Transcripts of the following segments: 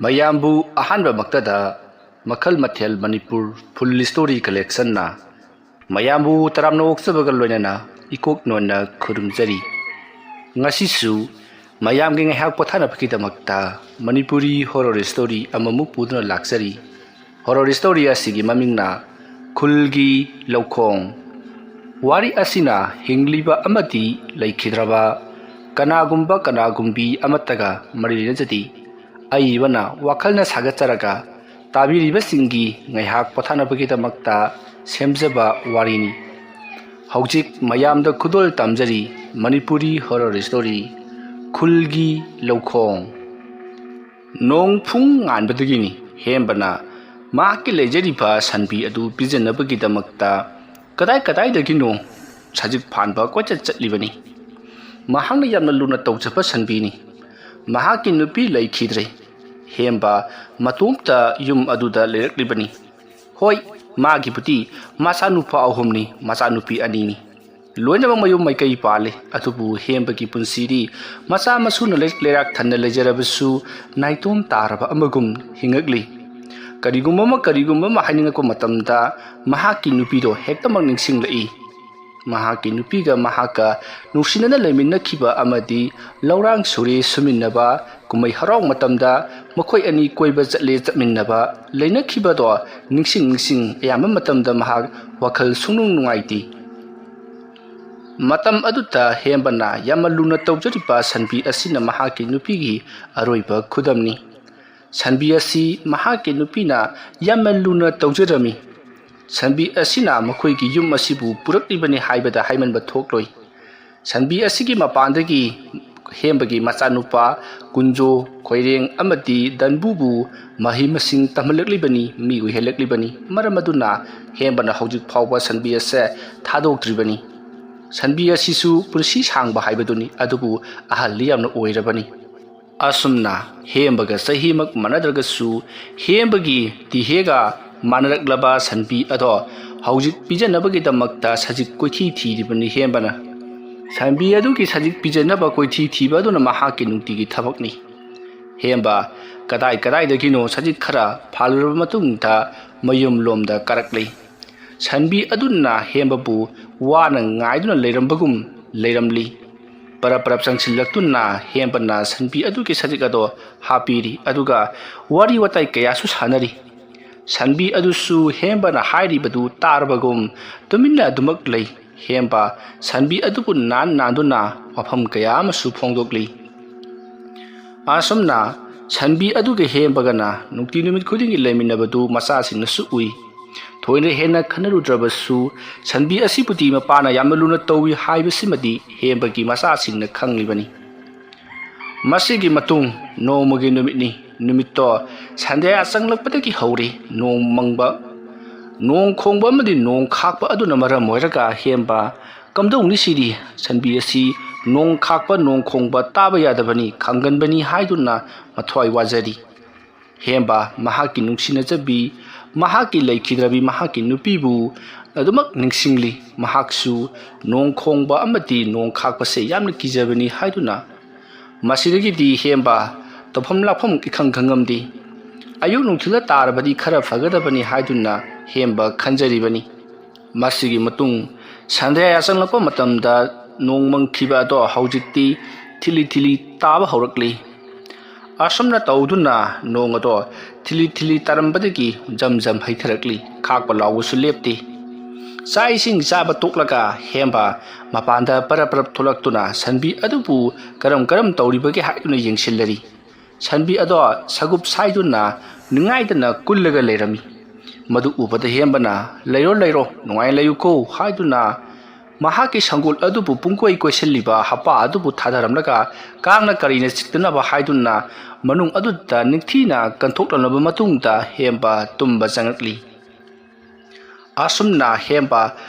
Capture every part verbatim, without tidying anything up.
ꯃꯌꯥꯝꯕꯨ ꯑꯍꯥꯟꯕꯃꯛꯇꯗ ꯃꯈꯜ ꯃꯊꯦꯜ ꯃꯅꯤꯄꯨꯔ ꯐꯨꯜ ꯁ꯭ꯇꯣꯔꯤ ꯀꯂꯦꯛꯁꯟꯅ ꯃꯌꯥꯝꯕꯨ ꯇꯔꯥꯝꯅ ꯑꯣꯛꯆꯕꯒ ꯂꯣꯏꯅꯅ ꯏꯀꯣꯛ ꯅꯣꯟꯅ ꯈꯨꯔꯨꯝꯖꯔꯤ꯫ ꯉꯁꯤꯁꯨ ꯃꯌꯥꯝꯒꯤ ꯉꯥꯏꯍꯥꯛ ꯄꯣꯊꯥꯅꯕꯒꯤꯗꯃꯛꯇ ꯃꯅꯤꯄꯨꯔꯤ ꯍꯣꯔꯣꯔ ꯁ꯭ꯇꯣꯔꯤ ꯑꯃꯃꯨꯛ ꯄꯨꯗꯨꯅ ꯂꯥꯛꯆꯔꯤ꯫ ꯍꯣꯔꯣꯔ ꯁ꯭ꯇꯣꯔꯤ ꯑꯁꯤꯒꯤ ꯃꯃꯤꯡꯅ ꯈꯨꯜꯒꯤ ꯂꯧꯈꯣꯡ꯫ ꯋꯥꯔꯤ ꯑꯁꯤꯅ ꯍꯤꯡꯂꯤꯕ ꯑꯃꯗꯤ ꯂꯩꯈꯤꯗ꯭ꯔꯕ ꯀꯅꯥꯒꯨꯝꯕ ꯀꯅꯥꯒꯨꯝꯕꯤ ꯑꯃꯠꯇꯒ ꯃꯔꯤ ꯂꯩꯅꯖꯗꯦ꯫ ꯑꯏꯕꯅ ꯋꯥꯈꯜꯅ ꯁꯥꯒꯠꯆꯔꯒ ꯇꯥꯕꯤꯔꯤꯕꯁꯤꯡꯒꯤ ꯉꯥꯏꯍꯥꯛ ꯄꯣꯊꯥꯅꯕꯒꯤꯗꯃꯛꯇ ꯁꯦꯝꯖꯕ ꯋꯥꯔꯤꯅꯤ꯫ ꯍꯧꯖꯤꯛ ꯃꯌꯥꯝꯗ ꯈꯨꯗꯣꯜ ꯇꯝꯖꯔꯤ ꯃꯅꯤꯄꯨꯔꯤ ꯍꯣꯔꯣꯔ ꯁ꯭ꯇꯣꯔꯤ ꯈꯨꯜꯒꯤ ꯂꯧꯈꯣꯡ꯫ ꯅꯣꯡ ꯐꯨꯡ ꯉꯥꯟꯕꯗꯒꯤꯅꯤ ꯍꯦꯝꯕꯅ ꯃꯍꯥꯛꯀꯤ ꯂꯩꯖꯔꯤꯕ ꯁꯟꯕꯤ ꯑꯗꯨ ꯄꯤꯖꯅꯕꯒꯤꯗꯃꯛꯇ ꯀꯗꯥꯏ ꯀꯗꯥꯏꯗꯒꯤꯅꯣ ꯁꯖꯤꯛ ꯐꯥꯟꯕ ꯀꯣꯏꯆꯠ ꯆꯠꯂꯤꯕꯅꯤ꯫ ꯃꯍꯥꯛꯅ ꯌꯥꯝꯅ ꯂꯨꯅ ꯇꯧꯖꯕ ꯁꯟꯕꯤꯅꯤ꯫ ꯃꯍꯥꯛꯀꯤ ꯅꯨꯄꯤ ꯂꯩꯈꯤꯗ꯭ꯔꯦ꯫ ꯍꯦꯝꯕ ꯃꯇꯣꯝꯇ ꯌꯨꯝ ꯑꯗꯨꯗ ꯂꯩꯔꯛꯂꯤꯕꯅꯤ꯫ ꯍꯣꯏ, ꯃꯥꯒꯤꯕꯨꯗꯤ ꯃꯆꯥꯅꯨꯄꯥ ꯑꯍꯨꯝꯅꯤ, ꯃꯆꯥꯅꯨꯄꯤ ꯑꯅꯤꯅꯤ꯫ ꯂꯣꯏꯅꯃꯛ ꯃꯌꯨꯝ ꯃꯥꯏꯀꯩ ꯄꯥꯜꯂꯤ꯫ ꯑꯗꯨꯕꯨ ꯍꯦꯝꯕꯒꯤ ꯄꯨꯟꯁꯤꯗꯤ ꯃꯆꯥ ꯃꯁꯨꯅ ꯂꯩꯔꯤꯛ ꯂꯩꯔꯥꯛ ꯊꯟꯅ ꯂꯩꯖꯔꯕꯁꯨ ꯅꯥꯏꯇꯣꯝ ꯇꯥꯔꯕ ꯑꯃꯒꯨꯝ ꯍꯤꯡꯉꯛꯂꯤ꯫ ꯀꯔꯤꯒꯨꯝꯕ ꯑꯃ, ꯀꯔꯤꯒꯨꯝꯕ ꯑꯃ ꯍꯥꯏꯅꯤꯡꯉꯛꯄ ꯃꯇꯝꯗ ꯃꯍꯥꯛꯀꯤ ꯅꯨꯄꯤꯗꯣ ꯍꯦꯛꯇꯃꯛ ꯅꯤꯡꯁꯤꯡꯂꯛꯏ꯫ ꯃꯍꯥꯛꯀꯤ ꯅꯨꯄꯤꯒ ꯃꯍꯥꯛꯀ ꯅꯨꯡꯁꯤꯅꯅ ꯂꯩꯃꯤꯟꯅꯈꯤꯕ ꯑꯃꯗꯤ ꯂꯧꯔꯥꯡ ꯁꯨꯔꯦ ꯁꯨꯃꯤꯟꯅꯕ, ꯀꯨꯝꯍꯩ ꯍꯔꯥꯎ ꯃꯇꯝꯗ ꯃꯈꯣꯏ ꯑꯅꯤ ꯀꯣꯏꯕ ꯆꯠꯂꯦ ꯆꯠꯃꯤꯟꯅꯕ, ꯂꯩꯅꯈꯤꯕꯗꯣ ꯅꯤꯡꯁꯤꯡ ꯅꯤꯡꯁꯤꯡ ꯑꯌꯥꯝꯕ ꯃꯇꯝꯗ ꯃꯍꯥꯛ ꯋꯥꯈꯜ ꯁꯨꯡꯅꯨꯡ ꯅꯨꯡꯉꯥꯏꯇꯦ꯫ ꯃꯇꯝ ꯑꯗꯨꯗ ꯍꯦꯝꯕꯅ ꯌꯥꯝꯅ ꯂꯨꯅ ꯇꯧꯖꯔꯤꯕ ꯁꯟꯕꯤ ꯑꯁꯤꯅ ꯃꯍꯥꯛꯀꯤ ꯅꯨꯄꯤꯒꯤ ꯑꯔꯣꯏꯕ ꯈꯨꯗꯝꯅꯤ꯫ ꯁꯟꯕꯤ ꯑꯁꯤ ꯃꯍꯥꯛꯀꯤ ꯅꯨꯄꯤꯅ ꯌꯥꯝꯅ ꯂꯨꯅ ꯇꯧꯖꯔꯝꯃꯤ꯫ ꯁꯟꯕꯤ ꯑꯁꯤꯅ ꯃꯈꯣꯏꯒꯤ ꯌꯨꯝ ꯑꯁꯤꯕꯨ ꯄꯨꯔꯛꯂꯤꯕꯅꯤ ꯍꯥꯏꯕꯗ ꯍꯥꯏꯃꯟꯕ ꯊꯣꯛꯂꯣꯏ꯫ ꯁꯟꯕꯤ ꯑꯁꯤꯒꯤ ꯃꯄꯥꯟꯗꯒꯤ ꯍꯦꯝꯕꯒꯤ ꯃꯆꯥꯅꯨꯄꯥ ꯀꯨꯟꯖꯣ, ꯈꯣꯏꯔꯦꯡ ꯑꯃꯗꯤ ꯗꯟꯕꯨꯕꯨ ꯃꯍꯩ ꯃꯁꯤꯡ ꯇꯝꯍꯜꯂꯛꯂꯤꯕꯅꯤ, ꯃꯤ ꯑꯣꯏꯍꯜꯂꯛꯂꯤꯕꯅꯤ꯫ ꯃꯔꯝ ꯑꯗꯨꯅ ꯍꯦꯝꯕꯅ ꯍꯧꯖꯤꯛ ꯐꯥꯎꯕ ꯁꯟꯕꯤ ꯑꯁꯦ ꯊꯥꯗꯣꯛꯇ꯭ꯔꯤꯕꯅꯤ꯫ ꯁꯟꯕꯤ ꯑꯁꯤꯁꯨ ꯄꯨꯟꯁꯤ ꯁꯥꯡꯕ ꯍꯥꯏꯕꯗꯨꯅꯤ, ꯑꯗꯨꯕꯨ ꯑꯍꯜꯗꯤ ꯌꯥꯝꯅ ꯑꯣꯏꯔꯕꯅꯤ꯫ ꯑꯁꯨꯝꯅ ꯍꯦꯝꯕꯒ ꯆꯍꯤꯃꯛ ꯃꯥꯟꯅꯗ꯭ꯔꯒꯁꯨ ꯍꯦꯝꯕꯒꯤ ꯇꯤꯍꯦꯒ ꯃꯥꯟꯅꯔꯛꯂꯕ ꯁꯟꯕꯤ ꯑꯗꯣ ꯍꯧꯖꯤꯛ ꯄꯤꯖꯅꯕꯒꯤꯗꯃꯛꯇ ꯁꯖꯤꯛ ꯀꯣꯏꯊꯤ ꯊꯤꯔꯤꯕꯅꯤ ꯍꯦꯝꯕꯅ꯫ ꯁꯟꯕꯤ ꯑꯗꯨꯒꯤ ꯁꯖꯤꯛ ꯄꯤꯖꯅꯕ ꯀꯣꯏꯊꯤ ꯊꯤꯕ ꯑꯗꯨꯅ ꯃꯍꯥꯛꯀꯤ ꯅꯨꯡꯇꯤꯒꯤ ꯊꯕꯛꯅꯤ꯫ ꯍꯦꯝꯕ, ꯀꯗꯥꯏ ꯀꯗꯥꯏꯗꯒꯤꯅꯣ ꯁꯖꯤꯛ ꯈꯔ ꯐꯥꯜꯂꯨꯔꯕ ꯃꯇꯨꯡꯗ ꯃꯌꯨꯝꯂꯣꯝꯗ ꯀꯥꯔꯛꯂꯤ꯫ ꯁꯟꯕꯤ ꯑꯗꯨꯅ ꯍꯦꯝꯕꯕꯨ ꯋꯥꯅ ꯉꯥꯏꯗꯨꯅ ꯂꯩꯔꯝꯕꯒꯨꯝ ꯂꯩꯔꯝꯂꯤ꯫ ꯄꯔꯞ ꯄꯔꯞ ꯆꯪꯁꯤꯜꯂꯛꯇꯨꯅ ꯍꯦꯝꯕꯅ ꯁꯟꯕꯤ ꯑꯗꯨꯒꯤ ꯁꯖꯤꯛ ꯑꯗꯣ ꯍꯥꯞꯄꯤꯔꯤ, ꯑꯗꯨꯒ ꯋꯥꯔꯤ ꯋꯥꯇꯥꯏ ꯀꯌꯥꯁꯨ ꯁꯥꯟꯅꯔꯤ꯫ ꯁꯟꯕꯤ ꯑꯗꯨꯁꯨ ꯍꯦꯝꯕꯅ ꯍꯥꯏꯔꯤꯕꯗꯨ ꯇꯥꯔꯕꯒꯨꯝ ꯇꯨꯃꯤꯟꯅ ꯑꯗꯨꯃꯛ ꯂꯩ꯫ ꯍꯦꯝꯕ ꯁꯟꯕꯤ ꯑꯗꯨꯕꯨ ꯅꯥꯟ ꯅꯥꯟꯗꯨꯅ ꯋꯥꯐꯝ ꯀꯌꯥ ꯑꯃꯁꯨ ꯐꯣꯡꯗꯣꯛꯂꯤ꯫ ꯑꯁꯨꯝꯅ ꯁꯟꯕꯤ ꯑꯗꯨꯒ ꯍꯦꯝꯕꯒꯅ ꯅꯨꯡꯇꯤ ꯅꯨꯃꯤꯠ ꯈꯨꯗꯤꯡꯒꯤ ꯂꯩꯃꯤꯟꯅꯕꯗꯨ ꯃꯆꯥꯁꯤꯡꯅꯁꯨ ꯎꯏ꯫ ꯊꯣꯏꯅ ꯍꯦꯟꯅ ꯈꯟꯅꯔꯨꯗ꯭ꯔꯕꯁꯨ, ꯁꯟꯕꯤ ꯑꯁꯤꯕꯨꯗꯤ ꯃꯄꯥꯅ ꯌꯥꯝꯅ ꯂꯨꯅ ꯇꯧꯏ ꯍꯥꯏꯕꯁꯤꯃꯗꯤ ꯍꯦꯝꯕꯒꯤ ꯃꯆꯥꯁꯤꯡꯅ ꯈꯪꯂꯤꯕꯅꯤ꯫ ꯃꯁꯤꯒꯤ ꯃꯇꯨꯡ ꯅꯣꯡꯃꯒꯤ ꯅꯨꯃꯤꯠꯅꯤ꯫ ꯅꯨꯃꯤꯠꯇꯣ ꯁꯟꯗ꯭ꯌꯥ ꯆꯪꯂꯛꯄꯗꯒꯤ ꯍꯧꯔꯦ ꯅꯣꯡ ꯃꯪꯕ꯫ ꯅꯣꯡ ꯈꯣꯡꯕ ꯑꯃꯗꯤ ꯅꯣꯡ ꯈꯥꯛꯄ ꯑꯗꯨꯅ ꯃꯔꯝ ꯑꯣꯏꯔꯒ ꯍꯦꯝꯕ "ꯀꯝꯗꯧꯅꯤ ꯁꯤꯗꯤ? ꯁꯟꯕꯤ ꯑꯁꯤ ꯅꯣꯡ ꯈꯥꯛꯄ, ꯅꯣꯡ ꯈꯣꯡꯕ ꯇꯥꯕ ꯌꯥꯗꯕꯅꯤ, ꯈꯥꯡꯒꯟꯕꯅꯤ" ꯍꯥꯏꯗꯨꯅ ꯃꯊ꯭ꯋꯥꯏ ꯋꯥꯖꯔꯤ꯫ ꯍꯦꯝꯕ ꯃꯍꯥꯛꯀꯤ ꯅꯨꯡꯁꯤꯅꯖꯕꯤ, ꯃꯍꯥꯛꯀꯤ ꯂꯩꯈꯤꯗ꯭ꯔꯕꯤ ꯃꯍꯥꯛꯀꯤ ꯅꯨꯄꯤꯕꯨ ꯑꯗꯨꯃꯛ ꯅꯤꯡꯁꯤꯡꯂꯤ꯫ ꯃꯍꯥꯛꯁꯨ ꯅꯣꯡ ꯈꯣꯡꯕ ꯑꯃꯗꯤ ꯅꯣꯡ ꯈꯥꯛꯄꯁꯦ ꯌꯥꯝꯅ ꯀꯤꯖꯕꯅꯤ ꯍꯥꯏꯗꯨꯅ ꯃꯁꯤꯗꯒꯤꯗꯤ ꯍꯦꯝꯕ ꯇꯧꯐꯝ ꯂꯥꯛꯐꯝ ꯏꯈꯪ ꯈꯪꯉꯝꯗꯦ꯫ ꯑꯌꯨꯛ ꯅꯨꯡꯊꯤꯜꯗ ꯇꯥꯔꯕꯗꯤ ꯈꯔ ꯐꯒꯗꯕꯅꯤ ꯍꯥꯏꯗꯨꯅ ꯍꯦꯝꯕ ꯈꯟꯖꯔꯤꯕꯅꯤ꯫ ꯃꯁꯤꯒꯤ ꯃꯇꯨꯡ ꯁꯟꯗ꯭ꯌꯥ ꯌꯥꯆꯪꯂꯛꯄ ꯃꯇꯝꯗ ꯅꯣꯡ ꯃꯪꯈꯤꯕ ꯑꯗꯣ ꯍꯧꯖꯤꯛꯇꯤ ꯊꯤꯂꯤ ꯊꯤꯂꯤ ꯇꯥꯕ ꯍꯧꯔꯛꯂꯤ꯫ ꯑꯁꯨꯝꯅ ꯇꯧꯗꯨꯅ ꯅꯣꯡ ꯑꯗꯣ ꯊꯤꯂꯤ ꯊꯤꯂꯤ ꯇꯥꯔꯝꯕꯗꯒꯤ ꯖꯝ ꯖꯝ ꯍꯩꯊꯔꯛꯂꯤ꯫ ꯈꯥꯛꯄ ꯂꯥꯎꯕꯁꯨ ꯂꯦꯞꯇꯦ꯫ ꯆꯥꯛ ꯏꯁꯤꯡ ꯆꯥꯕ ꯇꯣꯛꯂꯒ ꯍꯦꯝꯕ ꯃꯄꯥꯟꯗ ꯄꯔꯞ ꯄꯔꯞ ꯊꯣꯛꯂꯛꯇꯨꯅ ꯁꯟꯕꯤ ꯑꯗꯨꯕꯨ ꯀꯔꯝ ꯀꯔꯝ ꯇꯧꯔꯤꯕꯒꯦ ꯍꯥꯏꯗꯨꯅ ꯌꯦꯡꯁꯤꯜꯂꯔꯤ꯫ ꯁꯟꯕꯤ ꯑꯗꯣ ꯁꯒꯨꯞ ꯁꯥꯏꯗꯨꯅ ꯅꯤꯡꯉꯥꯏꯗꯅ ꯀꯨꯜꯂꯒ ꯂꯩꯔꯝꯃꯤ꯫ ꯃꯗꯨ ꯎꯕꯗ ꯍꯦꯝꯕꯅ, "ꯂꯩꯔꯣ, ꯂꯩꯔꯣ, ꯅꯨꯡꯉꯥꯏꯅ ꯂꯩꯌꯨꯀꯣ" ꯍꯥꯏꯗꯨꯅ ꯃꯍꯥꯛꯀꯤ ꯁꯪꯒꯣꯜ ꯑꯗꯨꯕꯨ ꯄꯨꯡꯀꯣꯏ ꯀꯣꯏꯁꯤꯜꯂꯤꯕ ꯍꯄꯥ ꯑꯗꯨꯕꯨ ꯊꯥꯗꯔꯝꯂꯒ ꯀꯥꯡꯅ ꯀꯔꯤꯅ ꯆꯤꯛꯇꯅꯕ ꯍꯥꯏꯗꯨꯅ ꯃꯅꯨꯡ ꯑꯗꯨꯗ ꯅꯤꯡꯊꯤꯅ ꯀꯟꯊꯣꯛꯂꯝꯂꯕ ꯃꯇꯨꯡꯗ ꯍꯦꯝꯕ ꯇꯨꯝꯕ ꯆꯪꯂꯛꯂꯤ꯫ ꯑꯁꯨꯝꯅ ꯍꯦꯝꯕ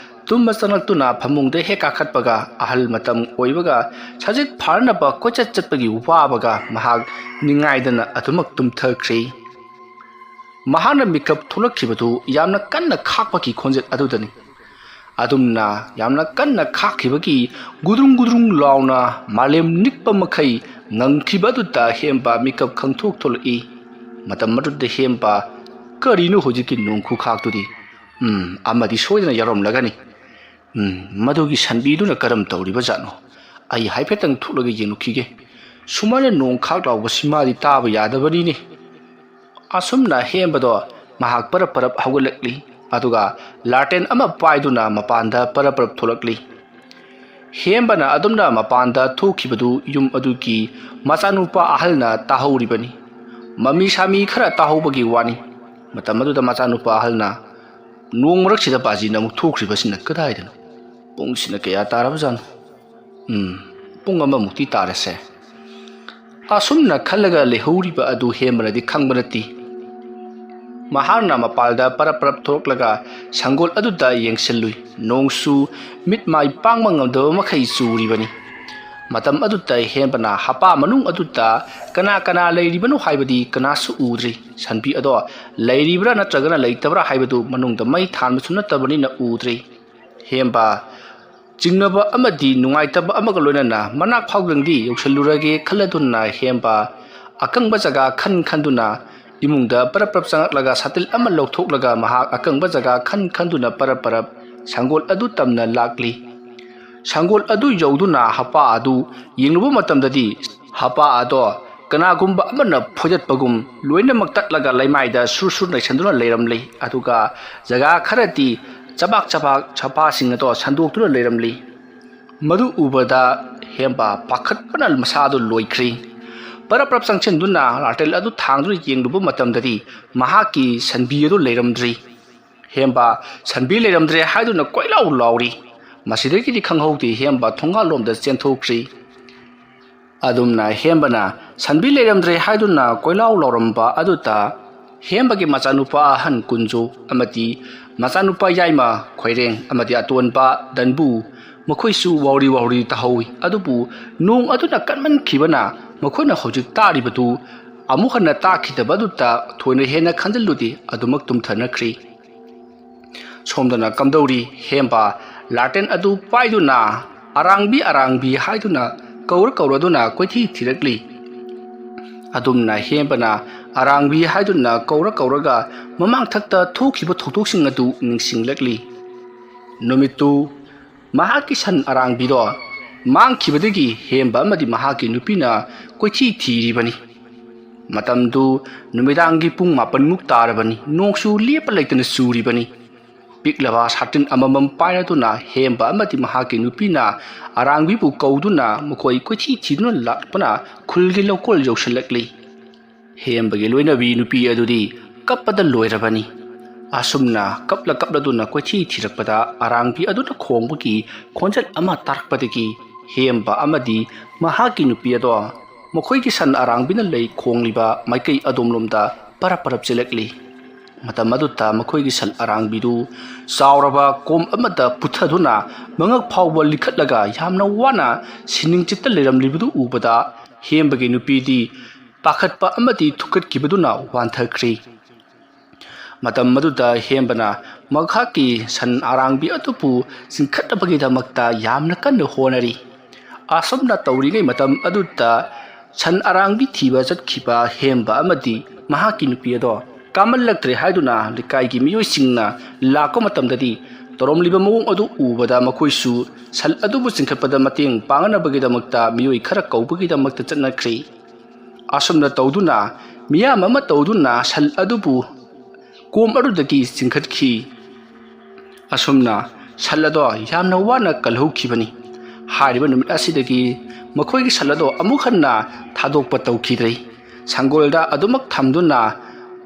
ꯇꯨꯝꯕ ꯆꯪꯂꯛꯇꯨꯅ ꯐꯃꯨꯡꯗ ꯍꯦꯛ ꯀꯥꯈꯠꯄꯒ ꯑꯍꯜ ꯃꯇꯝ ꯑꯣꯏꯕꯒ ꯁꯖꯤꯛ ꯐꯥꯅꯅꯕ ꯀꯣꯏꯆꯠ ꯆꯠꯄꯒꯤ ꯋꯥꯕꯒ ꯃꯍꯥꯛ ꯅꯤꯡꯉꯥꯏꯗꯅ ꯑꯗꯨꯃꯛ ꯇꯨꯝꯊꯈ꯭ꯔꯦ꯫ ꯃꯍꯥꯛꯅ ꯃꯤꯀꯞ ꯊꯣꯛꯂꯛꯈꯤꯕꯗꯨ ꯌꯥꯝꯅ ꯀꯟꯅ ꯈꯥꯛꯄꯒꯤ ꯈꯣꯟꯖꯦꯜ ꯑꯗꯨꯗꯅꯤ꯫ ꯑꯗꯨꯝꯅ ꯌꯥꯝꯅ ꯀꯟꯅ ꯈꯥꯛꯈꯤꯕꯒꯤ ꯒꯨꯗ꯭ꯔꯨꯡ ꯒꯨꯗ꯭ꯔꯨꯡ ꯂꯥꯎꯅ ꯃꯥꯂꯦꯝ ꯅꯤꯛꯄ ꯃꯈꯩ ꯉꯪꯈꯤꯕ ꯑꯗꯨꯗ ꯍꯦꯝꯕ ꯃꯤꯀꯞ ꯈꯪꯊꯣꯛ ꯊꯣꯛꯂꯛꯏ꯫ ꯃꯇꯝ ꯑꯗꯨꯗ ꯍꯦꯝꯕ, "ꯀꯔꯤꯅꯣ ꯍꯧꯖꯤꯛꯀꯤ ꯅꯣꯡ ꯈꯨꯈꯥꯛꯇꯨꯗꯤ? ꯎꯝ, ꯑꯃꯗꯤ ꯁꯣꯏꯗꯅ ꯌꯥꯎꯔꯝꯂꯒꯅꯤ꯫ ꯎꯝ, ꯃꯗꯨꯒꯤ ꯁꯟꯕꯤꯗꯨꯅ ꯀꯔꯝ ꯇꯧꯔꯤꯕꯖꯥꯠꯅꯣ? ꯑꯩ ꯍꯥꯏꯐꯦꯠꯇꯪ ꯊꯣꯛꯂꯒ ꯌꯦꯡꯂꯨꯈꯤꯒꯦ꯫ ꯁꯨꯃꯥꯏꯅ ꯅꯣꯡ ꯈꯥꯛ ꯂꯥꯎꯕꯁꯤ ꯃꯥꯗꯤ ꯇꯥꯕ ꯌꯥꯗꯕꯅꯤꯅꯦ"꯫ ꯑꯁꯨꯝꯅ ꯍꯦꯝꯕꯗꯣ ꯃꯍꯥꯛ ꯄꯔꯞ ꯄꯔꯞ ꯍꯧꯒꯠꯂꯛꯂꯤ꯫ ꯑꯗꯨꯒ ꯂꯥꯇꯦꯟ ꯑꯃ ꯄꯥꯏꯗꯨꯅ ꯃꯄꯥꯟꯗ ꯄꯔꯞ ꯄꯔꯞ ꯊꯣꯛꯂꯛꯂꯤ꯫ ꯍꯦꯝꯕꯅ ꯑꯗꯨꯝꯅ ꯃꯄꯥꯟꯗ ꯊꯣꯛꯈꯤꯕꯗꯨ ꯌꯨꯝ ꯑꯗꯨꯒꯤ ꯃꯆꯥꯅꯨꯄꯥ ꯑꯍꯜꯅ ꯇꯥꯍꯧꯔꯤꯕꯅꯤ꯫ ꯃꯃꯤ ꯁꯥꯃꯤ ꯈꯔ ꯇꯥꯍꯧꯕꯒꯤ ꯋꯥꯅꯤ꯫ ꯃꯇꯝ ꯑꯗꯨꯗ ꯃꯆꯥꯅꯨꯄꯥ ꯑꯍꯜꯅ, "ꯅꯣꯡ ꯃꯔꯛꯁꯤꯗ ꯕꯥꯖꯤꯅ ꯑꯃꯨꯛ ꯊꯣꯛꯈ꯭ꯔꯤꯕꯁꯤꯅ ꯀꯗꯥꯏꯗꯅꯣ? ꯄꯨꯡꯁꯤꯅ ꯀꯌꯥ ꯇꯥꯔꯕꯖꯥꯠꯅꯣ? ꯎꯝ, ꯄꯨꯡ ꯑꯃꯃꯨꯛꯇꯤ ꯇꯥꯔꯁꯦ"꯫ ꯑꯁꯨꯝꯅ ꯈꯜꯂꯒ ꯂꯩꯍꯧꯔꯤꯕ ꯑꯗꯨ ꯍꯦꯝꯕꯅꯗꯤ ꯈꯪꯕ ꯅꯠꯇꯦ꯫ ꯃꯍꯥꯛꯅ ꯃꯄꯥꯜꯗ ꯄꯔꯞ ꯄꯔꯞ ꯊꯣꯛꯂꯛꯂꯒ ꯁꯪꯒꯣꯜ ꯑꯗꯨꯗ ꯌꯦꯡꯁꯤꯜꯂꯨꯏ꯫ ꯅꯣꯡꯁꯨ ꯃꯤꯠ ꯃꯥꯏ ꯄꯥꯡꯕ ꯉꯝꯗꯕ ꯃꯈꯩ ꯆꯨꯔꯤꯕꯅꯤ꯫ ꯃꯇꯝ ꯑꯗꯨꯗ ꯍꯦꯝꯕꯅ ꯍꯄꯥ ꯃꯅꯨꯡ ꯑꯗꯨꯗ ꯀꯅꯥ ꯀꯅꯥ ꯂꯩꯔꯤꯕꯅꯣ ꯍꯥꯏꯕꯗꯤ ꯀꯅꯥꯁꯨ ꯎꯗ꯭ꯔꯤ꯫ ꯁꯟꯕꯤ ꯑꯗꯣ ꯂꯩꯔꯤꯕ꯭ꯔꯥ ꯅꯠꯇ꯭ꯔꯒꯅ ꯂꯩꯇꯕ꯭ꯔꯥ ꯍꯥꯏꯕꯗꯨ ꯃꯅꯨꯡꯗ ꯃꯩ ꯊꯥꯟꯕꯁꯨ ꯅꯠꯇꯕꯅꯤꯅ ꯎꯗ꯭ꯔꯤ꯫ ꯍꯦꯝꯕ ꯆꯤꯡꯅꯕ ꯑꯃꯗꯤ ꯅꯨꯡꯉꯥꯏꯇꯕ ꯑꯃꯒ ꯂꯣꯏꯅꯅ ꯃꯅꯥꯛ ꯐꯥꯎꯗꯪꯗꯤ ꯌꯧꯁꯤꯜꯂꯨꯔꯒꯦ ꯈꯜꯂꯗꯨꯅ ꯍꯦꯝꯕ ꯑꯀꯪꯕ ꯖꯒꯥ ꯈꯟ ꯈꯟꯗꯨꯅ ꯏꯃꯨꯡꯗ ꯄꯔꯞ ꯄꯔꯞ ꯆꯪꯂꯛꯂꯒ ꯁꯥꯇꯤꯜ ꯑꯃ ꯂꯧꯊꯣꯛꯂꯒ ꯃꯍꯥꯛ ꯑꯀꯪꯕ ꯖꯒꯥ ꯈꯟ ꯈꯟꯗꯨꯅ ꯄꯔꯞ ꯄꯔꯞ ꯁꯪꯒꯣꯜ ꯑꯗꯨ ꯇꯝꯅ ꯂꯥꯛꯂꯤ꯫ ꯁꯪꯒꯣꯜ ꯑꯗꯨ ꯌꯧꯗꯨꯅ ꯍꯄꯥ ꯑꯗꯨ ꯌꯦꯡꯂꯨꯕ ꯃꯇꯝꯗꯗꯤ ꯍꯄꯥ ꯑꯗꯣ ꯀꯅꯥꯒꯨꯝꯕ ꯑꯃꯅ ꯐꯣꯏꯗꯠꯄꯒꯨꯝ ꯂꯣꯏꯅꯃꯛ ꯇꯠꯂꯒ ꯂꯩꯃꯥꯏꯗ ꯁꯨꯔ ꯁꯨꯔ ꯅꯩꯁꯟꯗꯨꯅ ꯂꯩꯔꯝꯂꯤ꯫ ꯑꯗꯨꯒ ꯖꯒꯥ ꯈꯔꯗꯤ ꯆꯕꯥꯛ ꯆꯕꯥꯛ ꯁꯄꯥꯁꯤꯡ ꯑꯗꯣ ꯁꯟꯗꯣꯛꯇꯨꯅ ꯂꯩꯔꯝꯂꯤ꯫ ꯃꯗꯨ ꯎꯕꯗ ꯍꯦꯝꯕ ꯄꯥꯈꯠꯄꯅ ꯃꯁꯥꯗꯨ ꯂꯣꯏꯈ꯭ꯔꯤ꯫ ꯄꯔꯞ ꯄꯔꯞ ꯆꯪꯁꯤꯟꯗꯨꯅ ꯂꯥꯇꯦꯜ ꯑꯗꯨ ꯊꯥꯡꯗꯨꯅ ꯌꯦꯡꯂꯨꯕ ꯃꯇꯝꯗꯗꯤ ꯃꯍꯥꯛꯀꯤ ꯁꯟꯕꯤ ꯑꯗꯨ ꯂꯩꯔꯝꯗ꯭ꯔꯤ꯫ ꯍꯦꯝꯕ ꯁꯟꯕꯤ ꯂꯩꯔꯝꯗ꯭ꯔꯦ ꯍꯥꯏꯗꯨꯅ ꯀꯣꯏꯂꯥꯎ ꯂꯥꯎꯔꯤ꯫ ꯃꯁꯤꯗꯒꯤꯗꯤ ꯈꯪꯍꯧꯗꯦ, ꯍꯦꯝꯕ ꯊꯣꯡꯒꯥꯜꯂꯣꯝꯗ ꯆꯦꯟꯊꯣꯛꯈ꯭ꯔꯤ꯫ ꯑꯗꯨꯝꯅ ꯍꯦꯝꯕꯅ ꯁꯟꯕꯤ ꯂꯩꯔꯝꯗ꯭ꯔꯦ ꯍꯥꯏꯗꯨꯅ ꯀꯣꯏꯂꯥꯎ ꯂꯥꯎꯔꯝꯕ ꯑꯗꯨꯗ ꯍꯦꯝꯕꯒꯤ ꯃꯆꯥꯅꯨꯄꯥ ꯑꯍꯟ ꯀꯨꯟꯖꯨ ꯑꯃꯗꯤ ꯃꯆꯥꯅꯨꯄꯥ ꯌꯥꯏꯃ ꯈꯣꯏꯔꯦꯡ ꯑꯃꯗꯤ ꯑꯇꯣꯟꯕ ꯗꯟꯕꯨ ꯃꯈꯣꯏꯁꯨ ꯋꯥꯎꯔꯤ ꯋꯥꯎꯔꯤ ꯇꯥꯍꯧꯏ꯫ ꯑꯗꯨꯕꯨ ꯅꯣꯡ ꯑꯗꯨꯅ ꯀꯟꯃꯟꯈꯤꯕꯅ ꯃꯈꯣꯏꯅ ꯍꯧꯖꯤꯛ ꯇꯥꯔꯤꯕꯗꯨ ꯑꯃꯨꯛ ꯍꯟꯅ ꯇꯥꯈꯤꯗꯕ ꯑꯗꯨꯗ ꯊꯣꯏꯅ ꯍꯦꯟꯅ ꯈꯟꯖꯤꯜꯂꯨꯗꯦ, ꯑꯗꯨꯃꯛ ꯇꯨꯝꯊꯅꯈ꯭ꯔꯤ꯫ ꯁꯣꯝꯗꯅ ꯀꯝꯗꯧꯔꯤ? ꯍꯦꯝꯕ ꯂꯥꯇꯦꯟ ꯑꯗꯨ ꯄꯥꯏꯗꯨꯅ ꯑꯔꯥꯡꯕꯤ ꯑꯔꯥꯡꯕꯤ ꯍꯥꯏꯗꯨꯅ ꯀꯧꯔ ꯀꯧꯔꯗꯨꯅ ꯀꯣꯏꯊꯤ ꯊꯤꯔꯛꯂꯤ꯫ ꯑꯗꯨꯝꯅ ꯍꯦꯝꯕꯅ ꯑꯔꯥꯡꯕꯤ ꯍꯥꯏꯗꯨꯅ ꯀꯧꯔ ꯀꯧꯔꯒ ꯃꯃꯥꯡꯊꯛꯇ ꯊꯣꯛꯈꯤꯕ ꯊꯧꯗꯣꯛꯁꯤꯡ ꯑꯗꯨ ꯅꯤꯡꯁꯤꯡꯂꯛꯂꯤ꯫ ꯅꯨꯃꯤꯠꯇꯨ ꯃꯍꯥꯛꯀꯤ ꯁꯟ ꯑꯔꯥꯡꯕꯤꯗꯣ ꯃꯥꯡꯈꯤꯕꯗꯒꯤ ꯍꯦꯝꯕ ꯑꯃꯗꯤ ꯃꯍꯥꯛꯀꯤ ꯅꯨꯄꯤꯅ ꯀꯣꯏꯊꯤ ꯊꯤꯔꯤꯕꯅꯤ꯫ ꯃꯇꯝꯗꯨ ꯅꯨꯃꯤꯗꯥꯡꯒꯤ ꯄꯨꯡ ꯃꯥꯄꯟꯃꯨꯛ ꯇꯥꯔꯕꯅꯤ꯫ ꯅꯣꯡꯁꯨ ꯂꯦꯞꯄ ꯂꯩꯇꯅ ꯆꯨꯔꯤꯕꯅꯤ꯫ ꯄꯤꯛꯂꯕ ꯁꯥꯇꯤꯟ ꯑꯃꯃꯝ ꯄꯥꯏꯔꯗꯨꯅ ꯍꯦꯝꯕ ꯑꯃꯗꯤ ꯃꯍꯥꯛꯀꯤ ꯅꯨꯄꯤꯅ ꯑꯔꯥꯡꯕꯤꯕꯨ ꯀꯧꯗꯨꯅ ꯃꯈꯣꯏ ꯀꯣꯏꯊꯤ ꯊꯤꯗꯨꯅ ꯂꯥꯛꯄꯅ ꯈꯨꯜꯒꯤ ꯂꯧꯀꯣꯜ ꯌꯧꯁꯤꯜꯂꯛꯂꯤ꯫ ꯍꯦꯝꯕꯒꯤ ꯂꯣꯏꯅꯕꯤ ꯅꯨꯄꯤ ꯑꯗꯨꯗꯤ ꯀꯞꯄꯗ ꯂꯣꯏꯔꯕꯅꯤ꯫ ꯑꯁꯨꯝꯅ ꯀꯞꯂ ꯀꯞꯂꯗꯨꯅ ꯀꯣꯏꯊꯤ ꯊꯤꯔꯛꯄꯗ ꯑꯔꯥꯡꯕꯤ ꯑꯗꯨꯅ ꯈꯣꯡꯕꯒꯤ ꯈꯣꯟꯖꯦꯜ ꯑꯃ ꯇꯥꯔꯛꯄꯗꯒꯤ ꯍꯦꯝꯕ ꯑꯃꯗꯤ ꯃꯍꯥꯛꯀꯤ ꯅꯨꯄꯤ ꯑꯗꯣ ꯃꯈꯣꯏꯒꯤ ꯁꯟ ꯑꯔꯥꯡꯕꯤꯅ ꯂꯩ ꯈꯣꯡꯂꯤꯕ ꯃꯥꯏꯀꯩ ꯑꯗꯣꯝꯂꯣꯝꯗ ꯄꯔꯞ ꯄꯔꯞ ꯆꯦꯜꯂꯛꯂꯤ꯫ ꯃꯇꯝ ꯑꯗꯨꯗ ꯃꯈꯣꯏꯒꯤ ꯁꯟ ꯑꯔꯥꯡꯕꯤꯗꯨ ꯆꯥꯎꯔꯕ ꯀꯣꯝ ꯑꯃꯗ ꯄꯨꯊꯗꯨꯅ ꯃꯉꯛ ꯐꯥꯎꯕ ꯂꯤꯈꯠꯂꯒ ꯌꯥꯝꯅ ꯋꯥꯅ ꯁꯤꯅꯤꯡ ꯆꯤꯠꯇ ꯂꯩꯔꯝꯂꯤꯕꯗꯨ ꯎꯕꯗ ꯍꯦꯝꯕꯒꯤ ꯅꯨꯄꯤꯗꯤ ꯄꯥꯈꯠꯄ ꯑꯃꯗꯤ ꯊꯨꯛꯀꯠꯈꯤꯕꯗꯨꯅ ꯋꯥꯟꯊꯈ꯭ꯔꯤ꯫ ꯃꯇꯝ ꯑꯗꯨꯗ ꯍꯦꯝꯕꯅ ꯃꯍꯥꯛꯀꯤ ꯁꯟ ꯑꯔꯥꯡꯕꯤ ꯑꯗꯨꯕꯨ ꯆꯤꯡꯈꯠꯅꯕꯒꯤꯗꯃꯛꯇ ꯌꯥꯝꯅ ꯀꯟꯅ ꯍꯣꯠꯅꯔꯤ꯫ ꯑꯁꯨꯝꯅ ꯇꯧꯔꯤꯉꯩ ꯃꯇꯝ ꯑꯗꯨꯗ ꯁꯟ ꯑꯔꯥꯡꯕꯤ ꯊꯤꯕ ꯆꯠꯈꯤꯕ ꯍꯦꯝꯕ ꯑꯃꯗꯤ ꯃꯍꯥꯛꯀꯤ ꯅꯨꯄꯤ ꯑꯗꯣ ꯀꯥꯃꯜꯂꯛꯇ꯭ꯔꯦ ꯍꯥꯏꯗꯨꯅ ꯂꯩꯀꯥꯏꯒꯤ ꯃꯤꯑꯣꯏꯁꯤꯡꯅ ꯂꯥꯛꯄ ꯃꯇꯝꯗꯗꯤ ꯇꯧꯔꯝꯂꯤꯕ ꯃꯑꯣꯡ ꯑꯗꯨ ꯎꯕꯗ ꯃꯈꯣꯏꯁꯨ ꯁꯟ ꯑꯗꯨꯕꯨ ꯆꯤꯡꯈꯠꯄꯗ ꯃꯇꯦꯡ ꯄꯥꯡꯅꯕꯒꯤꯗꯃꯛꯇ ꯃꯤꯑꯣꯏ ꯈꯔ ꯀꯧꯕꯒꯤꯗꯃꯛꯇ ꯆꯠꯅꯈ꯭ꯔꯤ꯫ ꯑꯁꯨꯝꯅ ꯇꯧꯗꯨꯅ ꯃꯤꯌꯥꯝ ꯑꯃ ꯇꯧꯗꯨꯅ ꯁꯟ ꯑꯗꯨꯕꯨ ꯀꯣꯝ ꯑꯗꯨꯗꯒꯤ ꯆꯤꯡꯈꯠꯈꯤ꯫ ꯑꯁꯨꯝꯅ ꯁꯟ ꯑꯗꯣ ꯌꯥꯝꯅ ꯋꯥꯅ ꯀꯜꯍꯧꯈꯤꯕꯅꯤ꯫ ꯍꯥꯏꯔꯤꯕ ꯅꯨꯃꯤꯠ ꯑꯁꯤꯗꯒꯤ ꯃꯈꯣꯏꯒꯤ ꯁꯟ ꯑꯗꯣ ꯑꯃꯨꯛ ꯍꯟꯅ ꯊꯥꯗꯣꯛꯄ ꯇꯧꯈꯤꯗ꯭ꯔꯦ꯫ ꯁꯪꯒꯣꯜꯗ ꯑꯗꯨꯃꯛ ꯊꯝꯗꯨꯅ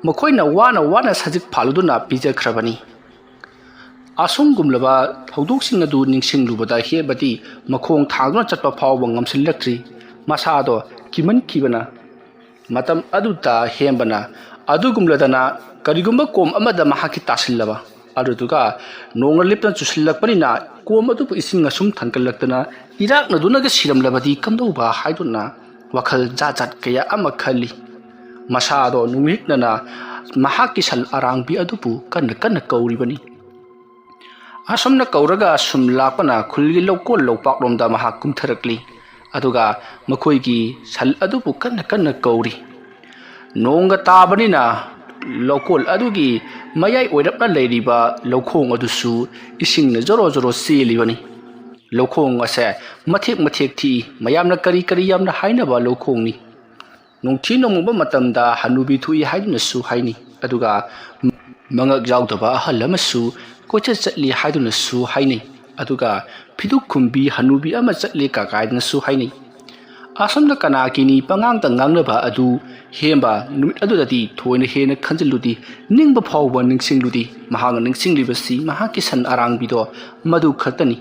ꯃꯈꯣꯏꯅ ꯋꯥꯅ ꯋꯥꯅ ꯁꯖꯤꯛ ꯐꯥꯜꯂꯨꯗꯨꯅ ꯄꯤꯖꯈ꯭ꯔꯕꯅꯤ꯫ ꯑꯁꯨꯝꯒꯨꯝꯂꯕ ꯊꯧꯗꯣꯛꯁꯤꯡ ꯑꯗꯨ ꯅꯤꯡꯁꯤꯡꯂꯨꯕꯗ ꯍꯦꯝꯕꯗꯤ ꯃꯈꯣꯡ ꯊꯥꯡꯗꯨꯅ ꯆꯠꯄ ꯐꯥꯎꯕ ꯉꯝꯁꯤꯜꯂꯛꯇ꯭ꯔꯤ꯫ ꯃꯁꯥꯗꯣ ꯀꯤꯃꯟꯈꯤꯕꯅ ꯃꯇꯝ ꯑꯗꯨꯗ ꯍꯦꯝꯕꯅ ꯑꯗꯨꯒꯨꯝꯂꯗꯅ ꯀꯔꯤꯒꯨꯝꯕ ꯀꯣꯝ ꯑꯃꯗ ꯃꯍꯥꯛꯀꯤ ꯇꯥꯁꯤꯜꯂꯕ ꯑꯗꯨꯗꯨꯒ ꯅꯣꯡꯅ ꯂꯦꯞꯇꯅ ꯆꯨꯁꯤꯜꯂꯛꯄꯅꯤꯅ ꯀꯣꯝ ꯑꯗꯨꯕꯨ ꯏꯁꯤꯡꯅ ꯁꯨꯝ ꯊꯟꯒꯠꯂꯛꯇꯅ ꯏꯔꯥꯛꯅꯗꯨꯅꯒ ꯁꯤꯔꯝꯂꯕꯗꯤ ꯀꯝꯗꯧꯕ ꯍꯥꯏꯗꯨꯅ ꯋꯥꯈꯜ ꯖꯥꯠ ꯖꯥꯠ ꯀꯌꯥ ꯑꯃ ꯈꯜꯂꯤ꯫ ꯃꯁꯥꯗꯣ ꯅꯨꯡꯍꯤꯛꯅꯅ ꯃꯍꯥꯛꯀꯤ ꯁꯟ ꯑꯔꯥꯡꯕꯤ ꯑꯗꯨꯕꯨ ꯀꯟꯅ ꯀꯟꯅ ꯀꯧꯔꯤꯕꯅꯤ꯫ ꯑꯁꯨꯝꯅ ꯀꯧꯔꯒ ꯁꯨꯝ ꯂꯥꯛꯄꯅ ꯈꯨꯜꯒꯤ ꯂꯧꯀꯣꯜ ꯂꯧꯄꯥꯛꯂꯣꯝꯗ ꯃꯍꯥꯛ ꯀꯨꯝꯊꯔꯛꯂꯤ꯫ ꯑꯗꯨꯒ ꯃꯈꯣꯏꯒꯤ ꯁꯟ ꯑꯗꯨꯕꯨ ꯀꯟꯅ ꯀꯟꯅ ꯀꯧꯔꯤ꯫ ꯅꯣꯡꯒ ꯇꯥꯕꯅꯤꯅ ꯂꯧꯀꯣꯜ ꯑꯗꯨꯒꯤ ꯃꯌꯥꯏ ꯑꯣꯏꯔꯞꯅ ꯂꯩꯔꯤꯕ ꯂꯧꯈꯣꯡ ꯑꯗꯨꯁꯨ ꯏꯁꯤꯡꯅ ꯖꯣꯔꯣ ꯖꯣꯔꯣ ꯆꯦꯜꯂꯤꯕꯅꯤ꯫ ꯂꯧꯈꯣꯡ ꯑꯁꯦ ꯃꯊꯦꯛ ꯃꯊꯦꯛ ꯊꯤꯛꯏ꯫ ꯃꯌꯥꯝꯅ ꯀꯔꯤ ꯀꯔꯤ ꯌꯥꯝꯅ ꯍꯥꯏꯅꯕ ꯂꯧꯈꯣꯡꯅꯤ꯫ ꯅꯨꯡꯊꯤ ꯅꯣꯡꯃꯪꯕ ꯃꯇꯝꯗ ꯍꯅꯨꯕꯤ ꯊꯣꯛꯏ ꯍꯥꯏꯗꯨꯅꯁꯨ ꯍꯥꯏꯅꯩ꯫ ꯑꯗꯨꯒ ꯃꯉꯛ ꯌꯥꯎꯗꯕ ꯑꯍꯜ ꯑꯃꯁꯨ ꯀꯣꯏꯆꯠ ꯆꯠꯂꯤ ꯍꯥꯏꯗꯨꯅꯁꯨ ꯍꯥꯏꯅꯩ꯫ ꯑꯗꯨꯒ ꯐꯤꯗꯨꯛ ꯈꯨꯝꯕꯤ ꯍꯅꯨꯕꯤ ꯑꯃ ꯆꯠꯂꯤ ꯀꯀꯥꯏꯗꯅꯁꯨ ꯍꯥꯏꯅꯩ꯫ ꯑꯁꯣꯝꯗ ꯀꯅꯥꯒꯤꯅꯤ ꯄꯉꯥꯡꯗ ꯉꯥꯡꯅꯕ ꯑꯗꯨ ꯍꯦꯝꯕ ꯅꯨꯃꯤꯠ ꯑꯗꯨꯗꯗꯤ ꯊꯣꯏꯅ ꯍꯦꯟꯅ ꯈꯟꯖꯤꯜꯂꯨꯗꯦ꯫ ꯅꯤꯡꯕ ꯐꯥꯎꯕ ꯅꯤꯡꯁꯤꯡꯂꯨꯗꯦ꯫ ꯃꯍꯥꯛꯅ ꯅꯤꯡꯁꯤꯡꯂꯤꯕꯁꯤ ꯃꯍꯥꯛꯀꯤ ꯁꯟ ꯑꯔꯥꯡꯕꯤꯗꯣ ꯃꯗꯨ ꯈꯛꯇꯅꯤ꯫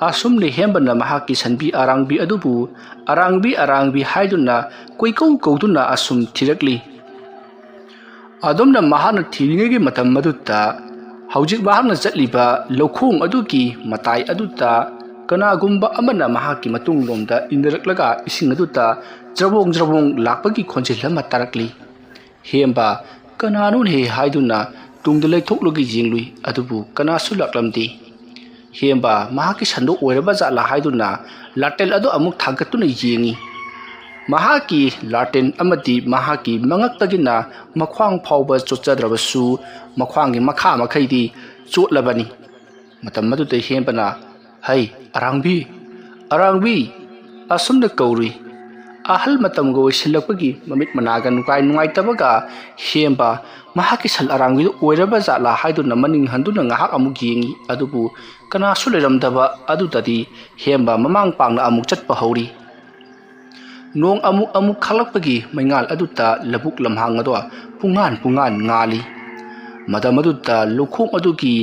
ꯑꯁꯨꯝꯅ ꯍꯦꯝꯕꯅ ꯃꯍꯥꯛꯀꯤ ꯁꯟꯕꯤ ꯑꯔꯥꯡꯕꯤ ꯑꯗꯨꯕꯨ ꯑꯔꯥꯡꯕꯤ, ꯑꯔꯥꯡꯕꯤ ꯍꯥꯏꯗꯨꯅ ꯀꯣꯏꯀꯧ ꯀꯧꯗꯨꯅ ꯑꯁꯨꯝ ꯊꯤꯔꯛꯂꯤ꯫ ꯑꯗꯨꯝꯅ ꯃꯍꯥꯛꯅ ꯊꯤꯔꯤꯉꯩꯒꯤ ꯃꯇꯝ ꯑꯗꯨꯗ ꯍꯧꯖꯤꯛ ꯃꯍꯥꯛꯅ ꯆꯠꯂꯤꯕ ꯂꯧꯈꯣꯡ ꯑꯗꯨꯒꯤ ꯃꯇꯥꯏ ꯑꯗꯨꯗ ꯀꯅꯥꯒꯨꯝꯕ ꯑꯃꯅ ꯃꯍꯥꯛꯀꯤ ꯃꯇꯨꯡꯂꯣꯝꯗ ꯏꯟꯅꯔꯛꯂꯒ ꯏꯁꯤꯡ ꯑꯗꯨꯗ ꯖ꯭ꯔꯕꯣꯡ ꯖ꯭ꯔꯕꯣꯡ ꯂꯥꯛꯄꯒꯤ ꯈꯣꯟꯖꯦꯜ ꯑꯃ ꯇꯥꯔꯛꯂꯤ꯫ ꯍꯦꯝꯕ ꯀꯅꯥꯅꯣꯅꯦ ꯍꯥꯏꯗꯨꯅ ꯇꯨꯡꯗ ꯂꯩꯊꯣꯛꯂꯒ ꯌꯦꯡꯂꯨꯏ, ꯑꯗꯨꯕꯨ ꯀꯅꯥꯁꯨ ꯂꯥꯛꯂꯝꯗꯦ꯫ ꯍꯦꯝꯕ ꯃꯍꯥꯛꯀꯤ ꯁꯟꯗꯣꯛ ꯑꯣꯏꯔꯕ ꯖꯥꯠꯂꯥ ꯍꯥꯏꯗꯨꯅ ꯂꯥꯇꯦꯟ ꯑꯗꯨ ꯑꯃꯨꯛ ꯊꯥꯡꯒꯠꯇꯨꯅ ꯌꯦꯡꯉꯤ꯫ ꯃꯍꯥꯛꯀꯤ ꯂꯥꯇꯦꯟ ꯑꯃꯗꯤ ꯃꯍꯥꯛꯀꯤ ꯃꯉꯛꯇꯒꯤꯅ ꯃꯈ꯭ꯋꯥꯡ ꯐꯥꯎꯕ ꯆꯣꯠꯆꯗ꯭ꯔꯕꯁꯨ ꯃꯈ꯭ꯋꯥꯡꯒꯤ ꯃꯈꯥ ꯃꯈꯩꯗꯤ ꯆꯣꯠꯂꯕꯅꯤ꯫ ꯃꯇꯝ ꯑꯗꯨꯗ ꯍꯦꯝꯕꯅ, "ꯍꯩ, ꯑꯔꯥꯡꯕꯤ, ꯑꯔꯥꯡꯕꯤ!" ꯑꯁꯨꯝꯅ ꯀꯧꯔꯨꯏ꯫ ꯑꯍꯜ ꯃꯇꯝꯒ ꯑꯣꯏꯁꯤꯜꯂꯛꯄꯒꯤ ꯃꯃꯤꯠ ꯃꯅꯥꯒ ꯅꯨꯡꯉꯥꯏ ꯅꯨꯡꯉꯥꯏꯇꯕꯒ ꯍꯦꯝꯕ ꯃꯍꯥꯛꯀꯤ ꯁꯟ ꯑꯔꯥꯡꯕꯤꯗꯨ ꯑꯣꯏꯔꯕ ꯖꯥꯠꯂꯥ ꯍꯥꯏꯗꯨꯅ ꯃꯅꯤꯡ ꯍꯟꯗꯨꯅ ꯉꯥꯏꯍꯥꯛ ꯑꯃꯨꯛ ꯌꯦꯡꯉꯤ꯫ ꯑꯗꯨꯕꯨ ꯀꯅꯥꯁꯨ ꯂꯩꯔꯝꯗꯕ ꯑꯗꯨꯗꯗꯤ ꯍꯦꯝꯕ ꯃꯃꯥꯡ ꯄꯥꯡꯅ ꯑꯃꯨꯛ ꯆꯠꯄ ꯍꯧꯔꯤ꯫ ꯅꯣꯡ ꯑꯃꯨꯛ ꯑꯃꯨꯛ ꯈꯥꯛꯂꯛꯄꯒꯤ ꯃꯩꯉꯥꯜ ꯑꯗꯨꯗ ꯂꯧꯕꯨꯛ ꯂꯝꯍꯥꯡ ꯑꯗꯣ ꯄꯨꯡꯉꯥꯟ ꯄꯨꯡꯉꯥꯟ ꯉꯥꯜꯂꯤ꯫ ꯃꯇꯝ ꯑꯗꯨꯗ ꯂꯧꯈꯣꯡ ꯑꯗꯨꯒꯤ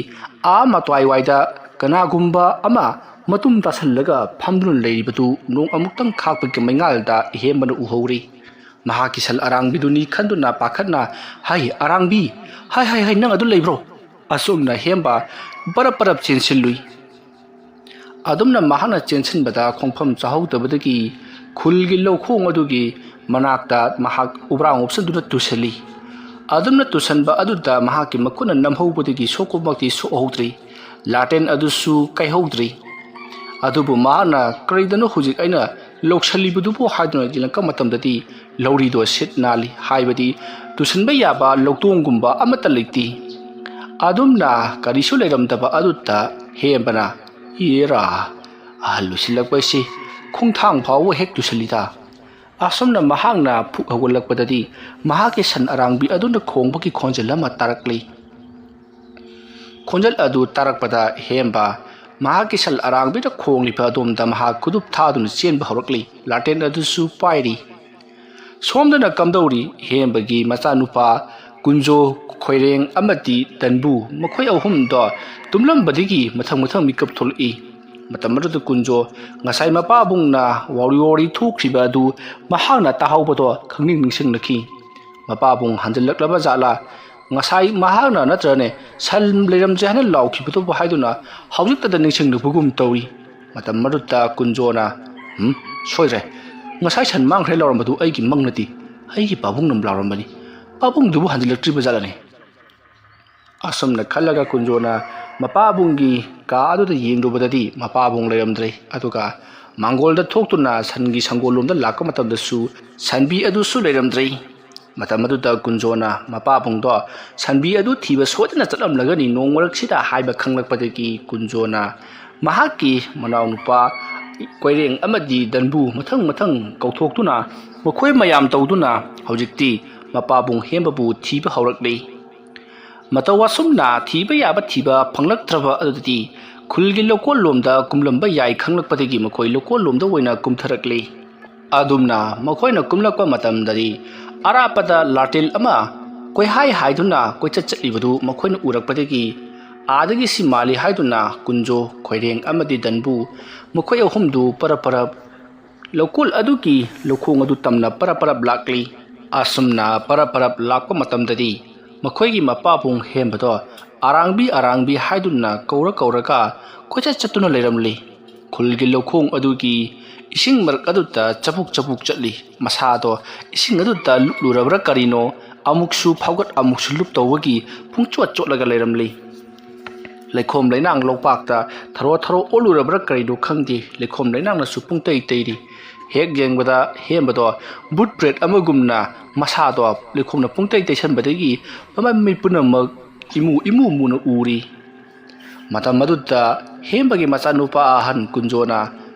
ꯑꯥ ꯃꯇꯥꯏꯋꯥꯏꯗ ꯀꯅꯥꯒꯨꯝꯕ ꯑꯃ ꯃꯇꯨꯝ ꯇꯥꯁꯜꯂꯒ ꯐꯝꯗꯨꯅ ꯂꯩꯔꯤꯕꯗꯨ ꯅꯣꯡ ꯑꯃꯨꯛꯇꯪ ꯈꯥꯛꯄꯒꯤ ꯃꯩꯉꯥꯜꯗ ꯍꯦꯝꯕꯅ ꯎꯍꯧꯔꯤ꯫ ꯃꯍꯥꯛꯀꯤ ꯁꯟ ꯑꯔꯥꯡꯕꯤꯗꯨꯅꯤ ꯈꯟꯗꯨꯅ ꯄꯥꯈꯠꯅ, "ꯍꯥꯏ, ꯑꯔꯥꯡꯕꯤ! ꯍꯥꯏ, ꯍꯥꯏ, ꯍꯥꯏ, ꯅꯪ ꯑꯗꯨ ꯂꯩꯕ꯭ꯔꯣ?" ꯑꯁꯨꯝꯅ ꯍꯦꯝꯕ ꯄꯔꯞ ꯄꯔꯞ ꯆꯦꯟꯁꯤꯜꯂꯨꯏ꯫ ꯑꯗꯨꯝꯅ ꯃꯍꯥꯛꯅ ꯆꯦꯟꯁꯤꯟꯕꯗ ꯈꯣꯡꯐꯝ ꯆꯥꯍꯧꯗꯕꯗꯒꯤ ꯈꯨꯜꯒꯤ ꯂꯧꯈꯣꯡ ꯑꯗꯨꯒꯤ ꯃꯅꯥꯛꯇ ꯃꯍꯥꯛ ꯎꯕ꯭ꯔꯥꯡ ꯎꯞꯁꯟꯗꯨꯅ ꯇꯨꯁꯜꯂꯤ꯫ ꯑꯗꯨꯝꯅ ꯇꯨꯁꯟꯕ ꯑꯗꯨꯗ ꯃꯍꯥꯛꯀꯤ ꯃꯈꯨꯠꯅ ꯅꯝꯍꯧꯕꯗꯒꯤ ꯁꯣꯛꯄꯃꯛꯇꯤ ꯁꯣꯛꯍꯧꯗ꯭ꯔꯤ꯫ ꯂꯥꯇꯦꯟ ꯑꯗꯨꯁꯨ ꯀꯥꯏꯍꯧꯗ꯭ꯔꯤ꯫ ꯑꯗꯨꯕꯨ ꯃꯍꯥꯛꯅ ꯀꯔꯤꯗꯅꯣ ꯍꯧꯖꯤꯛ ꯑꯩꯅ ꯂꯧꯁꯜꯂꯤꯕꯗꯨꯕꯨ ꯍꯥꯏꯗꯨꯅ ꯌꯦꯡꯂꯛꯄ ꯃꯇꯝꯗꯗꯤ ꯂꯧꯔꯤꯗꯣ ꯁꯤꯠ ꯅꯥꯜꯂꯤ, ꯍꯥꯏꯕꯗꯤ ꯇꯨꯁꯟꯕ ꯌꯥꯕ ꯂꯧꯗꯣꯡꯒꯨꯝꯕ ꯑꯃꯠꯇ ꯂꯩꯇꯦ꯫ ꯑꯗꯨꯝꯅ ꯀꯔꯤꯁꯨ ꯂꯩꯔꯝꯗꯕ ꯑꯗꯨꯗ ꯍꯦꯝꯕꯅ, "ꯏꯔꯥ, ꯑꯍꯜ ꯑꯣꯏꯁꯤꯜꯂꯛꯄꯁꯤ ꯈꯣꯡꯊꯥꯡ ꯐꯥꯎꯕ ꯍꯦꯛ ꯇꯨꯁꯜꯂꯤꯗ"꯫ ꯑꯁꯨꯝꯅ ꯃꯍꯥꯛꯅ ꯐꯨꯛ ꯍꯧꯒꯠꯂꯛꯄꯗꯗꯤ ꯃꯍꯥꯛꯀꯤ ꯁꯟ ꯑꯔꯥꯡꯕꯤ ꯑꯗꯨꯅ ꯈꯣꯡꯕꯒꯤ ꯈꯣꯟꯖꯦꯜ ꯑꯃ ꯇꯥꯔꯛꯂꯤ꯫ ꯈꯣꯟꯖꯦꯜ ꯑꯗꯨ ꯇꯥꯔꯛꯄꯗ ꯍꯦꯝꯕ ꯃꯍꯥꯛꯀꯤ ꯁꯟ ꯑꯔꯥꯡꯕꯤꯅ ꯈꯣꯡꯂꯤꯕ ꯑꯗꯣꯝꯗ ꯃꯍꯥꯛ ꯈꯨꯗꯨꯞ ꯊꯥꯗꯨꯅ ꯆꯦꯟꯕ ꯍꯧꯔꯛꯂꯤ꯫ ꯂꯥꯇꯦꯟ ꯑꯗꯨꯁꯨ ꯄꯥꯏꯔꯤ꯫ ꯁꯣꯝꯗꯅ ꯀꯝꯗꯧꯔꯤ? ꯍꯦꯝꯕꯒꯤ ꯃꯆꯥꯅꯨꯄꯥ ꯀꯨꯟꯖꯣ, ꯈꯣꯏꯔꯦꯡ ꯑꯃꯗꯤ ꯗꯟꯕꯨ, ꯃꯈꯣꯏ ꯑꯍꯨꯝꯗꯣ ꯇꯨꯝꯂꯝꯕꯗꯒꯤ ꯃꯊꯪ ꯃꯊꯪ ꯃꯤꯀꯞ ꯊꯣꯛꯂꯛꯏ꯫ ꯃꯇꯝ ꯑꯗꯨꯗ ꯀꯨꯟꯖꯣ ꯉꯁꯥꯏ ꯃꯄꯥꯕꯨꯡꯅ ꯋꯥꯎꯔꯤ ꯋꯥꯎꯔꯤ ꯊꯣꯛꯈ꯭ꯔꯤꯕ ꯑꯗꯨ ꯃꯍꯥꯛꯅ ꯇꯥꯍꯧꯕꯗꯣ ꯈꯪꯅꯤꯡ ꯅꯤꯡꯁꯤꯡꯂꯛꯈꯤ꯫ ꯃꯄꯥꯕꯨꯡ ꯍꯟꯖꯤꯜꯂꯛꯂꯕ ꯖꯥꯠꯂꯥ? ꯉꯁꯥꯏ ꯃꯍꯥꯛꯅ ꯅꯠꯇ꯭ꯔꯅꯦ ꯁꯟ ꯂꯩꯔꯝꯗ꯭ꯔꯦ ꯍꯥꯏꯅ ꯂꯥꯎꯈꯤꯕꯗꯨꯕꯨ ꯍꯥꯏꯗꯨꯅ ꯍꯧꯖꯤꯛꯇꯗ ꯅꯤꯡꯁꯤꯡꯂꯛꯄꯒꯨꯝ ꯇꯧꯏ꯫ ꯃꯇꯝ ꯑꯗꯨꯗ ꯀꯨꯟꯖꯣꯅ, "ꯎꯝ, ꯁꯣꯏꯗ꯭ꯔꯦ꯫ ꯉꯁꯥꯏ ꯁꯟ ꯃꯥꯡꯈ꯭ꯔꯦ ꯂꯥꯎꯔꯝꯕꯗꯨ ꯑꯩꯒꯤ ꯃꯪ ꯅꯠꯇꯦ, ꯑꯩꯒꯤ ꯄꯥꯕꯨꯡꯅ ꯂꯥꯎꯔꯝꯕꯅꯤ꯫ ꯄꯥꯕꯨꯡꯗꯨꯕꯨ ꯍꯟꯖꯤꯜꯂꯛꯇ꯭ꯔꯤꯕ ꯖꯥꯠꯂꯅꯦ?" ꯑꯁꯨꯝꯅ ꯈꯜꯂꯒ ꯀꯨꯟꯖꯣꯅ ꯃꯄꯥꯕꯨꯡꯒꯤ ꯀꯥ ꯑꯗꯨꯗ ꯌꯦꯡꯂꯨꯕꯗꯗꯤ ꯃꯄꯥꯕꯨꯡ ꯂꯩꯔꯝꯗ꯭ꯔꯦ꯫ ꯑꯗꯨꯒ ꯃꯥꯡꯒꯣꯜꯗ ꯊꯣꯛꯇꯨꯅ ꯁꯟꯒꯤ ꯁꯪꯒꯣꯜ ꯂꯣꯝꯗ ꯂꯥꯛꯄ ꯃꯇꯝꯗꯁꯨ ꯁꯟꯕꯤ ꯑꯗꯨꯁꯨ ꯂꯩꯔꯝꯗ꯭ꯔꯦ꯫ ꯃꯇꯝ ꯑꯗꯨꯗ ꯀꯨꯟꯖꯣꯅ ꯃꯄꯥꯕꯨꯡꯗꯣ ꯁꯟꯕꯤ ꯑꯗꯨ ꯊꯤꯕ ꯁꯣꯏꯗꯅ ꯆꯠꯂꯝꯂꯒꯅꯤ ꯅꯣꯡ ꯃꯔꯛꯁꯤꯗ ꯍꯥꯏꯕ ꯈꯪꯂꯛꯄꯗꯒꯤ ꯀꯨꯟꯖꯣꯅ ꯃꯍꯥꯛꯀꯤ ꯃꯅꯥꯎꯅꯨꯄꯥ ꯀꯣꯏꯔꯦꯡ ꯑꯃꯗꯤ ꯗꯟꯕꯨ ꯃꯊꯪ ꯃꯊꯪ ꯀꯧꯊꯣꯛꯇꯨꯅ ꯃꯈꯣꯏ ꯃꯌꯥꯝ ꯇꯧꯗꯨꯅ ꯍꯧꯖꯤꯛꯇꯤ ꯃꯄꯥꯕꯨꯡ ꯍꯦꯝꯕꯕꯨ ꯊꯤꯕ ꯍꯧꯔꯛꯂꯤ꯫ ꯃꯇꯧ ꯑꯁꯨꯝꯅ ꯊꯤꯕ ꯌꯥꯕ ꯊꯤꯕ ꯐꯪꯂꯛꯇ꯭ꯔꯕ ꯑꯗꯨꯗꯗꯤ ꯈꯨꯜꯒꯤ ꯂꯧꯀꯣꯜ ꯂꯣꯝꯗ ꯀꯨꯝꯂꯝꯕ ꯌꯥꯏ ꯈꯪꯂꯛꯄꯗꯒꯤ ꯃꯈꯣꯏ ꯂꯧꯀꯣꯜ ꯂꯣꯝꯗ ꯑꯣꯏꯅ ꯀꯨꯝꯊꯔꯛꯂꯤ꯫ ꯑꯗꯨꯝꯅ ꯃꯈꯣꯏꯅ ꯀꯨꯝꯂꯛꯄ ꯃꯇꯝꯗꯗꯤ ꯑꯔꯥꯞꯄꯗ ꯂꯥꯇꯦꯜ ꯑꯃ ꯀꯣꯏꯍꯥꯏ ꯍꯥꯏꯗꯨꯅ ꯀꯣꯏꯆꯠ ꯆꯠꯂꯤꯕꯗꯨ ꯃꯈꯣꯏꯅ ꯎꯔꯛꯄꯗꯒꯤ ꯑꯥꯗꯒꯤ ꯁꯤ ꯃꯥꯜꯂꯤ ꯍꯥꯏꯗꯨꯅ ꯀꯨꯟꯖꯣ, ꯈꯣꯏꯔꯦꯡ ꯑꯃꯗꯤ ꯗꯟꯕꯨ ꯃꯈꯣꯏ ꯑꯍꯨꯝꯗꯨ ꯄꯔꯞ ꯄꯔꯞ ꯂꯧꯀꯣꯜ ꯑꯗꯨꯒꯤ ꯂꯧꯈꯣꯡ ꯑꯗꯨ ꯇꯝꯅ ꯄꯔꯞ ꯄꯔꯞ ꯂꯥꯛꯂꯤ꯫ ꯑꯁꯨꯝꯅ ꯄꯔꯞ ꯄꯔꯞ ꯂꯥꯛꯄ ꯃꯇꯝꯗꯗꯤ ꯃꯈꯣꯏꯒꯤ ꯃꯄꯥꯕꯨꯡ ꯍꯦꯝꯕꯗꯣ "ꯑꯔꯥꯡꯕꯤ, ꯑꯔꯥꯡꯕꯤ" ꯍꯥꯏꯗꯨꯅ ꯀꯧꯔ ꯀꯧꯔꯒ ꯀꯣꯏꯆꯠ ꯆꯠꯇꯨꯅ ꯂꯩꯔꯝꯂꯤ꯫ ꯈꯨꯜꯒꯤ ꯂꯧꯈꯣꯡ ꯑꯗꯨꯒꯤ ꯏꯁꯤꯡ ꯃꯔꯛ ꯑꯗꯨꯗ ꯆꯕꯨꯛ ꯆꯕꯨꯛ ꯆꯠꯂꯤ꯫ ꯃꯁꯥꯗꯣ ꯏꯁꯤꯡ ꯑꯗꯨꯗ ꯂꯨꯞꯂꯨꯔꯕ꯭ꯔꯥ ꯀꯔꯤꯅꯣ, ꯑꯃꯨꯛꯁꯨ ꯐꯥꯎꯒꯠ ꯑꯃꯨꯛꯁꯨ ꯂꯨꯞ ꯇꯧꯕꯒꯤ ꯄꯨꯡꯆꯣꯠ ꯆꯣꯠꯂꯒ ꯂꯩꯔꯝꯂꯤ꯫ ꯂꯩꯈꯣꯝ ꯂꯩꯅꯥꯡ ꯂꯣꯛꯄꯥꯛꯇ ꯊꯔꯣ ꯊꯔꯣ ꯑꯣꯜꯂꯨꯔꯕ꯭ꯔꯥ ꯀꯔꯤꯅꯣ ꯈꯪꯗꯦ, ꯂꯩꯈꯣꯝ ꯂꯩꯅꯥꯡꯅꯁꯨ ꯄꯨꯡꯇꯩ ꯇꯩꯔꯤ꯫ ꯍꯦꯛ ꯌꯦꯡꯕꯗ ꯍꯦꯝꯕꯗꯣ ꯕꯨꯠ ꯕ꯭ꯔꯦꯗ ꯑꯃꯒꯨꯝꯅ ꯃꯁꯥꯗꯣ ꯂꯩꯈꯣꯝꯅ ꯄꯨꯡꯇꯩ ꯇꯩꯁꯟꯕꯗꯒꯤ ꯃꯃꯥꯏ ꯃꯃꯤꯠ ꯄꯨꯝꯅꯃꯛ ꯏꯃꯨ ꯏꯃꯨ ꯃꯨꯅ ꯎꯔꯤ꯫ ꯃꯇꯝ ꯑꯗꯨꯗ ꯍꯦꯝꯕꯒꯤ ꯃꯆꯥꯅꯨꯄꯥ ꯑꯍꯟ ꯀꯨꯟꯖꯣꯅ,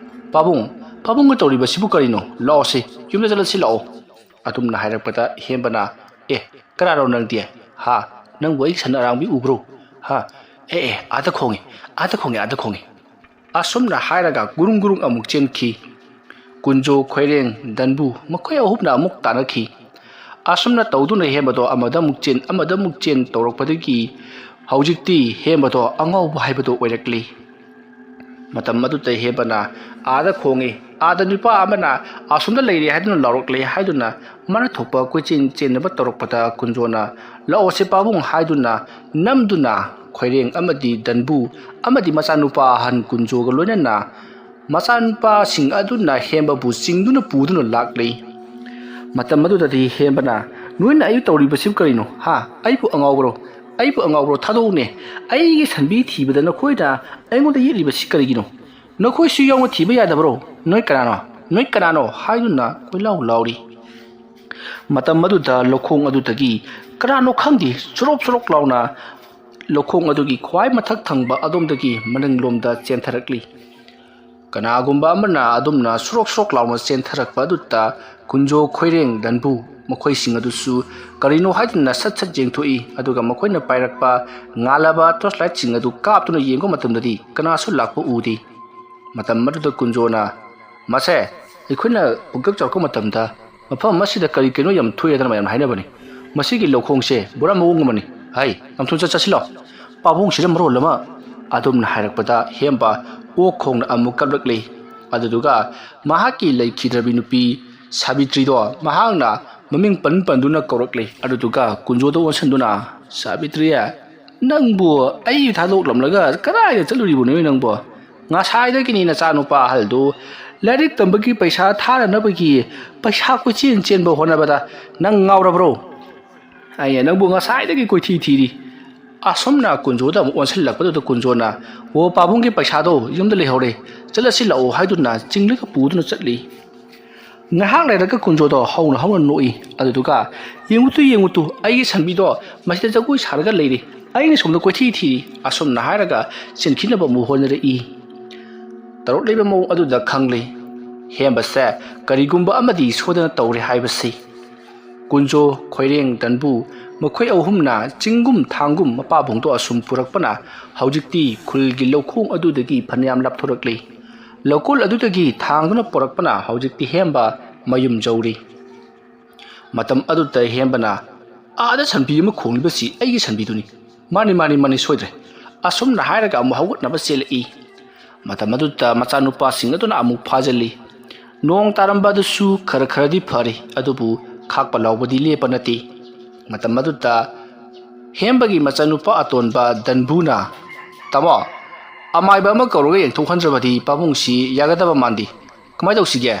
"ꯄꯥꯕꯨꯡ, ꯄꯥꯕꯨꯡꯅ ꯇꯧꯔꯤꯕꯁꯤꯕꯨ ꯀꯔꯤꯅꯣ? ꯂꯥꯛꯑꯣꯁꯦ, ꯌꯨꯝꯗ ꯆꯠꯂꯁꯤ ꯂꯥꯛꯑꯣ"꯫ ꯑꯗꯨꯝꯅ ꯍꯥꯏꯔꯛꯄꯗ ꯍꯦꯝꯕꯅ, "ꯑꯦ, ꯀꯅꯥꯅꯣ ꯅꯪꯗꯤ? ꯍꯥ? ꯅꯪꯕꯨ ꯑꯩꯒꯤ ꯁꯟ ꯑꯔꯥꯡꯕꯤ ꯎꯕ꯭ꯔꯣ? ꯍꯥ? ꯑꯦ, ꯑꯦ, ꯑꯥꯗ ꯈꯣꯡꯉꯤ, ꯑꯥꯗ ꯈꯣꯡꯉꯤ, ꯑꯥꯗ ꯈꯣꯡꯉꯤ"꯫ ꯑꯁꯨꯝꯅ ꯍꯥꯏꯔꯒ ꯒꯨꯔꯨꯡ ꯒꯨꯔꯨꯡ ꯑꯃꯨꯛ ꯆꯦꯟꯈꯤ꯫ ꯀꯨꯟꯖꯣ, ꯈꯣꯏꯔꯦꯡ, ꯗꯟꯕꯨ ꯃꯈꯣꯏ ꯑꯍꯨꯝꯅ ꯑꯃꯨꯛ ꯇꯥꯟꯅꯈꯤ꯫ ꯑꯁꯨꯝꯅ ꯇꯧꯗꯨꯅ ꯍꯦꯝꯕꯗꯣ ꯑꯃꯗ ꯑꯃꯨꯛ ꯆꯦꯟ, ꯑꯃꯗ ꯑꯃꯨꯛ ꯆꯦꯟ ꯇꯧꯔꯛꯄꯗꯒꯤ ꯍꯧꯖꯤꯛꯇꯤ ꯍꯦꯝꯕꯗꯣ ꯑꯉꯥꯎꯕ ꯍꯥꯏꯕꯗꯣ ꯑꯣꯏꯔꯛꯂꯤ꯫ ꯃꯇꯝ ꯑꯗꯨꯗ ꯍꯦꯝꯕꯅ, "ꯑꯥꯗ ꯈꯣꯡꯉꯤ, ꯑꯥꯗ ꯅꯨꯄꯥ ꯑꯃꯅ ꯑꯁꯣꯝꯗ ꯂꯩꯔꯦ" ꯍꯥꯏꯗꯨꯅ ꯂꯥꯎꯔꯛꯂꯦ ꯍꯥꯏꯗꯨꯅ ꯃꯅꯥ ꯊꯣꯛꯄ ꯀꯣꯏꯆꯦꯟ ꯆꯦꯟꯅꯕ ꯇꯧꯔꯛꯄꯗ ꯀꯨꯟꯖꯣꯅ, "ꯂꯥꯛꯑꯣꯁꯦ ꯄꯥꯕꯨꯡ" ꯍꯥꯏꯗꯨꯅ ꯅꯝꯗꯨꯅ ꯈꯣꯏꯔꯦꯡ ꯑꯃꯗꯤ ꯗꯟꯕꯨ ꯑꯃꯗꯤ ꯃꯆꯥꯅꯨꯄꯥ ꯑꯍꯟ ꯀꯨꯟꯖꯣꯒ ꯂꯣꯏꯅꯅ ꯃꯆꯥꯅꯨꯄꯥꯁꯤꯡ ꯑꯗꯨꯅ ꯍꯦꯝꯕꯕꯨ ꯆꯤꯡꯗꯨꯅ ꯄꯨꯗꯨꯅ ꯂꯥꯛꯂꯤ꯫ ꯃꯇꯝ ꯑꯗꯨꯗꯗꯤ ꯍꯦꯝꯕꯅ, "ꯅꯣꯏꯅ ꯑꯩꯕꯨ ꯇꯧꯔꯤꯕꯁꯤꯕꯨ ꯀꯔꯤꯅꯣ? ꯍꯥ? ꯑꯩꯕꯨ ꯑꯉꯥꯎꯕꯔꯣ? ꯑꯩꯕꯨ ꯑꯉꯥꯎꯕꯔꯣ? ꯊꯥꯗꯣꯛꯎꯅꯦ꯫ ꯑꯩꯒꯤ ꯁꯟꯕꯤ ꯊꯤꯕꯗ ꯅꯈꯣꯏꯅ ꯑꯩꯉꯣꯟꯗ ꯌꯦꯠꯂꯤꯕꯁꯤ ꯀꯔꯤꯒꯤꯅꯣ? ꯅꯈꯣꯏꯁꯨ ꯌꯥꯎꯅ ꯊꯤꯕ ꯌꯥꯗꯕꯔꯣ? ꯅꯣꯏ ꯀꯅꯥꯅꯣ? ꯅꯣꯏ ꯀꯅꯥꯅꯣ?" ꯍꯥꯏꯗꯨꯅ ꯀꯣꯏꯂꯥꯎ ꯂꯥꯎꯔꯤ꯫ ꯃꯇꯝ ꯑꯗꯨꯗ ꯂꯧꯈꯣꯡ ꯑꯗꯨꯗꯒꯤ ꯀꯅꯥꯅꯣ ꯈꯪꯗꯦ, ꯆꯨꯔꯣꯞ ꯆꯨꯔꯣꯞ ꯂꯥꯎꯅ ꯂꯧꯈꯣꯡ ꯑꯗꯨꯒꯤ ꯈ꯭ꯋꯥꯏ ꯃꯊꯛ ꯊꯪꯕ ꯑꯗꯣꯝꯗꯒꯤ ꯃꯅꯤꯡꯂꯣꯝꯗ ꯆꯦꯟꯊꯔꯛꯂꯤ꯫ ꯀꯅꯥꯒꯨꯝꯕ ꯑꯃꯅ ꯑꯗꯨꯝꯅ ꯁꯣꯔꯣꯛ ꯁꯣꯔꯣꯛ ꯂꯥꯎꯅ ꯆꯦꯟꯊꯔꯛꯄ ꯑꯗꯨꯗ ꯀꯨꯟꯖꯣ, ꯈꯣꯏꯔꯦꯡ, ꯗꯟꯕꯨ ꯃꯈꯣꯏꯁꯤꯡ ꯑꯗꯨꯁꯨ ꯀꯔꯤꯅꯣ ꯍꯥꯏꯗꯨꯅ ꯁꯠ ꯁꯠ ꯌꯦꯡꯊꯣꯛꯏ꯫ ꯑꯗꯨꯒ ꯃꯈꯣꯏꯅ ꯄꯥꯏꯔꯛꯄ ꯉꯥꯜꯂꯕ ꯇꯣꯔꯆ ꯂꯥꯏꯠꯁꯤꯡ ꯑꯗꯨ ꯀꯥꯞꯇꯨꯅ ꯌꯦꯡꯕ ꯃꯇꯝꯗꯗꯤ ꯀꯅꯥꯁꯨ ꯂꯥꯛꯄ ꯎꯗꯦ꯫ ꯃꯇꯝ ꯑꯗꯨꯗ ꯀꯨꯟꯖꯣꯅ, "ꯃꯁꯦ, ꯑꯩꯈꯣꯏꯅ ꯄꯨꯡꯀꯛ ꯆꯥꯎꯔꯛꯄ ꯃꯇꯝꯗ ꯃꯐꯝ ꯑꯁꯤꯗ ꯀꯔꯤ ꯀꯩꯅꯣ ꯌꯥꯝ ꯊꯣꯛꯑꯦꯗꯅ ꯃꯌꯥꯝꯅ ꯍꯥꯏꯅꯕꯅꯤ꯫ ꯃꯁꯤꯒꯤ ꯂꯧꯈꯣꯡꯁꯦ ꯕꯣꯔꯥ ꯃꯑꯣꯡ ꯑꯃꯅꯤ꯫ ꯍꯥꯏ, ꯅꯝꯊꯨ ꯆꯠ ꯆꯠꯁꯤꯜꯂꯣ꯫ ꯄꯥꯕꯨꯡꯁꯤꯗ ꯃꯔꯣꯜ ꯑꯃ" ꯑꯗꯨꯝꯅ ꯍꯥꯏꯔꯛꯄꯗ ꯍꯦꯝꯕ ꯑꯣꯛ ꯈꯣꯡꯅ ꯑꯃꯨꯛ ꯀꯞꯂꯛꯂꯤ꯫ ꯑꯗꯨꯗꯨꯒ ꯃꯍꯥꯛꯀꯤ ꯂꯩꯈꯤꯗ꯭ꯔꯕꯤ ꯅꯨꯄꯤ ꯁꯥꯕꯤꯇ꯭ꯔꯤꯗꯣ ꯃꯍꯥꯛꯅ ꯃꯃꯤꯡ ꯄꯟ ꯄꯟꯗꯨꯅ ꯀꯧꯔꯛꯂꯤ꯫ ꯑꯗꯨꯗꯨꯒ ꯀꯨꯟꯖꯣꯗ ꯑꯣꯟꯁꯤꯟꯗꯨꯅ, "ꯁꯥꯕꯤꯇ꯭ꯔꯤ, ꯅꯪꯕꯨ ꯑꯩ ꯊꯥꯗꯣꯛꯂꯝꯂꯒ ꯀꯗꯥꯏꯗ ꯆꯠꯂꯨꯔꯤꯕꯅꯣ ꯅꯪꯕꯨ? ꯉꯁꯥꯏꯗꯒꯤꯅꯤ ꯅꯆꯥꯅꯨꯄꯥ ꯑꯍꯜꯗꯨ ꯂꯥꯏꯔꯤꯛ ꯇꯝꯕꯒꯤ ꯄꯩꯁꯥ ꯊꯥꯅꯅꯕꯒꯤ ꯄꯩꯁꯥ ꯀꯣꯏꯆꯦꯟ ꯆꯦꯟꯕ ꯍꯣꯠꯅꯕꯗ ꯅꯪ ꯉꯥꯎꯔꯕ꯭ꯔꯣ? ꯑꯩꯅ ꯅꯪꯕꯨ ꯉꯁꯥꯏꯗꯒꯤ ꯀꯣꯏꯊꯤ ꯊꯤꯔꯤ꯫ ꯑꯁꯨꯝꯅ ꯀꯨꯟꯖꯣꯗ ꯑꯃꯨꯛ ꯑꯣꯟꯁꯤꯜꯂꯛꯄꯗꯨꯗ ꯀꯨꯟꯖꯣꯅ, "ꯑꯣ, ꯄꯥꯕꯨꯡꯒꯤ ꯄꯩꯁꯥꯗꯣ ꯌꯨꯝꯗ ꯂꯩꯍꯧꯔꯦ, ꯆꯠꯂꯁꯤ ꯂꯥꯛꯑꯣ" ꯍꯥꯏꯗꯨꯅ ꯆꯤꯡꯂꯒ ꯄꯨꯗꯨꯅ ꯆꯠꯂꯤ꯫ ꯉꯥꯏꯍꯥꯛ ꯂꯩꯔꯒ ꯀꯨꯟꯖꯣꯗꯣ ꯍꯧꯅ ꯍꯧꯅ ꯅꯣꯛꯏ꯫ ꯑꯗꯨꯗꯨꯒ, "ꯌꯦꯡꯉꯨꯇꯨ, ꯌꯦꯡꯉꯨꯇꯨ, ꯑꯩꯒꯤ ꯁꯟꯕꯤꯗꯣ ꯃꯁꯤꯗ ꯖꯒꯣꯏ ꯁꯥꯔꯒ ꯂꯩꯔꯦ, ꯑꯩꯅ ꯁꯣꯝꯗ ꯀꯣꯏꯊꯤ ꯊꯤꯔꯤ" ꯑꯁꯨꯝꯅ ꯍꯥꯏꯔꯒ ꯆꯦꯟꯈꯤꯅꯕ ꯑꯃꯨꯛ ꯍꯣꯠꯅꯔꯛꯏ꯫ ꯇꯧꯔꯛꯂꯤꯕ ꯃꯑꯣꯡ ꯑꯗꯨꯗ ꯈꯪꯂꯤ, ꯍꯦꯝꯕꯁꯦ ꯀꯔꯤꯒꯨꯝꯕ ꯑꯃꯗꯤ ꯁꯣꯏꯗꯅ ꯇꯧꯔꯦ ꯍꯥꯏꯕꯁꯤ꯫ ꯀꯨꯟꯖꯣ, ꯈꯣꯏꯔꯦꯡ, ꯗꯟꯕꯨ, ꯃꯈꯣꯏ ꯑꯍꯨꯝꯅ ꯆꯤꯡꯒꯨꯝ ꯊꯥꯡꯒꯨꯝ ꯃꯄꯥꯕꯨꯡꯗꯣ ꯑꯁꯨꯝ ꯄꯨꯔꯛꯄꯅ ꯍꯧꯖꯤꯛꯇꯤ ꯈꯨꯜꯒꯤ ꯂꯧꯈꯣꯡ ꯑꯗꯨꯗꯒꯤ ꯐꯅꯌꯥꯝ ꯂꯥꯞꯊꯣꯔꯛꯂꯤ꯫ ꯂꯧꯀꯣꯜ ꯑꯗꯨꯗꯒꯤ ꯊꯥꯡꯗꯨꯅ ꯄꯨꯔꯛꯄꯅ ꯍꯧꯖꯤꯛꯇꯤ ꯍꯦꯝꯕ ꯃꯌꯨꯝ ꯌꯧꯔꯤ꯫ ꯃꯇꯝ ꯑꯗꯨꯗ ꯍꯦꯝꯕꯅ, "ꯑꯥꯗ ꯁꯟꯕꯤ ꯑꯃ ꯈꯣꯡꯂꯤꯕꯁꯤ ꯑꯩꯒꯤ ꯁꯟꯕꯤꯗꯨꯅꯤ꯫ ꯃꯥꯅꯤ, ꯃꯥꯅꯤ, ꯃꯥꯅꯤ, ꯁꯣꯏꯗ꯭ꯔꯦ" ꯑꯁꯨꯝꯅ ꯍꯥꯏꯔꯒ ꯑꯃꯨꯛ ꯍꯧꯒꯠꯅꯕ ꯆꯦꯜꯂꯛꯏ꯫ ꯃꯇꯝ ꯑꯗꯨꯗ ꯃꯆꯥꯅꯨꯄꯥꯁꯤꯡ ꯑꯗꯨꯅ ꯑꯃꯨꯛ ꯐꯥꯖꯤꯜꯂꯤ꯫ ꯅꯣꯡ ꯇꯥꯔꯝꯕ ꯑꯗꯨꯁꯨ ꯈꯔ ꯈꯔꯗꯤ ꯐꯔꯤ, ꯑꯗꯨꯕꯨ ꯈꯥꯛꯄ ꯂꯥꯎꯕꯗꯤ ꯂꯦꯞꯄ ꯅꯠꯇꯦ꯫ ꯃꯇꯝ ꯑꯗꯨꯗ ꯍꯦꯝꯕꯒꯤ ꯃꯆꯥꯅꯨꯄꯥ ꯑꯇꯣꯟꯕ ꯗꯟꯕꯨꯅ, "ꯇꯥꯃꯣ, ꯑꯃꯥꯏꯕ ꯑꯃ ꯀꯧꯔꯒ ꯌꯦꯡꯊꯣꯛꯍꯟꯗ꯭ꯔꯕꯗꯤ ꯄꯥꯕꯨꯡꯁꯤ ꯌꯥꯒꯗꯕ ꯃꯥꯟꯗꯦ꯫ ꯀꯃꯥꯏ ꯇꯧꯁꯤꯒꯦ?"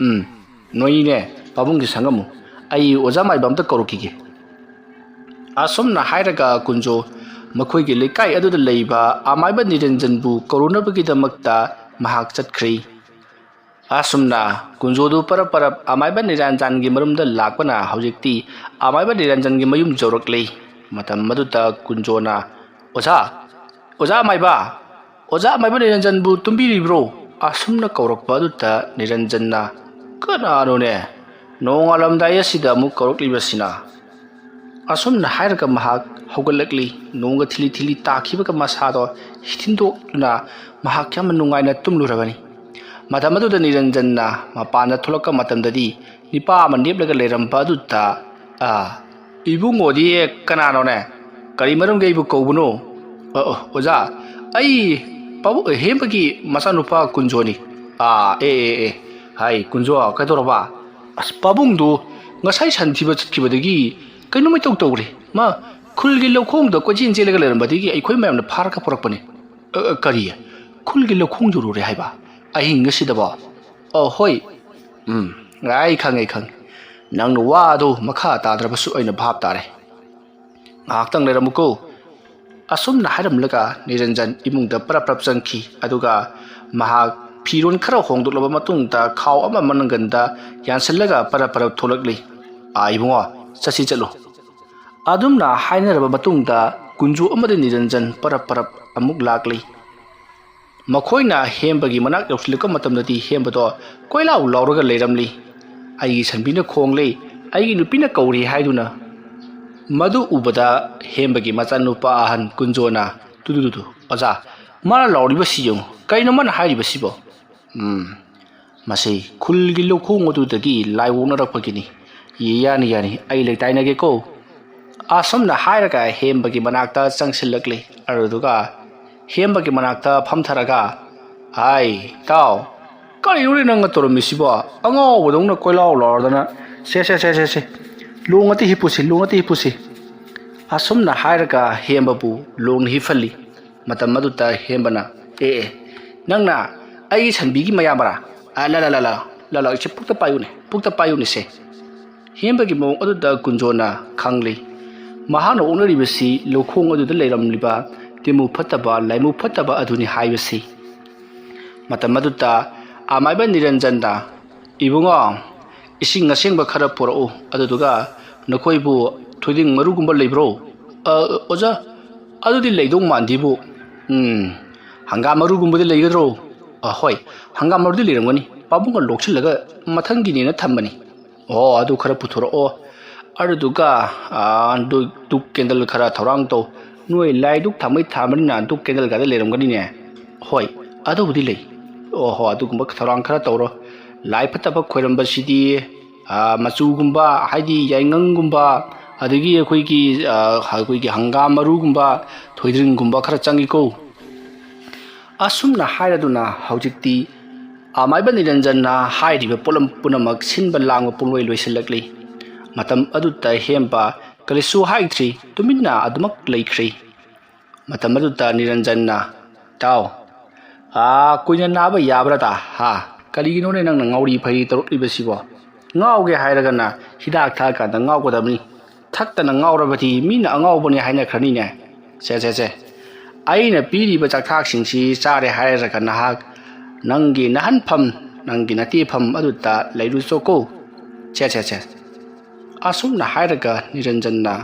"ꯎꯝ, ꯅꯣꯏꯅꯤꯅꯦ ꯄꯥꯕꯨꯡꯒꯤ ꯁꯪꯉꯝꯃꯨ, ꯑꯩ ꯑꯣꯖꯥ ꯃꯥꯏꯕ ꯑꯝꯇ ꯀꯧꯔꯛꯈꯤꯒꯦ" ꯑꯁꯨꯝꯅ ꯍꯥꯏꯔꯒ ꯀꯨꯟꯖꯣ ꯃꯈꯣꯏꯒꯤ ꯂꯩꯀꯥꯏ ꯑꯗꯨꯗ ꯂꯩꯕ ꯑꯃꯥꯏꯕ ꯅꯤꯔꯟꯖꯟꯕꯨ ꯀꯧꯔꯨꯅꯕꯒꯤꯗꯃꯛꯇ ꯃꯍꯥꯛ ꯆꯠꯈ꯭ꯔꯤ꯫ ꯑꯁꯨꯝꯅ ꯀꯨꯟꯖꯣꯗꯨ ꯄꯔꯞ ꯄꯔꯞ ꯑꯃꯥꯏꯕ ꯅꯤꯔꯟꯖꯟꯒꯤ ꯃꯔꯨꯝꯗ ꯂꯥꯛꯄꯅ ꯍꯧꯖꯤꯛꯇꯤ ꯑꯃꯥꯏꯕ ꯅꯤꯔꯟꯖꯟꯒꯤ ꯃꯌꯨꯝ ꯌꯧꯔꯛꯂꯤ꯫ ꯃꯇꯝ ꯑꯗꯨꯗ ꯀꯨꯟꯖꯣꯅ, "ꯑꯣꯖꯥ, ꯑꯣꯖꯥ ꯑꯃꯥꯏꯕ, ꯑꯣꯖꯥ ꯑꯃꯥꯏꯕ ꯅꯤꯔꯟꯖꯟꯕꯨ ꯇꯨꯝꯕꯤꯔꯤꯕ꯭ꯔꯣ?" ꯑꯁꯨꯝꯅ ꯀꯧꯔꯛꯄ ꯑꯗꯨꯗ ꯅꯤꯔꯟꯖꯟꯅ, "ꯀꯅꯥꯅꯣꯅꯦ? ꯅꯣꯡꯉꯥꯜꯂꯝꯗꯥꯏ ꯑꯁꯤꯗ ꯑꯃꯨꯛ ꯀꯧꯔꯛꯂꯤꯕꯁꯤꯅ?" ꯑꯁꯨꯝꯅ ꯍꯥꯏꯔꯒ ꯃꯍꯥꯛ ꯍꯧꯒꯠꯂꯛꯂꯤ꯫ ꯅꯣꯡꯒ ꯊꯤꯂꯤ ꯊꯤꯂꯤ ꯇꯥꯈꯤꯕꯒ ꯃꯁꯥꯗꯣ ꯊꯤꯟꯗꯣꯛꯇꯨꯅ ꯃꯍꯥꯛ ꯌꯥꯝꯅ ꯅꯨꯡꯉꯥꯏꯅ ꯇꯨꯝꯂꯨꯔꯕꯅꯤ꯫ ꯃꯇꯝ ꯑꯗꯨꯗ ꯅꯤꯔꯟꯖꯟꯅ ꯃꯄꯥꯟꯗ ꯊꯣꯛꯂꯛꯄ ꯃꯇꯝꯗꯗꯤ ꯅꯤꯄꯥ ꯑꯃ ꯂꯦꯞꯂꯒ ꯂꯩꯔꯝꯕ ꯑꯗꯨꯗ, "ꯑꯥ, ꯏꯕꯨꯡꯉꯣꯗꯤ ꯀꯅꯥꯅꯣꯅꯦ? ꯀꯔꯤ ꯃꯔꯝꯒꯤ ꯑꯩꯕꯨ ꯀꯧꯕꯅꯣ?" "ꯑ, ꯑ, ꯑꯣꯖꯥ, ꯑꯩ ꯄꯥꯕꯨꯡ ꯍꯦꯝꯕꯒꯤ ꯃꯆꯥꯅꯨꯄꯥ ꯀꯨꯟꯖꯣꯅꯤ꯫" "ꯑꯥ, ꯑꯦ, ꯑꯦ, ꯑꯦ, ꯍꯥꯏ ꯀꯨꯟꯖꯣ, ꯀꯩꯗꯧꯔꯕ?" "ꯑꯁ, ꯄꯥꯕꯨꯡꯗꯨ ꯉꯁꯥꯏ ꯁꯟ ꯊꯤꯕ ꯆꯠꯈꯤꯕꯗꯒꯤ ꯀꯩꯅꯣꯝ ꯏꯇꯧ ꯇꯧꯔꯦ꯫ ꯃꯥ ꯈꯨꯜꯒꯤ ꯂꯧꯈꯣꯡꯗ ꯀꯣꯏꯆꯦꯟ ꯆꯦꯜꯂꯒ ꯂꯩꯔꯝꯕꯗꯒꯤ ꯑꯩꯈꯣꯏ ꯃꯌꯥꯝꯅ ꯐꯥꯔꯒ ꯄꯨꯔꯛꯄꯅꯦ꯫" "ꯑ, ꯑ, ꯀꯔꯤ? ꯈꯨꯜꯒꯤ ꯂꯧꯈꯣꯡ ꯌꯧꯔꯨꯔꯦ ꯍꯥꯏꯕ? ꯑꯍꯤꯡ ꯑꯁꯤꯗꯕꯣ?" "ꯑ, ꯍꯣꯏ꯫ ꯎꯝ, ꯑꯩ ꯈꯪꯉꯦ, ꯑꯩ ꯈꯪꯉꯦ꯫ ꯅꯪꯅ ꯋꯥꯗꯣ ꯃꯈꯥ ꯇꯥꯗ꯭ꯔꯕꯁꯨ ꯑꯩꯅ ꯚꯥꯞ ꯇꯥꯔꯦ꯫ ꯉꯥꯏꯍꯥꯛꯇꯪ ꯂꯩꯔꯝꯃꯨꯀꯣ, ꯑꯁꯨꯝꯅ ꯍꯥꯏꯔꯝꯂꯒ ꯅꯤꯔꯟꯖꯟ ꯏꯃꯨꯡꯗ ꯄꯔꯞ ꯄꯔꯞ ꯆꯪꯈꯤ꯫ ꯑꯗꯨꯒ ꯃꯍꯥꯛ ꯐꯤꯔꯣꯜ ꯈꯔ ꯍꯣꯡꯗꯣꯛꯂꯕ ꯃꯇꯨꯡꯗ ꯈꯥꯎ ꯑꯃ ꯃꯅꯪꯒꯟꯗ ꯌꯥꯟꯁꯤꯜꯂꯒ ꯄꯔꯞ ꯄꯔꯞ ꯊꯣꯛꯂꯛꯂꯤ꯫ "ꯑꯥ, ꯏꯕꯨꯡꯉꯣ, ꯆꯠꯁꯤ ꯆꯠꯂꯨ"꯫ ꯑꯗꯨꯝꯅ ꯍꯥꯏꯅꯔꯕ ꯃꯇꯨꯡꯗ ꯀꯨꯟꯖꯨ ꯑꯃꯗꯤ ꯅꯤꯔꯟꯖꯟ ꯄꯔꯞ ꯄꯔꯞ ꯑꯃꯨꯛ ꯂꯥꯛꯂꯤ꯫ ꯃꯈꯣꯏꯅ ꯍꯦꯝꯕꯒꯤ ꯃꯅꯥꯛ ꯌꯧꯁꯤꯜꯂꯛꯄ ꯃꯇꯝꯗꯗꯤ ꯍꯦꯝꯕꯗꯣ ꯀꯣꯏꯂꯥꯎ ꯂꯥꯎꯔꯒ ꯂꯩꯔꯝꯂꯤ꯫ "ꯑꯩꯒꯤ ꯁꯟꯕꯤꯅ ꯈꯣꯡꯂꯦ, ꯑꯩꯒꯤ ꯅꯨꯄꯤꯅ ꯀꯧꯔꯤ" ꯍꯥꯏꯗꯨꯅ꯫ ꯃꯗꯨ ꯎꯕꯗ ꯍꯦꯝꯕꯒꯤ ꯃꯆꯥꯅꯨꯄꯥ ꯑꯍꯟ ꯀꯨꯟꯖꯣꯅ, "ꯇꯨ, ꯇꯨ, ꯇꯨ, ꯇꯨ, ꯑꯣꯖꯥ, ꯃꯥꯅ ꯂꯥꯎꯔꯤꯕꯁꯤ ꯌꯦꯡꯉꯨ, ꯀꯩꯅꯣ ꯃꯥꯅ ꯍꯥꯏꯔꯤꯕꯁꯤꯕꯣ?" "ꯎꯝ, ꯃꯁꯤ ꯈꯨꯜꯒꯤ ꯂꯧꯈꯣꯡ ꯑꯗꯨꯗꯒꯤ ꯂꯥꯏ ꯑꯣꯛꯅꯔꯛꯄꯒꯤꯅꯤ꯫ ꯌꯥꯅꯤ, ꯌꯥꯅꯤ, ꯑꯩ ꯂꯩꯇꯥꯏꯅꯒꯦꯀꯣ"꯫ ꯑꯁꯨꯝꯅ ꯍꯥꯏꯔꯒ ꯍꯦꯝꯕꯒꯤ ꯃꯅꯥꯛꯇ ꯆꯪꯁꯤꯜꯂꯛꯂꯤ꯫ ꯑꯗꯨꯗꯨꯒ ꯍꯦꯝꯕꯒꯤ ꯃꯅꯥꯛꯇ ꯐꯝꯊꯔꯒ, "ꯍꯥꯏ, ꯇꯥꯎ, ꯀꯔꯤꯅꯣꯅꯦ ꯅꯪꯅ ꯇꯧꯔꯝꯃꯤꯁꯤꯕꯣ? ꯑꯉꯥꯎꯕꯗꯧꯅ ꯀꯣꯏꯂꯥꯎ ꯂꯥꯎꯔꯗꯅ꯫ ꯁꯦ, ꯁꯦ, ꯁꯦ, ꯁꯦ, ꯁꯦ, ꯂꯣꯡ ꯑꯇ ꯍꯤꯞꯄꯨꯁꯤ, ꯂꯣꯡ ꯑꯇ ꯍꯤꯞꯄꯨꯁꯤ"꯫ ꯑꯁꯨꯝꯅ ꯍꯥꯏꯔꯒ ꯍꯦꯝꯕꯕꯨ ꯂꯣꯡꯅ ꯍꯤꯞꯍꯜꯂꯤ꯫ ꯃꯇꯝ ꯑꯗꯨꯗ ꯍꯦꯝꯕꯅ, "ꯑꯦ, ꯑꯦ, ꯅꯪꯅ ꯑꯩꯒꯤ ꯁꯟꯕꯤꯒꯤ ꯃꯌꯥꯝꯕꯔꯥ? ꯑ, ꯂ, ꯂ, ꯂ, ꯂ, ꯂ, ꯂ, ꯏꯆꯦ, ꯄꯨꯛꯇ ꯄꯥꯏꯌꯨꯅꯦ, ꯄꯨꯛꯇ ꯄꯥꯏꯌꯨꯅꯦ ꯁꯦ"꯫ ꯍꯦꯝꯕꯒꯤ ꯃꯑꯣꯡ ꯑꯗꯨꯗ ꯀꯨꯟꯖꯣꯅ ꯈꯪꯂꯤ꯫ ꯃꯍꯥꯛꯅ ꯑꯣꯛꯅꯔꯤꯕꯁꯤ ꯂꯧꯈꯣꯡ ꯑꯗꯨꯗ ꯂꯩꯔꯝꯂꯤꯕ ꯇꯤꯃꯨ ꯐꯠꯇꯕ, ꯂꯥꯏꯃꯨ ꯐꯠꯇꯕ ꯑꯗꯨꯅꯤ ꯍꯥꯏꯕꯁꯤ꯫ ꯃꯇꯝ ꯑꯗꯨꯗ ꯑꯃꯥꯏꯕ ꯅꯤꯔꯟꯖꯟꯅ, "ꯏꯕꯨꯡꯉꯣ, ꯏꯁꯤꯡ ꯑꯁꯦꯡꯕ ꯈꯔ ꯄꯨꯔꯛꯎ, ꯑꯗꯨꯗꯨꯒ ꯅꯈꯣꯏꯕꯨ ꯊꯣꯏꯗꯤꯡ ꯃꯔꯨꯒꯨꯝꯕ ꯂꯩꯕ꯭ꯔꯣ?" "ꯑ, ꯑꯣꯖꯥ, ꯑꯗꯨꯗꯤ ꯂꯩꯗꯧ ꯃꯥꯟꯗꯦꯕꯨ"꯫ "ꯎꯝ, ꯍꯪꯒꯥꯝ ꯃꯔꯨꯒꯨꯝꯕꯗꯤ ꯂꯩꯒꯗ꯭ꯔꯣ?" "ꯑ, ꯍꯣꯏ, ꯍꯪꯒꯥꯝ ꯃꯔꯨꯗꯤ ꯂꯩꯔꯝꯒꯅꯤ, ꯄꯥꯕꯨꯡꯅ ꯂꯣꯛꯁꯤꯜꯂꯒ ꯃꯊꯪꯒꯤꯅꯦꯅ ꯊꯝꯕꯅꯤ"꯫ "ꯑꯣ, ꯑꯗꯨ ꯈꯔ ꯄꯨꯊꯣꯔꯛꯑꯣ꯫ ꯑꯗꯨꯗꯨꯒ, ꯑ, ꯗꯨ-, ꯗꯨꯛ ꯀꯦꯟꯗꯜ ꯈꯔ ꯊꯧꯔꯥꯡ ꯇꯧ꯫ ꯅꯣꯏ ꯂꯥꯏ ꯗꯨꯛ ꯊꯥꯟꯕꯩ ꯊꯥꯟꯕꯅꯤꯅ ꯗꯨꯛ ꯀꯦꯟꯗꯜ ꯀꯥꯗ ꯂꯩꯔꯝꯒꯅꯤꯅꯦ"꯫ "ꯍꯣꯏ, ꯑꯗꯨꯕꯨꯗꯤ ꯂꯩ"꯫ "ꯑꯣ ꯍꯣ, ꯑꯗꯨꯒꯨꯝꯕ ꯊꯧꯔꯥꯡ ꯈꯔ ꯇꯧꯔꯣ꯫ ꯂꯥꯏ ꯐꯠꯇꯕ ꯈꯣꯏꯔꯝꯕꯁꯤꯗꯤ, ꯑ, ꯃꯆꯨꯒꯨꯝꯕ, ꯍꯥꯏꯗꯤ ꯌꯥꯏꯉꯪꯒꯨꯝꯕ, ꯑꯗꯒꯤ ꯑꯩꯈꯣꯏꯒꯤ, ꯑ, ꯑꯩꯈꯣꯏꯒꯤ ꯍꯪꯒꯥꯝ ꯃꯔꯨꯒꯨꯝꯕ, ꯊꯣꯏꯗꯤꯡꯒꯨꯝꯕ ꯈꯔ ꯆꯪꯉꯤꯀꯣ"꯫ ꯑꯁꯨꯝꯅ ꯍꯥꯏꯔꯗꯨꯅ ꯍꯧꯖꯤꯛꯇꯤ ꯑꯃꯥꯏꯕ ꯅꯤꯔꯟꯖꯟꯅ ꯍꯥꯏꯔꯤꯕ ꯄꯣꯠꯂꯝ ꯄꯨꯝꯅꯃꯛ ꯁꯤꯟꯕ ꯂꯥꯡꯕ ꯄꯨꯡꯂꯣꯏ ꯂꯣꯏꯁꯤꯜꯂꯛꯂꯤ꯫ ꯃꯇꯝ ꯑꯗꯨꯗ ꯍꯦꯝꯕ ꯀꯔꯤꯁꯨ ꯍꯥꯏꯗ꯭ꯔꯤ, ꯇꯨꯃꯤꯟꯅ ꯑꯗꯨꯃꯛ ꯂꯩꯈ꯭ꯔꯤ꯫ ꯃꯇꯝ ꯑꯗꯨꯗ ꯅꯤꯔꯟꯖꯟꯅ, "ꯇꯥꯎ, ꯑꯥ, ꯀꯨꯏꯅ ꯅꯥꯕ ꯌꯥꯕ꯭ꯔꯥꯗ? ꯍꯥ? ꯀꯔꯤꯒꯤꯅꯣꯅꯦ ꯅꯪꯅ ꯉꯥꯎꯔꯤ ꯐꯩꯔꯤ ꯇꯧꯔꯛꯂꯤꯕꯁꯤꯕꯣ? ꯉꯥꯎꯒꯦ ꯍꯥꯏꯔꯒꯅ ꯍꯤꯗꯥꯛ ꯊꯛꯑꯀꯥꯟꯗ ꯉꯥꯎꯒꯗꯕꯅꯤ꯫ ꯊꯛꯇꯅ ꯉꯥꯎꯔꯕꯗꯤ ꯃꯤꯅ ꯑꯉꯥꯎꯕꯅꯤ ꯍꯥꯏꯅꯈ꯭ꯔꯅꯤꯅꯦ"꯫ "ꯁꯦ, ꯁꯦ, ꯁꯦ, ꯑꯩꯅ ꯄꯤꯔꯤꯕ ꯆꯥꯛꯊꯥꯛꯁꯤꯡꯁꯤ ꯆꯥꯔꯦ ꯍꯥꯏꯔꯒ ꯅꯍꯥꯛ ꯅꯪꯒꯤ ꯅꯍꯟꯐꯝ, ꯅꯪꯒꯤ ꯅꯇꯦꯐꯝ ꯑꯗꯨꯗ ꯂꯩꯔꯨꯆꯣꯀꯣ꯫ ꯁꯦ, ꯁꯦ, ꯁꯦ"꯫ ꯑꯁꯨꯝꯅ ꯍꯥꯏꯔꯒ ꯅꯤꯔꯟꯖꯟꯅ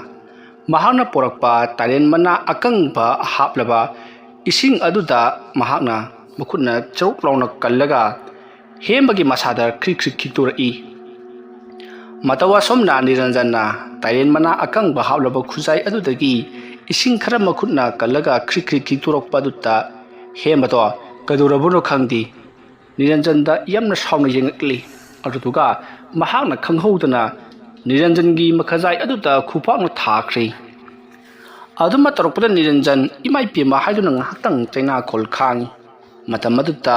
ꯃꯍꯥꯛꯅ ꯄꯣꯔꯛꯄ ꯇꯥꯏꯔꯦꯟ ꯃꯅꯥ ꯑꯀꯪꯕ ꯍꯥꯞꯂꯕ ꯏꯁꯤꯡ ꯑꯗꯨꯗ ꯃꯍꯥꯛꯅ ꯃꯈꯨꯠꯅ ꯆꯔꯨꯛ ꯂꯥꯎꯅ ꯀꯜꯂꯒ ꯍꯦꯝꯕꯒꯤ ꯃꯁꯥꯗ ꯈ꯭ꯔꯤꯛ ꯈ꯭ꯔꯤꯛ ꯈꯤꯛꯇꯣꯔꯛꯏ꯫ ꯃꯇꯧ ꯑꯁꯨꯝꯅ ꯅꯤꯔꯟꯖꯟꯅ ꯇꯥꯏꯔꯦꯟ ꯃꯅꯥ ꯑꯀꯪꯕ ꯍꯥꯞꯂꯕ ꯈꯨꯖꯥꯏ ꯑꯗꯨꯗꯒꯤ ꯏꯁꯤꯡ ꯈꯔ ꯃꯈꯨꯠꯅ ꯀꯜꯂꯒ ꯈ꯭ꯔꯤꯛ ꯈ꯭ꯔꯤꯛ ꯈꯤꯛꯇꯣꯔꯛꯄ ꯑꯗꯨꯗ ꯍꯦꯝꯕꯗꯣ ꯀꯩꯗꯧꯔꯕꯅꯣ ꯈꯪꯗꯦ, ꯅꯤꯔꯟꯖꯟꯗ ꯌꯥꯝꯅ ꯁꯥꯎꯅ ꯌꯦꯡꯉꯛꯂꯤ꯫ ꯑꯗꯨꯗꯨꯒ ꯃꯍꯥꯛꯅ ꯈꯪꯍꯧꯗꯅ ꯅꯤꯔꯟꯖꯟꯒꯤ ꯃꯈꯖꯥꯏ ꯑꯗꯨꯗ ꯈꯨꯄꯥꯛꯅ ꯊꯥꯈ꯭ꯔꯦ꯫ ꯑꯗꯨꯃ ꯇꯧꯔꯛꯄꯗ ꯅꯤꯔꯟꯖꯟ "ꯏꯃꯥ ꯏꯄꯦꯝꯃ" ꯍꯥꯏꯗꯨꯅ ꯉꯥꯏꯍꯥꯛꯇꯪ ꯆꯩꯅꯥꯈꯣꯜ ꯈꯥꯡꯉꯤ꯫ ꯃꯇꯝ ꯑꯗꯨꯗ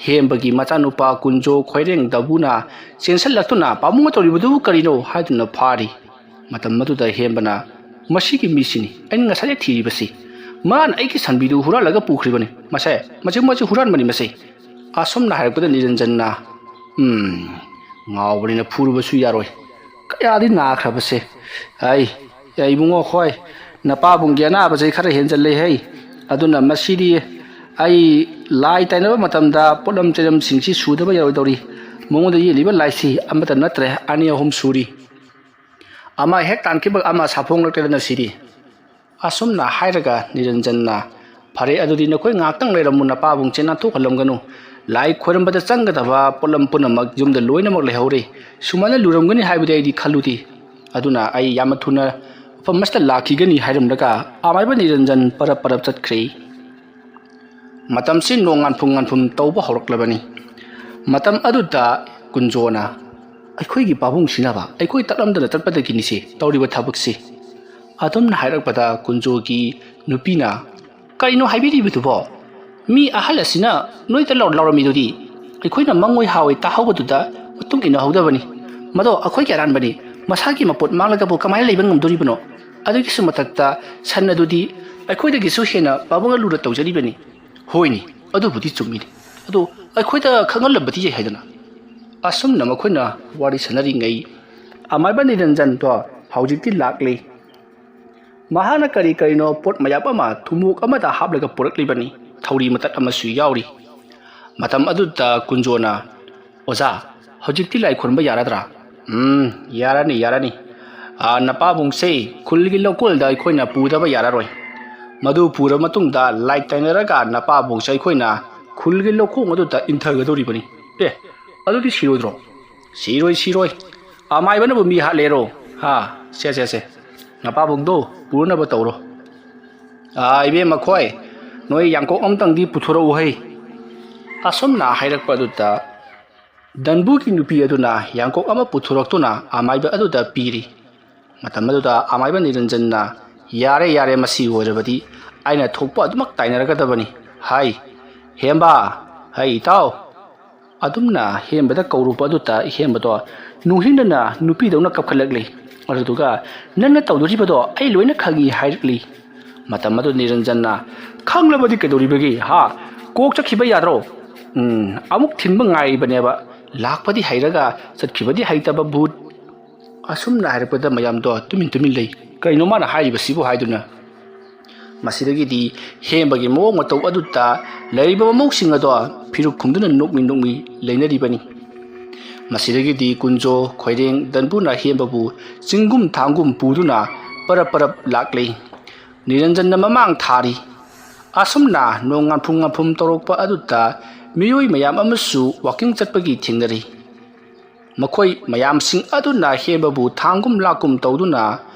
ꯍꯦꯝꯕꯒꯤ ꯃꯆꯥꯅꯨꯄꯥ ꯀꯨꯟꯖꯣ ꯈꯣꯏꯔꯦꯡ ꯗꯕꯨꯅ ꯆꯦꯟꯁꯤꯜꯂꯛꯇꯨꯅ "ꯄꯥꯕꯨꯡꯅ ꯇꯧꯔꯤꯕꯗꯨꯕꯨ ꯀꯔꯤꯅꯣ?" ꯍꯥꯏꯗꯨꯅ ꯐꯥꯔꯤ꯫ ꯃꯇꯝ ꯑꯗꯨꯗ ꯍꯦꯝꯕꯅ "ꯃꯁꯤꯒꯤ ꯃꯤꯁꯤꯅꯤ ꯑꯩꯅ ꯉꯁꯥꯏꯗ ꯊꯤꯔꯤꯕꯁꯤ꯫ ꯃꯥꯅ ꯑꯩꯒꯤ ꯁꯟꯕꯤꯗꯨ ꯍꯨꯔꯥꯜꯂꯒ ꯄꯨꯈ꯭ꯔꯤꯕꯅꯤ꯫ ꯃꯁꯦ, ꯃꯁꯤ, ꯃꯁꯤ ꯍꯨꯔꯥꯟꯕꯅꯤ ꯃꯁꯤ"꯫ ꯑꯁꯨꯝꯅ ꯍꯥꯏꯔꯛꯄꯗ ꯅꯤꯔꯟꯖꯟꯅ, "ꯎꯝ, ꯉꯥꯎꯕꯅꯤꯅ ꯐꯨꯔꯨꯕꯁꯨ ꯌꯥꯔꯣꯏ꯫ ꯀꯌꯥꯗꯤ ꯅꯥꯈ꯭ꯔꯕꯁꯦ꯫ ꯑꯩ, ꯑꯩ ꯏꯕꯨꯡꯉꯣ ꯈꯣꯏ, ꯅꯄꯥꯕꯨꯡꯒꯤ ꯑꯅꯥꯕꯁꯦ ꯈꯔ ꯍꯦꯟꯖꯜꯂꯦ ꯍꯩ꯫ ꯑꯗꯨꯅ ꯃꯁꯤꯗꯤ ꯑꯩ ꯂꯥꯏ ꯇꯥꯏꯅꯕ ꯃꯇꯝꯗ ꯄꯣꯠꯂꯝ ꯆꯩꯂꯝꯁꯤꯡꯁꯤ ꯁꯨꯗꯕ ꯌꯥꯔꯣꯏꯗꯧꯔꯤ꯫ ꯃꯉꯣꯟꯗ ꯌꯦꯛꯂꯤꯕ ꯂꯥꯏꯁꯤ ꯑꯃꯠꯇ ꯅꯠꯇ꯭ꯔꯦ, ꯑꯅꯤ ꯑꯍꯨꯝ ꯁꯨꯔꯤ꯫ ꯑꯃ ꯍꯦꯛ ꯇꯥꯟꯈꯤꯕ ꯑꯃ ꯁꯥꯐꯣꯡꯂꯛꯇꯗꯅ ꯁꯤꯔꯤ"꯫ ꯑꯁꯨꯝꯅ ꯍꯥꯏꯔꯒ ꯅꯤꯔꯟꯖꯟꯅ, "ꯐꯔꯦ, ꯑꯗꯨꯗꯤ ꯅꯈꯣꯏ ꯉꯥꯏꯍꯥꯛꯇꯪ ꯂꯩꯔꯝꯃꯨ, ꯅꯄꯥꯕꯨꯡꯁꯦ ꯅꯥꯟꯊꯣꯛꯍꯜꯂꯝꯒꯅꯨ꯫ ꯂꯥꯏ ꯈꯣꯏꯔꯝꯕꯗ ꯆꯪꯒꯗꯕ ꯄꯣꯠꯂꯝ ꯄꯨꯝꯅꯃꯛ ꯌꯨꯝꯗ ꯂꯣꯏꯅꯃꯛ ꯂꯩꯍꯧꯔꯦ꯫ ꯁꯨꯃꯥꯏꯅ ꯂꯨꯔꯝꯒꯅꯤ ꯍꯥꯏꯕꯗꯤ ꯑꯩꯗꯤ ꯈꯜꯂꯨꯗꯦ꯫ ꯑꯗꯨꯅ ꯑꯩ ꯌꯥꯝꯅ ꯊꯨꯅ ꯃꯐꯝ ꯑꯁꯤꯗ ꯂꯥꯛꯈꯤꯒꯅꯤ" ꯍꯥꯏꯔꯝꯂꯒ ꯑꯃꯥꯏꯕ ꯅꯤꯔꯟꯖꯟ ꯄꯔꯞ ꯄꯔꯞ ꯆꯠꯈ꯭ꯔꯦ꯫ ꯃꯇꯝꯁꯤ ꯅꯣꯡ ꯉꯥꯟꯐꯨꯝ ꯉꯥꯟꯐꯨꯝ ꯇꯧꯕ ꯍꯧꯔꯛꯂꯕꯅꯤ꯫ ꯃꯇꯝ ꯑꯗꯨꯗ ꯀꯨꯟꯖꯣꯅ, "ꯑꯩꯈꯣꯏꯒꯤ ꯄꯥꯕꯨꯡꯁꯤꯅꯕ ꯑꯩꯈꯣꯏ ꯇꯛꯂꯝꯗꯅ ꯆꯠꯄꯗꯒꯤꯅꯤꯁꯦ ꯇꯧꯔꯤꯕ ꯊꯕꯛꯁꯤ"꯫ ꯑꯗꯨꯝꯅ ꯍꯥꯏꯔꯛꯄꯗ ꯀꯨꯟꯖꯣꯒꯤ ꯅꯨꯄꯤꯅ, "ꯀꯔꯤꯅꯣ ꯍꯥꯏꯕꯤꯔꯤꯕꯗꯨꯕꯣ? ꯃꯤ ꯑꯍꯜ ꯑꯁꯤꯅ ꯅꯣꯏꯗ ꯂꯥꯎ-, ꯂꯥꯎꯔꯝꯃꯤꯗꯨꯗꯤ ꯑꯩꯈꯣꯏꯅ ꯃꯪꯉꯣꯏ ꯍꯥꯎꯋꯣꯏ ꯇꯥꯍꯧꯕꯗꯨꯗ ꯃꯇꯨꯡ ꯏꯟꯅꯍꯧꯗꯕꯅꯤ꯫ ꯃꯗꯣ ꯑꯩꯈꯣꯏꯒꯤ ꯑꯔꯥꯟꯕꯅꯤ꯫ ꯃꯁꯥꯒꯤ ꯃꯄꯣꯠ ꯃꯥꯡꯂꯒꯕꯨ ꯀꯃꯥꯏꯅ ꯂꯩꯕ ꯉꯝꯗꯣꯔꯤꯕꯅꯣ? ꯑꯗꯨꯒꯤꯁꯨ ꯃꯊꯛꯇ ꯁꯟ ꯑꯗꯨꯗꯤ ꯑꯩꯈꯣꯏꯗꯒꯤꯁꯨ ꯍꯦꯟꯅ ꯄꯥꯕꯨꯡꯅ ꯂꯨꯅ ꯇꯧꯖꯔꯤꯕꯅꯤ"꯫ "ꯍꯣꯏꯅꯦ, ꯑꯗꯨꯕꯨꯗꯤ ꯆꯨꯝꯃꯤꯅꯦ꯫ ꯑꯗꯣ ꯑꯩꯈꯣꯏꯗ ꯈꯪꯍꯜꯂꯝꯕꯗꯤ ꯌꯥꯏ ꯍꯥꯏꯗꯅ"꯫ ꯑꯁꯨꯝꯅ ꯃꯈꯣꯏꯅ ꯋꯥꯔꯤ ꯁꯥꯟꯅꯔꯤꯉꯩ ꯑꯃꯥꯏꯕ ꯅꯤꯔꯟꯖꯟꯗꯣ ꯍꯧꯖꯤꯛꯇꯤ ꯂꯥꯛꯂꯤ꯫ ꯃꯍꯥꯛꯅ ꯀꯔꯤ ꯀꯔꯤꯅꯣ ꯄꯣꯠ ꯃꯌꯥꯝ ꯑꯃ ꯊꯨꯝꯃꯣꯛ ꯑꯃꯗ ꯍꯥꯞꯂꯒ ꯄꯨꯔꯛꯂꯤꯕꯅꯤ꯫ ꯊꯧꯔꯤ ꯃꯇꯠ ꯑꯃꯁꯨ ꯌꯥꯎꯔꯤ꯫ ꯃꯇꯝ ꯑꯗꯨꯗ ꯀꯨꯟꯖꯣꯅ, "ꯑꯣꯖꯥ, ꯍꯧꯖꯤꯛꯇꯤ ꯂꯥꯏ ꯈꯨꯔꯨꯝꯕ ꯌꯥꯔꯗ꯭ꯔꯥ?" "ꯎꯝ, ꯌꯥꯔꯅꯤ, ꯌꯥꯔꯅꯤ꯫ ꯑꯥ, ꯅꯄꯥꯕꯨꯡꯁꯦ ꯈꯨꯜꯒꯤ ꯂꯧꯀꯣꯜꯗ ꯑꯩꯈꯣꯏꯅ ꯄꯨꯗꯕ ꯌꯥꯔꯔꯣꯏ꯫ ꯃꯗꯨ ꯄꯨꯔꯕ ꯃꯇꯨꯡꯗ ꯂꯥꯏ ꯇꯥꯏꯅꯔꯒ ꯅꯄꯥꯕꯨꯡꯁꯦ ꯑꯩꯈꯣꯏꯅ ꯈꯨꯜꯒꯤ ꯂꯧꯈꯣꯡ ꯑꯗꯨꯗ ꯏꯟꯊꯒꯗꯧꯔꯤꯕꯅꯤ꯫" "ꯑꯦ, ꯑꯗꯨꯗꯤ ꯁꯤꯔꯣꯏꯗ꯭ꯔꯣ?" "ꯁꯤꯔꯣꯏ, ꯁꯤꯔꯣꯏ꯫ ꯑꯃꯥꯏꯕꯅꯕꯨ ꯃꯤ ꯍꯥꯠꯂꯦꯔꯣ? ꯍꯥ, ꯁꯦ, ꯁꯦ, ꯁꯦ꯫ ꯅꯄꯥꯕꯨꯡꯗꯣ ꯄꯨꯅꯕ ꯇꯧꯔꯣ꯫ ꯑꯥ, ꯏꯕꯦꯝꯃ ꯈꯣꯏ, ꯅꯣꯏ ꯌꯥꯡꯀꯣꯛ ꯑꯃꯇꯪꯗꯤ ꯄꯨꯊꯣꯔꯛꯎ ꯍꯩ꯫" ꯑꯁꯨꯝꯅ ꯍꯥꯏꯔꯛꯄ ꯑꯗꯨꯗ ꯗꯟꯕꯨꯒꯤ ꯅꯨꯄꯤ ꯑꯗꯨꯅ ꯌꯥꯡꯀꯣꯛ ꯑꯃ ꯄꯨꯊꯣꯔꯛꯇꯨꯅ ꯑꯃꯥꯏꯕ ꯑꯗꯨꯗ ꯄꯤꯔꯤ꯫ ꯃꯇꯝ ꯑꯗꯨꯗ ꯑꯃꯥꯏꯕ ꯅꯤꯔꯟꯖꯟꯅ, "ꯌꯥꯔꯦ, ꯌꯥꯔꯦ, ꯃꯁꯤ ꯑꯣꯏꯔꯕꯗꯤ ꯑꯩꯅ ꯊꯣꯛꯄ ꯑꯗꯨꯃꯛ ꯇꯥꯏꯅꯔꯒꯗꯕꯅꯤ꯫ ꯍꯥꯏ, ꯍꯦꯝꯕ, ꯍꯩ ꯏꯇꯥꯎ!" ꯑꯗꯨꯝꯅ ꯍꯦꯝꯕꯗ ꯀꯧꯔꯨꯕ ꯑꯗꯨꯗ ꯍꯦꯝꯕꯗꯣ ꯅꯨꯡꯍꯤꯡꯗꯅ ꯅꯨꯄꯤꯗꯧꯅ ꯀꯞꯈꯠꯂꯛꯂꯤ꯫ ꯑꯗꯨꯗꯨꯒ, "ꯅꯪꯅ ꯇꯧꯗꯣꯔꯤꯕꯗꯣ ꯑꯩ ꯂꯣꯏꯅ ꯈꯪꯉꯤ" ꯍꯥꯏꯔꯛꯂꯤ꯫ ꯃꯇꯝ ꯑꯗꯨ ꯅꯤꯔꯟꯖꯟꯅ, "ꯈꯪꯂꯕꯗꯤ ꯀꯩꯗꯧꯔꯤꯕꯒꯦ? ꯍꯥ? ꯀꯣꯛ ꯆꯠꯈꯤꯕ ꯌꯥꯗ꯭ꯔꯣ? ꯎꯝ, ꯑꯃꯨꯛ ꯊꯤꯟꯕ ꯉꯥꯏꯔꯤꯕꯅꯦꯕ꯫ ꯂꯥꯛꯄꯗꯤ ꯍꯩꯔꯒ ꯆꯠꯈꯤꯕꯗꯤ ꯍꯩꯇꯕ ꯚꯨꯠ꯫" ꯑꯁꯨꯝꯅ ꯍꯥꯏꯔꯛꯄꯗ ꯃꯌꯥꯝꯗꯣ ꯇꯨꯃꯤꯟ ꯇꯨꯃꯤꯟ ꯂꯩ꯫ "ꯀꯩꯅꯣ ꯃꯥꯅ ꯍꯥꯏꯔꯤꯕꯁꯤꯕꯨ?" ꯍꯥꯏꯗꯨꯅ꯫ ꯃꯁꯤꯗꯒꯤꯗꯤ ꯍꯦꯝꯕꯒꯤ ꯃꯑꯣꯡ ꯃꯇꯧ ꯑꯗꯨꯗ ꯂꯩꯔꯤꯕ ꯃꯃꯧꯁꯤꯡ ꯑꯗꯣ ꯐꯤꯔꯨꯛ ꯈꯨꯝꯗꯨꯅ ꯅꯣꯛꯃꯤ ꯅꯣꯛꯃꯤ ꯂꯩꯅꯔꯤꯕꯅꯤ꯫ ꯃꯁꯤꯗꯒꯤꯗꯤ ꯀꯨꯟꯖꯣ, ꯈꯣꯏꯔꯦꯡ, ꯗꯟꯕꯨꯅ ꯍꯦꯝꯕꯕꯨ ꯆꯤꯡꯒꯨꯝ ꯊꯥꯡꯒꯨꯝ ꯄꯨꯗꯨꯅ ꯄꯔꯞ ꯄꯔꯞ ꯂꯥꯛꯂꯤ꯫ ꯅꯤꯔꯟꯖꯟꯅ ꯃꯃꯥꯡ ꯊꯥꯔꯤ꯫ ꯑꯁꯨꯝꯅ ꯅꯣꯡ ꯉꯥꯟꯐꯨꯝ ꯉꯥꯟꯐꯨꯝ ꯇꯧꯔꯛꯄ ꯑꯗꯨꯗ ꯃꯤꯑꯣꯏ ꯃꯌꯥꯝ ꯑꯃꯁꯨ ꯋꯥꯀꯤꯡ ꯆꯠꯄꯒꯤ ꯊꯦꯡꯅꯔꯤ꯫ ꯃꯈꯣꯏ ꯃꯌꯥꯝꯁꯤꯡ ꯑꯗꯨꯅ ꯍꯦꯝꯕꯕꯨ ꯊꯥꯡꯒꯨꯝ ꯂꯥꯛꯀꯨꯝ ꯇꯧꯗꯨꯅ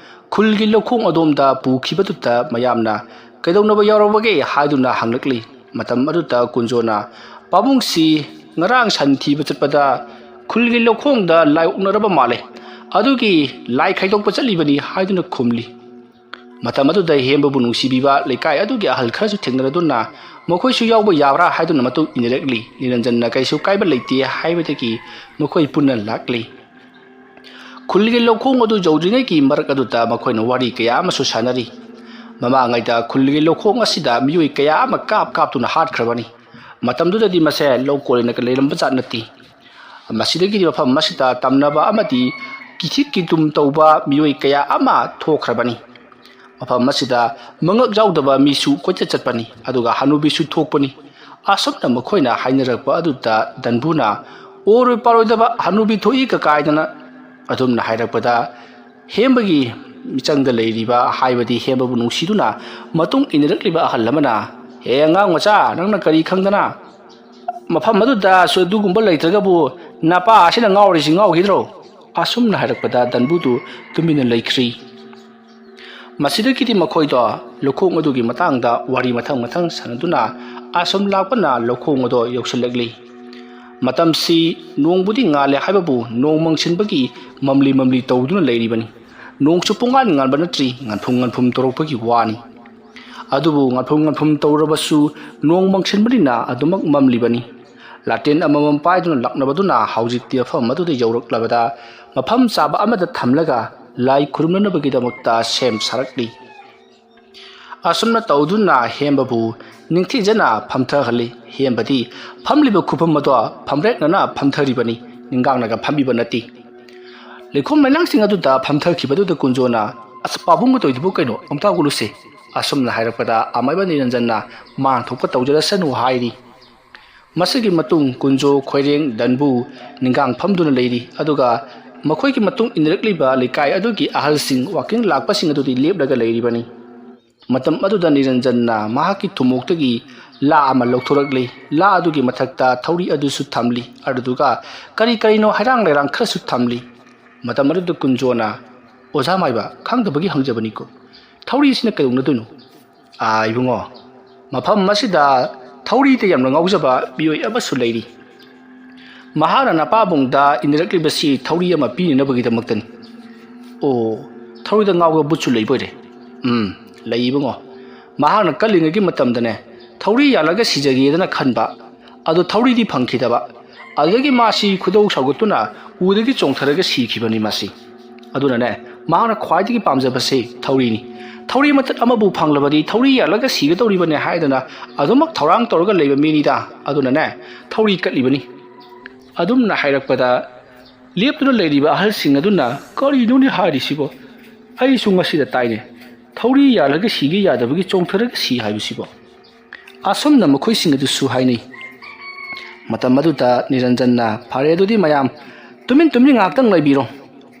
ꯈꯨꯜꯒꯤ ꯂꯧꯈꯣꯡ ꯑꯗꯣꯝꯗ ꯄꯨꯈꯤꯕꯗꯨꯗ ꯃꯌꯥꯝꯅ "ꯀꯩꯗꯧꯅꯕ ꯌꯥꯎꯔꯕꯒꯦ?" ꯍꯥꯏꯗꯨꯅ ꯍꯪꯂꯛꯂꯤ꯫ ꯃꯇꯝ ꯑꯗꯨꯗ ꯀꯨꯟꯖꯣꯅ, "ꯄꯥꯕꯨꯡꯁꯤ ꯉꯔꯥꯡ ꯁꯟ ꯊꯤꯕ ꯆꯠꯄꯗ ꯈꯨꯜꯒꯤ ꯂꯧꯈꯣꯡꯗ ꯂꯥꯏ ꯑꯣꯛꯅꯔꯕ ꯃꯥꯜꯂꯦ, ꯑꯗꯨꯒꯤ ꯂꯥꯏ ꯈꯥꯏꯗꯣꯛꯄ ꯆꯠꯂꯤꯕꯅꯤ" ꯍꯥꯏꯗꯨꯅ ꯈꯨꯝꯂꯤ꯫ ꯃꯇꯝ ꯑꯗꯨꯗ ꯍꯦꯝꯕꯕꯨ ꯅꯨꯡꯁꯤꯕꯤꯕ ꯂꯩꯀꯥꯏ ꯑꯗꯨꯒꯤ ꯑꯍꯜ ꯈꯔꯁꯨ ꯊꯦꯡꯅꯔꯗꯨꯅ ꯃꯈꯣꯏꯁꯨ ꯌꯥꯎꯕ ꯌꯥꯕ꯭ꯔꯥ ꯍꯥꯏꯗꯨꯅ ꯃꯇꯨꯡ ꯏꯟꯅꯔꯛꯂꯤ꯫ ꯅꯤꯔꯟꯖꯟꯅ ꯀꯩꯁꯨ ꯀꯥꯏꯕ ꯂꯩꯇꯦ ꯍꯥꯏꯕꯗꯒꯤ ꯃꯈꯣꯏ ꯄꯨꯟꯅ ꯂꯥꯛꯂꯤ꯫ ꯈꯨꯜꯒꯤ ꯂꯧꯈꯣꯡ ꯑꯗꯨ ꯌꯧꯗ꯭ꯔꯤꯉꯩꯒꯤ ꯃꯔꯛ ꯑꯗꯨꯗ ꯃꯈꯣꯏꯅ ꯋꯥꯔꯤ ꯀꯌꯥ ꯑꯃꯁꯨ ꯁꯥꯟꯅꯔꯤ꯫ ꯃꯃꯥꯡꯉꯩꯗ ꯈꯨꯜꯒꯤ ꯂꯧꯈꯣꯡ ꯑꯁꯤꯗ ꯃꯤꯑꯣꯏ ꯀꯌꯥ ꯑꯃ ꯀꯥꯞ ꯀꯥꯞꯇꯨꯅ ꯍꯥꯠꯈ꯭ꯔꯕꯅꯤ꯫ ꯃꯇꯝꯗꯨꯗꯗꯤ ꯃꯁꯦ ꯂꯧ ꯀꯣꯜꯂꯅꯒ ꯂꯩꯔꯝꯕ ꯖꯥꯠ ꯅꯠꯇꯦ꯫ ꯃꯁꯤꯗꯒꯤꯗꯤ ꯃꯐꯝ ꯑꯁꯤꯗ ꯇꯝꯅꯕ ꯑꯃꯗꯤ ꯀꯤꯊꯤꯛ ꯀꯤꯇꯨꯝ ꯇꯧꯕ ꯃꯤꯑꯣꯏ ꯀꯌꯥ ꯑꯃ ꯊꯣꯛꯈ꯭ꯔꯕꯅꯤ꯫ ꯃꯐꯝ ꯑꯁꯤꯗ ꯃꯉꯛ ꯌꯥꯎꯗꯕ ꯃꯤꯁꯨ ꯀꯣꯏꯆꯠ ꯆꯠꯄꯅꯤ, ꯑꯗꯨꯒ ꯍꯅꯨꯕꯤꯁꯨ ꯊꯣꯛꯄꯅꯤ꯫ ꯑꯁꯨꯝꯅ ꯃꯈꯣꯏꯅ ꯍꯥꯏꯅꯔꯛꯄ ꯑꯗꯨꯗ ꯗꯟꯕꯨꯅ, "ꯑꯣꯏꯔꯣꯏ ꯄꯥꯔꯣꯏꯗꯕ ꯍꯅꯨꯕꯤ ꯊꯣꯛꯏ ꯀꯀꯥꯏꯗꯅ" ꯑꯗꯨꯝꯅ ꯍꯥꯏꯔꯛꯄꯗ, ꯍꯦꯝꯕꯒꯤ ꯃꯤꯆꯪꯗ ꯂꯩꯔꯤꯕ, ꯍꯥꯏꯕꯗꯤ ꯍꯦꯝꯕꯕꯨ ꯅꯨꯡꯁꯤꯗꯨꯅ ꯃꯇꯨꯡ ꯏꯟꯅꯔꯛꯂꯤꯕ ꯑꯍꯜ ꯑꯃꯅ, "ꯍꯦ ꯑꯉꯥꯡ ꯃꯆꯥ, ꯅꯪꯅ ꯀꯔꯤ ꯈꯪꯗꯅ? ꯃꯐꯝ ꯑꯗꯨꯗꯁꯨ ꯑꯗꯨꯒꯨꯝꯕ ꯂꯩꯇ꯭ꯔꯒꯕꯨ ꯅꯄꯥ ꯑꯁꯤꯅ ꯉꯥꯎꯔꯤꯁꯤ ꯉꯥꯎꯈꯤꯗ꯭ꯔꯣ?" ꯑꯁꯨꯝꯅ ꯍꯥꯏꯔꯛꯄꯗ ꯗꯟꯕꯨꯗꯨ ꯇꯨꯃꯤꯟꯅ ꯂꯩꯈ꯭ꯔꯤ꯫ ꯃꯁꯤꯗꯒꯤꯗꯤ ꯃꯈꯣꯏꯗꯣ ꯂꯧꯈꯣꯡ ꯑꯗꯨꯒꯤ ꯃꯇꯥꯡꯗ ꯋꯥꯔꯤ ꯃꯊꯪ ꯃꯊꯪ ꯁꯥꯟꯅꯗꯨꯅ ꯑꯁꯨꯝ ꯂꯥꯛꯄꯅ ꯂꯧꯈꯣꯡ ꯑꯗꯣ ꯌꯧꯁꯤꯜꯂꯛꯂꯤ꯫ ꯃꯇꯝꯁꯤ ꯅꯣꯡꯕꯨꯗꯤ ꯉꯥꯜꯂꯦ ꯍꯥꯏꯕꯕꯨ ꯅꯣꯡ ꯃꯪꯁꯤꯟꯕꯒꯤ ꯃꯝꯂꯤ ꯃꯝꯂꯤ ꯇꯧꯗꯨꯅ ꯂꯩꯔꯤꯕꯅꯤ꯫ ꯅꯣꯡꯁꯨ ꯄꯨꯡꯉꯥꯟ ꯉꯥꯟꯕ ꯅꯠꯇ꯭ꯔꯤ, ꯉꯟꯐꯨꯝ ꯉꯟꯐꯨꯝ ꯇꯧꯔꯛꯄꯒꯤ ꯋꯥꯅꯤ꯫ ꯑꯗꯨꯕꯨ ꯉꯟꯐꯝ ꯉꯟꯐꯝ ꯇꯧꯔꯕꯁꯨ ꯅꯣꯡ ꯃꯪꯁꯤꯟꯕꯅꯤꯅ ꯑꯗꯨꯃꯛ ꯃꯝꯂꯤꯕꯅꯤ꯫ ꯂꯥꯇꯦꯟ ꯑꯃꯃꯝ ꯄꯥꯏꯗꯨꯅ ꯂꯥꯛꯅꯕꯗꯨꯅ ꯍꯧꯖꯤꯛꯇꯤ ꯃꯐꯝ ꯑꯗꯨꯗ ꯌꯧꯔꯛꯂꯕꯗ ꯃꯐꯝ ꯆꯥꯕ ꯑꯃꯗ ꯊꯝꯂꯒ ꯂꯥꯏ ꯈꯨꯔꯨꯝꯅꯅꯕꯒꯤꯗꯃꯛꯇ ꯁꯦꯝ ꯁꯥꯔꯛꯂꯤ꯫ ꯑꯁꯨꯝꯅ ꯇꯧꯗꯨꯅ ꯍꯦꯝꯕꯕꯨ ꯅꯤꯡꯊꯤꯖꯅ ꯐꯝꯊꯍꯜꯂꯤ꯫ ꯍꯦꯝꯕꯗꯤ ꯐꯝꯂꯤꯕ ꯈꯨꯐꯝ ꯑꯗꯣ ꯐꯝꯔꯦꯛꯅꯅ ꯐꯝꯊꯔꯤꯕꯅꯤ, ꯅꯤꯡꯒꯥꯡꯅꯒ ꯐꯝꯕꯤꯕ ꯅꯠꯇꯦ꯫ ꯂꯩꯈꯣꯝ ꯂꯩꯅꯥꯡꯁꯤꯡ ꯑꯗꯨꯗ ꯐꯝꯊꯈꯤꯕꯗꯨꯗ ꯀꯨꯟꯖꯣꯅ, "ꯑꯁ, ꯄꯥꯕꯨꯡꯒ ꯇꯧꯔꯤꯗꯨꯕꯨ ꯀꯩꯅꯣ? ꯑꯝꯇ ꯍꯧꯒꯠꯂꯨꯁꯦ"꯫ ꯑꯁꯨꯝꯅ ꯍꯥꯏꯔꯛꯄꯗ ꯑꯃꯥꯏꯕ ꯅꯤꯔꯟꯖꯟꯅ ꯃꯥꯡ ꯊꯣꯛꯄ ꯇꯧꯖꯔꯁꯅꯨ ꯍꯥꯏꯔꯤ꯫ ꯃꯁꯤꯒꯤ ꯃꯇꯨꯡ ꯀꯨꯟꯖꯣ, ꯈꯣꯏꯔꯦꯡ, ꯗꯟꯕꯨ ꯅꯤꯡꯒꯥꯡ ꯐꯝꯗꯨꯅ ꯂꯩꯔꯤ, ꯑꯗꯨꯒ ꯃꯈꯣꯏꯒꯤ ꯃꯇꯨꯡ ꯏꯟꯅꯔꯛꯂꯤꯕ ꯂꯩꯀꯥꯏ ꯑꯗꯨꯒꯤ ꯑꯍꯜꯁꯤꯡ ꯋꯥꯀꯤꯡ ꯂꯥꯛꯄꯁꯤꯡ ꯑꯗꯨꯗꯤ ꯂꯦꯞꯂꯒ ꯂꯩꯔꯤꯕꯅꯤ꯫ ꯃꯇꯝ ꯑꯗꯨꯗ ꯅꯤꯔꯟꯖꯟꯅ ꯃꯍꯥꯛꯀꯤ ꯊꯨꯝꯃꯣꯛꯇꯒꯤ ꯂꯥ ꯑꯃ ꯂꯧꯊꯣꯔꯛꯂꯤ꯫ ꯂꯥ ꯑꯗꯨꯒꯤ ꯃꯊꯛꯇ ꯊꯧꯔꯤ ꯑꯗꯨꯁꯨ ꯊꯝꯂꯤ, ꯑꯗꯨꯗꯨꯒ ꯀꯔꯤ ꯀꯔꯤꯅꯣ ꯍꯩꯔꯥꯡ ꯂꯩꯔꯥꯡ ꯈꯔꯁꯨ ꯊꯝꯂꯤ꯫ ꯃꯇꯝ ꯑꯗꯨꯗ ꯀꯨꯟꯖꯣꯅ, "ꯑꯣꯖꯥ ꯃꯥꯏꯕ, ꯈꯪꯗꯕꯒꯤ ꯍꯪꯖꯕꯅꯤꯀꯣ, ꯊꯧꯔꯤ ꯑꯁꯤꯅ ꯀꯩꯗꯧꯅꯗꯣꯏꯅꯣ?" "ꯑꯥ, ꯏꯕꯨꯡꯉꯣ, ꯃꯐꯝ ꯑꯁꯤꯗ ꯊꯧꯔꯤꯗ ꯌꯥꯝꯅ ꯉꯥꯎꯖꯕ ꯃꯤꯑꯣꯏ ꯑꯃꯁꯨ ꯂꯩꯔꯤ꯫ ꯃꯍꯥꯛꯅ ꯅꯄꯥꯕꯨꯡꯗ ꯏꯟꯅꯔꯛꯂꯤꯕꯁꯤ ꯊꯧꯔꯤ ꯑꯃ ꯄꯤꯅꯅꯕꯒꯤꯗꯃꯛꯇꯅꯤ"꯫ "ꯑꯣ, ꯊꯧꯔꯤꯗ ꯉꯥꯎꯕ ꯕꯨꯠꯁꯨ ꯂꯩꯕ ꯑꯣꯏꯔꯦ"꯫ "ꯎꯝ, ꯂꯩ ꯏꯕꯨꯡꯉꯣ꯫ ꯃꯍꯥꯛꯅ ꯀꯜꯂꯤꯉꯩꯒꯤ ꯃꯇꯝꯗꯅꯦ, ꯊꯧꯔꯤ ꯌꯥꯜꯂꯒ ꯁꯤꯖꯒꯦꯗꯅ ꯈꯟꯕ, ꯑꯗꯨ ꯊꯧꯔꯤꯗꯤ ꯐꯪꯈꯤꯗꯕ꯫ ꯑꯗꯨꯗꯒꯤ ꯃꯥꯁꯤ ꯈꯣꯏꯗꯧ ꯁꯥꯎꯒꯠꯇꯨꯅ ꯎꯗꯒꯤ ꯆꯣꯡꯊꯔꯒ ꯁꯤꯈꯤꯕꯅꯤ ꯃꯥꯁꯤ꯫ ꯑꯗꯨꯅꯅꯦ, ꯃꯍꯥꯛꯅ ꯈ꯭ꯋꯥꯏꯗꯒꯤ ꯄꯥꯝꯖꯕꯁꯦ ꯊꯧꯔꯤꯅꯤ꯫ ꯊꯧꯔꯤ ꯃꯇꯠ ꯑꯃꯕꯨ ꯐꯪꯂꯕꯗꯤ ꯊꯧꯔꯤ ꯌꯥꯜꯂꯒ ꯁꯤꯒꯗꯧꯔꯤꯕꯅꯦ ꯍꯥꯏꯗꯅ ꯑꯗꯨꯃꯛ ꯊꯧꯔꯥꯡ ꯇꯧꯔꯒ ꯂꯩꯕ ꯃꯤꯅꯤꯗ꯫ ꯑꯗꯨꯅꯅꯦ, ꯊꯧꯔꯤ ꯀꯠꯂꯤꯕꯅꯤ"꯫ ꯑꯗꯨꯝꯅ ꯍꯥꯏꯔꯛꯄꯗ ꯂꯦꯞꯇꯨꯅ ꯂꯩꯔꯤꯕ ꯑꯍꯜꯁꯤꯡ ꯑꯗꯨꯅ, "ꯀꯔꯤꯅꯣꯅꯦ ꯍꯥꯏꯔꯤꯁꯤꯕꯣ? ꯑꯩꯁꯨ ꯉꯁꯤꯗ ꯇꯥꯏꯅꯦ꯫ ꯊꯧꯔꯤ ꯌꯥꯜꯂꯒ ꯁꯤꯒꯦ ꯌꯥꯗꯕꯒꯤ ꯆꯣꯡꯊꯔꯒ ꯁꯤ ꯍꯥꯏꯕꯁꯤꯕꯣ? ꯑꯁꯨꯝꯅ ꯃꯈꯣꯏꯁꯤꯡ ꯑꯗꯨꯁꯨ ꯍꯥꯏꯅꯩ꯫ ꯃꯇꯝ ꯑꯗꯨꯗ ꯅꯤꯔꯟꯖꯟꯅ, "ꯐꯔꯦ ꯑꯗꯨꯗꯤ ꯃꯌꯥꯝ, ꯇꯨꯃꯤꯟ ꯇꯨꯃꯤꯟ ꯉꯥꯏꯍꯥꯛꯇꯪ ꯂꯩꯕꯤꯔꯣ꯫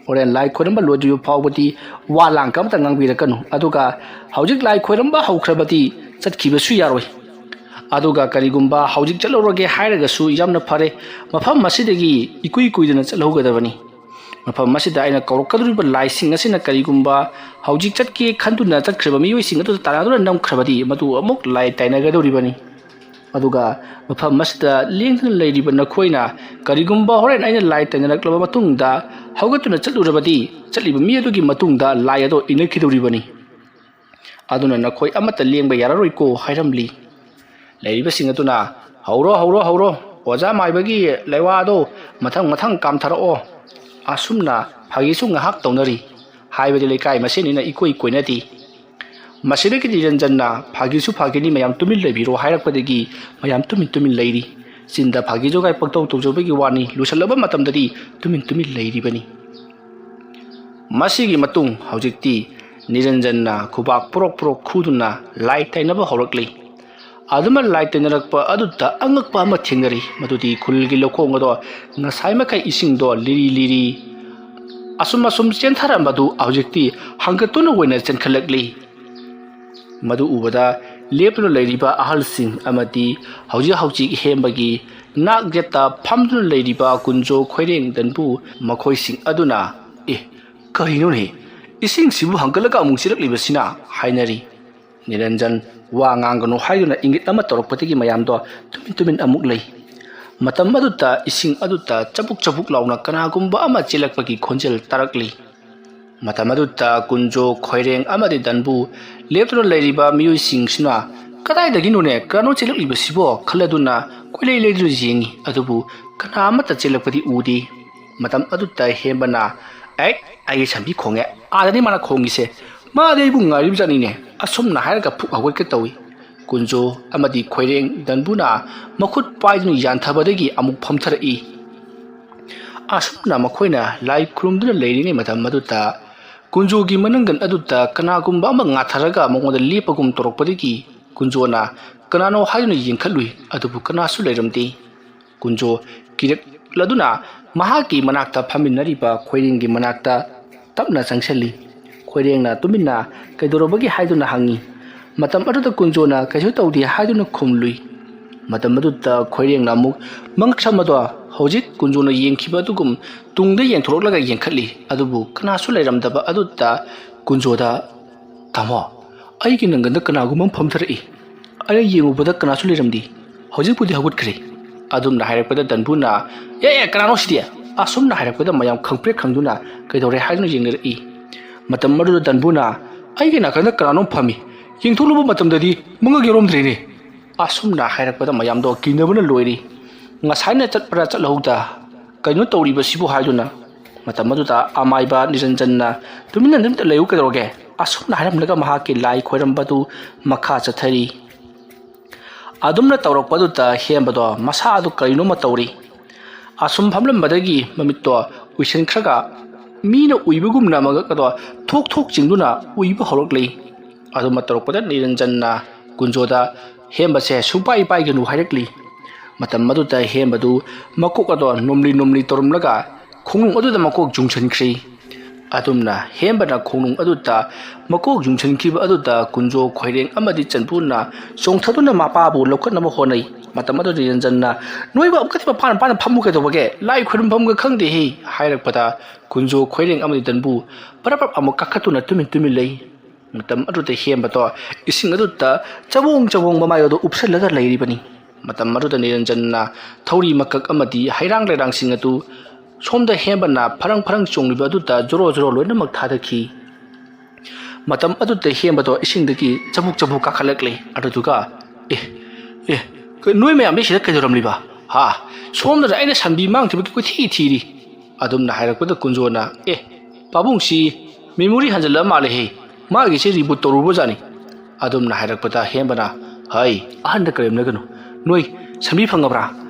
ꯍꯣꯔꯦꯟ ꯂꯥꯏ ꯈꯣꯏꯔꯝꯕ ꯂꯣꯏꯗ꯭ꯔꯤꯕ ꯐꯥꯎꯕꯗꯤ ꯋꯥ ꯂꯥꯡ ꯑꯃꯇ ꯉꯥꯡꯕꯤꯔꯛꯀꯅꯨ꯫ ꯑꯗꯨꯒ ꯍꯧꯖꯤꯛ ꯂꯥꯏ ꯈꯣꯏꯔꯝꯕ ꯍꯧꯈ꯭ꯔꯕꯗꯤ ꯆꯠꯈꯤꯕꯁꯨ ꯌꯥꯔꯣꯏ꯫ ꯑꯗꯨꯒ ꯀꯔꯤꯒꯨꯝꯕ ꯍꯧꯖꯤꯛ ꯆꯠꯍꯧꯔꯒꯦ ꯍꯥꯏꯔꯒꯁꯨ ꯌꯥꯝꯅ ꯐꯔꯦ, ꯃꯐꯝ ꯑꯁꯤꯗꯒꯤ ꯏꯀꯨꯏ ꯀꯨꯏꯗꯅ ꯆꯠꯍꯧꯒꯗꯕꯅꯤ꯫ ꯃꯐꯝ ꯑꯁꯤꯗ ꯑꯩꯅ ꯀꯧꯔꯛꯀꯗꯧꯔꯤꯕ ꯂꯥꯏꯁꯤꯡ ꯑꯁꯤꯅ ꯀꯔꯤꯒꯨꯝꯕ ꯍꯧꯖꯤꯛ ꯆꯠꯀꯦ ꯈꯟꯗꯨꯅ ꯆꯠꯈ꯭ꯔꯤꯕ ꯃꯤꯑꯣꯏꯁꯤꯡ ꯑꯗꯨꯗ ꯇꯥꯟꯅꯗꯨꯅ ꯅꯝꯈ꯭ꯔꯕꯗꯤ ꯃꯗꯨ ꯑꯃꯨꯛ ꯂꯥꯏ ꯇꯥꯏꯅꯒꯗꯧꯔꯤꯕꯅꯤ꯫ ꯑꯗꯨꯒ ꯃꯐꯝ ꯑꯁꯤꯗ ꯂꯦꯡꯗꯨꯅ ꯂꯩꯔꯤꯕ ꯅꯈꯣꯏꯅ ꯀꯔꯤꯒꯨꯝꯕ ꯍꯣꯔꯦꯟ ꯑꯩꯅ ꯂꯥꯏ ꯇꯥꯏꯅꯔꯛꯂꯕ ꯃꯇꯨꯡꯗ ꯍꯧꯒꯠꯇꯨꯅ ꯆꯠꯂꯨꯔꯕꯗꯤ ꯆꯠꯂꯤꯕ ꯃꯤ ꯑꯗꯨꯒꯤ ꯃꯇꯨꯡꯗ ꯂꯥꯏ ꯑꯗꯣ ꯏꯟꯅꯈꯤꯗꯧꯔꯤꯕꯅꯤ꯫ ꯑꯗꯨꯅ ꯅꯈꯣꯏ ꯑꯃꯠꯇ ꯂꯦꯡꯕ ꯌꯥꯔꯔꯣꯏꯀꯣ" ꯍꯥꯏꯔꯝꯂꯤ꯫ ꯂꯩꯔꯤꯕꯁꯤꯡ ꯑꯗꯨꯅ, "ꯍꯧꯔꯣ, ꯍꯧꯔꯣ, ꯍꯧꯔꯣ, ꯑꯣꯖꯥ ꯃꯥꯏꯕꯒꯤ ꯂꯩꯋꯥꯗꯣ ꯃꯊꯪ ꯃꯊꯪ ꯀꯥꯝꯊꯔꯛꯑꯣ"꯫ ꯑꯁꯨꯝꯅ ꯐꯥꯒꯤꯁꯨ ꯉꯥꯏꯍꯥꯛ ꯇꯧꯅꯔꯤ꯫ ꯍꯥꯏꯕꯗꯤ ꯂꯩꯀꯥꯏ ꯃꯁꯦꯟꯅꯤꯅ ꯏꯀꯣꯏ ꯀꯣꯏꯅꯗꯦ꯫ ꯃꯁꯤꯗꯒꯤ ꯅꯤꯔꯟꯖꯟꯅ, "ꯐꯥꯒꯤꯁꯨ ꯐꯥꯒꯤꯅꯤ, ꯃꯌꯥꯝ ꯇꯨꯃꯤꯟ ꯂꯩꯕꯤꯔꯣ" ꯍꯥꯏꯔꯛꯄꯗꯒꯤ ꯃꯌꯥꯝ ꯇꯨꯃꯤꯟ ꯇꯨꯃꯤꯟ ꯂꯩꯔꯤ꯫ ꯆꯤꯟꯗ ꯐꯥꯒꯤ ꯖꯣꯒꯥꯏ ꯄꯪꯇꯧ ꯇꯧꯖꯕꯒꯤ ꯋꯥꯅꯤ, ꯂꯣꯏꯁꯤꯜꯂꯕ ꯃꯇꯝꯗꯗꯤ ꯇꯨꯃꯤꯟ ꯇꯨꯃꯤꯟ ꯂꯩꯔꯤꯕꯅꯤ꯫ ꯃꯁꯤꯒꯤ ꯃꯇꯨꯡ ꯍꯧꯖꯤꯛꯇꯤ ꯅꯤꯔꯟꯖꯟꯅ ꯈꯨꯕꯥꯛ ꯄꯨꯔꯣꯛ ꯄꯨꯔꯣꯛ ꯈꯨꯗꯨꯅ ꯂꯥꯏ ꯇꯩꯅꯕ ꯍꯧꯔꯛꯂꯤ꯫ ꯑꯗꯨꯃꯛ ꯂꯥꯏ ꯇꯩꯅꯔꯛꯄ ꯑꯗꯨꯗ ꯑꯉꯛꯄ ꯑꯃ ꯊꯦꯡꯅꯔꯤ, ꯃꯗꯨꯗꯤ ꯈꯨꯜꯒꯤ ꯂꯧꯈꯣꯡ ꯑꯗꯣ ꯉꯁꯥꯏ ꯃꯈꯩ ꯏꯁꯤꯡꯗꯣ ꯂꯤꯔꯤ ꯂꯤꯔꯤ ꯑꯁꯨꯝ ꯑꯁꯨꯝ ꯆꯦꯟꯊꯔꯝꯕꯗꯨ ꯍꯧꯖꯤꯛꯇꯤ ꯍꯪꯒꯠꯇꯨꯅ ꯑꯣꯏꯅ ꯆꯦꯟꯈꯠꯂꯛꯂꯤ꯫ ꯃꯗꯨ ꯎꯕꯗ ꯂꯦꯞꯇꯨꯅ ꯂꯩꯔꯤꯕ ꯑꯍꯜꯁꯤꯡ ꯑꯃꯗꯤ ꯍꯧꯖꯤꯛ ꯍꯧꯖꯤꯛ ꯍꯦꯝꯕꯒꯤ ꯅꯥꯛ ꯌꯦꯠꯇ ꯐꯝꯗꯨꯅ ꯂꯩꯔꯤꯕ ꯀꯨꯟꯖꯣ, ꯈꯣꯏꯔꯦꯡ, ꯗꯟꯕꯨ ꯃꯈꯣꯏꯁꯤꯡ ꯑꯗꯨꯅ, "ꯑꯦ, ꯀꯔꯤꯅꯣꯅꯦ? ꯏꯁꯤꯡꯁꯤꯕꯨ ꯍꯪꯒꯠꯂꯒ ꯑꯃꯨꯛ ꯆꯦꯜꯂꯛꯂꯤꯕꯁꯤꯅ?" ꯍꯥꯏꯅꯔꯤ꯫ ꯅꯤꯔꯟꯖꯟ ꯋꯥ ꯉꯥꯡꯒꯅꯨ ꯍꯥꯏꯗꯨꯅ ꯏꯪꯒꯤꯠ ꯑꯃ ꯇꯧꯔꯛꯄꯗꯒꯤ ꯃꯌꯥꯝꯗꯣ ꯇꯨꯃꯤꯟ ꯇꯨꯃꯤꯟ ꯑꯃꯨꯛ ꯂꯩ꯫ ꯃꯇꯝ ꯑꯗꯨꯗ ꯏꯁꯤꯡ ꯑꯗꯨꯗ ꯆꯕꯨꯛ ꯆꯕꯨꯛ ꯂꯥꯎꯅ ꯀꯅꯥꯒꯨꯝꯕ ꯑꯃ ꯆꯦꯜꯂꯛꯄꯒꯤ ꯈꯣꯟꯖꯦꯜ ꯇꯥꯔꯛꯂꯤ꯫ ꯃꯇꯝ ꯑꯗꯨꯗ ꯀꯨꯟꯖꯣ, ꯈꯣꯏꯔꯦꯡ ꯑꯃꯗꯤ ꯗꯟꯕꯨ ꯂꯦꯞꯇꯨꯅ ꯂꯩꯔꯤꯕ ꯃꯤꯑꯣꯏꯁꯤꯡꯁꯤꯅ "ꯀꯗꯥꯏꯗꯒꯤꯅꯣꯅꯦ, ꯀꯅꯥꯅꯣ ꯆꯦꯜꯂꯛꯂꯤꯕꯁꯤꯕꯣ?" ꯈꯜꯂꯗꯨꯅ ꯀꯣꯏꯂꯩ ꯂꯩꯗꯨꯅ ꯌꯦꯡꯉꯤ, ꯑꯗꯨꯕꯨ ꯀꯅꯥ ꯑꯃꯠꯇ ꯆꯦꯜꯂꯛꯄꯗꯤ ꯎꯗꯦ꯫ ꯃꯇꯝ ꯑꯗꯨꯗ ꯍꯦꯝꯕꯅ, "ꯑꯦ, ꯑꯩꯒꯤ ꯁꯝꯕꯤ ꯈꯣꯡꯉꯦ, ꯑꯥꯗꯅꯤ ꯃꯥꯅ ꯈꯣꯡꯉꯤꯁꯦ, ꯃꯥꯗꯤ ꯑꯩꯕꯨ ꯉꯥꯏꯔꯤꯕꯖꯥꯠꯅꯤꯅꯦ"꯫ ꯑꯁꯨꯝꯅ ꯍꯥꯏꯔꯒ ꯐꯨꯛ ꯍꯧꯒꯠꯀꯦ ꯇꯧꯏ꯫ ꯀꯨꯟꯖꯣ ꯑꯃꯗꯤ ꯈꯣꯏꯔꯦꯡ ꯗꯟꯕꯨꯅ ꯃꯈꯨꯠ ꯄꯥꯏꯗꯨꯅ ꯌꯥꯟꯊꯕꯗꯒꯤ ꯑꯃꯨꯛ ꯐꯝꯊꯔꯛꯏ꯫ ꯑꯁꯨꯝꯅ ꯃꯈꯣꯏꯅ ꯂꯥꯏ ꯈꯨꯔꯨꯝꯗꯨꯅ ꯂꯩꯔꯤꯉꯩ ꯃꯇꯝ ꯑꯗꯨꯗ ꯀꯨꯟꯖꯣꯒꯤ ꯃꯅꯪꯒꯟ ꯑꯗꯨꯗ ꯀꯅꯥꯒꯨꯝꯕ ꯑꯃ ꯉꯥꯊꯔꯒ ꯃꯉꯣꯟꯗ ꯂꯦꯞꯄꯒꯨꯝ ꯇꯧꯔꯛꯄꯗꯒꯤ ꯀꯨꯟꯖꯣꯅ ꯀꯅꯥꯅꯣ ꯍꯥꯏꯗꯨꯅ ꯌꯦꯡꯈꯠꯂꯨꯏ, ꯑꯗꯨꯕꯨ ꯀꯅꯥꯁꯨ ꯂꯩꯔꯝꯗꯦ꯫ ꯀꯨꯟꯖꯣ ꯀꯤꯔꯛꯂꯗꯨꯅ ꯃꯍꯥꯛꯀꯤ ꯃꯅꯥꯛꯇ ꯐꯝꯃꯤꯟꯅꯔꯤꯕ ꯈꯣꯏꯔꯦꯡꯒꯤ ꯃꯅꯥꯛꯇ ꯇꯞꯅ ꯆꯪꯁꯤꯜꯂꯤ꯫ ꯈꯣꯏꯔꯦꯡꯅ ꯇꯨꯃꯤꯟꯅ ꯀꯩꯗꯧꯔꯕꯒꯦ ꯍꯥꯏꯗꯨꯅ ꯍꯪꯉꯤ꯫ ꯃꯇꯝ ꯑꯗꯨꯗ ꯀꯨꯟꯖꯣꯅ ꯀꯩꯁꯨ ꯇꯧꯗꯦ ꯍꯥꯏꯗꯨꯅ ꯈꯨꯝꯂꯨꯏ꯫ ꯃꯇꯝ ꯑꯗꯨꯗ ꯈꯣꯏꯔꯦꯡꯅ ꯑꯃꯨꯛ ꯃꯉꯛꯁꯝ ꯑꯗꯣ ꯍꯧꯖꯤꯛ ꯀꯨꯟꯖꯣꯅ ꯌꯦꯡꯈꯤꯕ ꯑꯗꯨꯒꯨꯝ ꯇꯨꯡꯗ ꯌꯦꯡꯊꯣꯔꯛꯂꯒ ꯌꯦꯡꯈꯠꯂꯤ, ꯑꯗꯨꯕꯨ ꯀꯅꯥꯁꯨ ꯂꯩꯔꯝꯗꯕ ꯑꯗꯨꯗ ꯀꯨꯟꯖꯣꯗ, "ꯇꯥꯃꯣ, ꯑꯩꯒꯤ ꯅꯪꯒꯟꯗ ꯀꯅꯥꯒꯨꯝꯕ ꯑꯃ ꯐꯝꯊꯔꯛꯏ꯫ ꯑꯩꯅ ꯌꯦꯡꯉꯨꯕꯗ ꯀꯅꯥꯁꯨ ꯂꯩꯔꯝꯗꯦ꯫ ꯍꯧꯖꯤꯛꯄꯨꯗꯤ ꯍꯧꯒꯠꯈ꯭ꯔꯦ꯫" ꯑꯗꯨꯝꯅ ꯍꯥꯏꯔꯛꯄꯗ ꯗꯟꯕꯨꯅ, "ꯑꯦ, ꯑꯦ, ꯀꯅꯥꯅꯣ ꯁꯤꯗꯤ?" ꯑꯁꯨꯝꯅ ꯍꯥꯏꯔꯛꯄꯗ ꯃꯌꯥꯝ ꯈꯪꯄ꯭ꯔꯦꯛ ꯈꯪꯗꯨꯅ ꯀꯩꯗꯧꯔꯦ ꯍꯥꯏꯗꯨꯅ ꯌꯦꯡꯅꯔꯛꯏ꯫ ꯃꯇꯝ ꯑꯗꯨꯗ ꯗꯟꯕꯨꯅ, "ꯑꯩꯒꯤ ꯅꯥꯀꯟꯗ ꯀꯅꯥꯅꯣꯝ ꯐꯝꯃꯤ꯫ ꯌꯦꯡꯊꯣꯛꯂꯨꯕ ꯃꯇꯝꯗꯗꯤ ꯃꯉꯛ ꯌꯥꯎꯔꯝꯗ꯭ꯔꯦꯅꯦ꯫" ꯑꯁꯨꯝꯅ ꯍꯥꯏꯔꯛꯄꯗ ꯃꯌꯥꯝꯗꯣ ꯀꯤꯅꯕꯅ ꯂꯣꯏꯔꯤ꯫ ꯉꯁꯥꯏꯅ ꯆꯠꯄ꯭ꯔꯥ ꯆꯠꯍꯧꯗ, "ꯀꯩꯅꯣ ꯇꯧꯔꯤꯕꯁꯤꯕꯨ?" ꯍꯥꯏꯗꯨꯅ꯫ ꯃꯇꯝ ꯑꯗꯨꯗ ꯑꯃꯥꯏꯕ ꯅꯤꯔꯟꯖꯟꯅ "ꯇꯨꯃꯤꯟꯅ ꯑꯗꯨꯝ ꯂꯩꯌꯨ, ꯀꯩꯗꯧꯔꯒꯦ?" ꯑꯁꯨꯝꯅ ꯍꯥꯏꯔꯝꯂꯒ ꯃꯍꯥꯛꯀꯤ ꯂꯥꯏ ꯈꯣꯏꯔꯝꯕꯗꯨ ꯃꯈꯥ ꯆꯠꯊꯔꯤ꯫ ꯑꯗꯨꯝꯅ ꯇꯧꯔꯛꯄꯗꯨꯗ ꯍꯦꯝꯕꯗꯣ ꯃꯁꯥ ꯑꯗꯨ ꯀꯔꯤꯅꯣꯃ ꯇꯧꯔꯤ꯫ ꯑꯁꯨꯝ ꯐꯝꯂꯝꯕꯗꯒꯤ ꯃꯃꯤꯠꯇꯣ ꯎꯏꯁꯤꯟꯈ꯭ꯔꯒ ꯃꯤꯅ ꯎꯏꯕꯒꯨꯝꯅ ꯃꯉꯛ ꯑꯗꯣ ꯊꯣꯛ ꯊꯣꯛ ꯆꯤꯡꯗꯨꯅ ꯎꯏꯕ ꯍꯧꯔꯛꯂꯤ꯫ ꯑꯗꯨꯝꯅ ꯇꯧꯔꯛꯄꯗ ꯅꯤꯔꯟꯖꯟꯅ ꯀꯨꯟꯖꯣꯗ "ꯍꯦꯝꯕꯁꯦ ꯁꯨꯡꯄꯥꯏ ꯄꯥꯏꯒꯅꯨ" ꯍꯥꯏꯔꯛꯂꯤ꯫ ꯃꯇꯝ ꯑꯗꯨꯗ ꯍꯦꯝꯕꯗꯨ ꯃꯀꯣꯛ ꯑꯗꯣ ꯅꯣꯝꯂꯤ ꯅꯣꯝꯂꯤ ꯇꯧꯔꯝꯂꯒ ꯈꯣꯡꯅꯨꯡ ꯑꯗꯨꯗ ꯃꯀꯣꯛ ꯌꯨꯡꯁꯤꯟꯈ꯭ꯔꯤ꯫ ꯑꯗꯨꯝꯅ ꯍꯦꯝꯕꯅ ꯈꯣꯡꯅꯨꯡ ꯑꯗꯨꯗ ꯃꯀꯣꯛ ꯌꯨꯡꯁꯤꯟꯈꯤꯕ ꯑꯗꯨꯗ ꯀꯨꯟꯖꯣ, ꯈꯣꯏꯔꯦꯡ ꯑꯃꯗꯤ ꯆꯟꯕꯨꯅ ꯆꯣꯡꯊꯗꯨꯅ ꯃꯄꯥꯕꯨ ꯂꯧꯈꯠꯅꯕ ꯍꯣꯠꯅꯩ꯫ ꯃꯇꯝ ꯑꯗꯨꯗ ꯅꯤꯔꯟꯖꯟꯅ, "ꯅꯣꯏꯕꯨ ꯑꯃꯨꯛꯀꯗꯤ ꯃꯄꯥꯟ ꯃꯄꯥꯟꯗ ꯐꯝꯃꯨ ꯀꯩꯗꯧꯕꯒꯦ? ꯂꯥꯏ ꯈꯨꯔꯨꯝꯐꯝꯒ ꯈꯪꯗꯦꯍꯦ" ꯍꯥꯏꯔꯛꯄꯗ ꯀꯨꯟꯖꯣ, ꯈꯣꯏꯔꯦꯡ ꯑꯃꯗꯤ ꯗꯟꯕꯨ ꯄꯔꯞ ꯄꯔꯞ ꯑꯃꯨꯛ ꯀꯥꯈꯠꯇꯨꯅ ꯇꯨꯃꯤꯟ ꯇꯨꯃꯤꯟ ꯂꯩ꯫ ꯃꯇꯝ ꯑꯗꯨꯗ ꯍꯦꯝꯕꯗꯣ ꯏꯁꯤꯡ ꯑꯗꯨꯗ ꯆꯕꯣꯡ ꯆꯕꯣꯡ ꯃꯃꯥꯏ ꯑꯗꯨ ꯎꯞꯁꯜꯂꯒ ꯂꯩꯔꯤꯕꯅꯤ꯫ ꯃꯇꯝ ꯑꯗꯨꯗ ꯅꯤꯔꯟꯖꯟꯅ ꯊꯧꯔꯤ ꯃꯀꯛ ꯑꯃꯗꯤ ꯍꯩꯔꯥꯡ ꯂꯩꯔꯥꯡꯁꯤꯡ ꯑꯗꯨ ꯁꯣꯝꯗ ꯍꯦꯝꯕꯅ ꯐꯔꯪ ꯐꯔꯪ ꯆꯣꯡꯂꯤꯕ ꯑꯗꯨꯗ ꯖꯣꯔꯣ ꯖꯣꯔꯣ ꯂꯣꯏꯅꯃꯛ ꯊꯥꯗꯈꯤ꯫ ꯃꯇꯝ ꯑꯗꯨꯗ ꯍꯦꯝꯕꯗꯣ ꯏꯁꯤꯡꯗꯒꯤ ꯆꯕꯨꯛ ꯆꯕꯨꯛ ꯀꯥꯈꯠꯂꯛꯂꯦ꯫ ꯑꯗꯨꯗꯨꯒ, "ꯑꯦ, ꯑꯦ, ꯀ-, ꯅꯣꯏ ꯃꯌꯥꯝꯗꯤ ꯁꯤꯗ ꯀꯩꯗꯧꯔꯝꯂꯤꯕ? ꯍꯥ? ꯁꯣꯝꯗꯅ ꯑꯩꯅ ꯁꯟꯕꯤ ꯃꯥꯡꯈꯤꯕꯒꯤ ꯀꯣꯏꯊꯤ ꯊꯤꯔꯤ꯫" ꯑꯗꯨꯝꯅ ꯍꯥꯏꯔꯛꯄꯗ ꯀꯨꯟꯖꯣꯅ, "ꯑꯦ, ꯄꯥꯕꯨꯡꯁꯤ memory ꯍꯟꯖꯤꯜꯂꯛꯑ ꯃꯥꯜꯂꯦꯍꯦ꯫ ꯃꯥꯒꯤꯁꯦ reboot ꯇꯧꯔꯨꯕꯖꯥꯠꯅꯤ꯫" ꯑꯗꯨꯝꯅ ꯍꯥꯏꯔꯛꯄꯗ ꯍꯦꯝꯕꯅ, "ꯍꯩ, ꯑꯍꯟꯗ ꯀꯔꯦꯝꯅꯒꯅꯨ꯫ ꯅꯣꯏ ꯁꯟꯕꯤ ꯐꯪꯉꯕ꯭ꯔꯥ?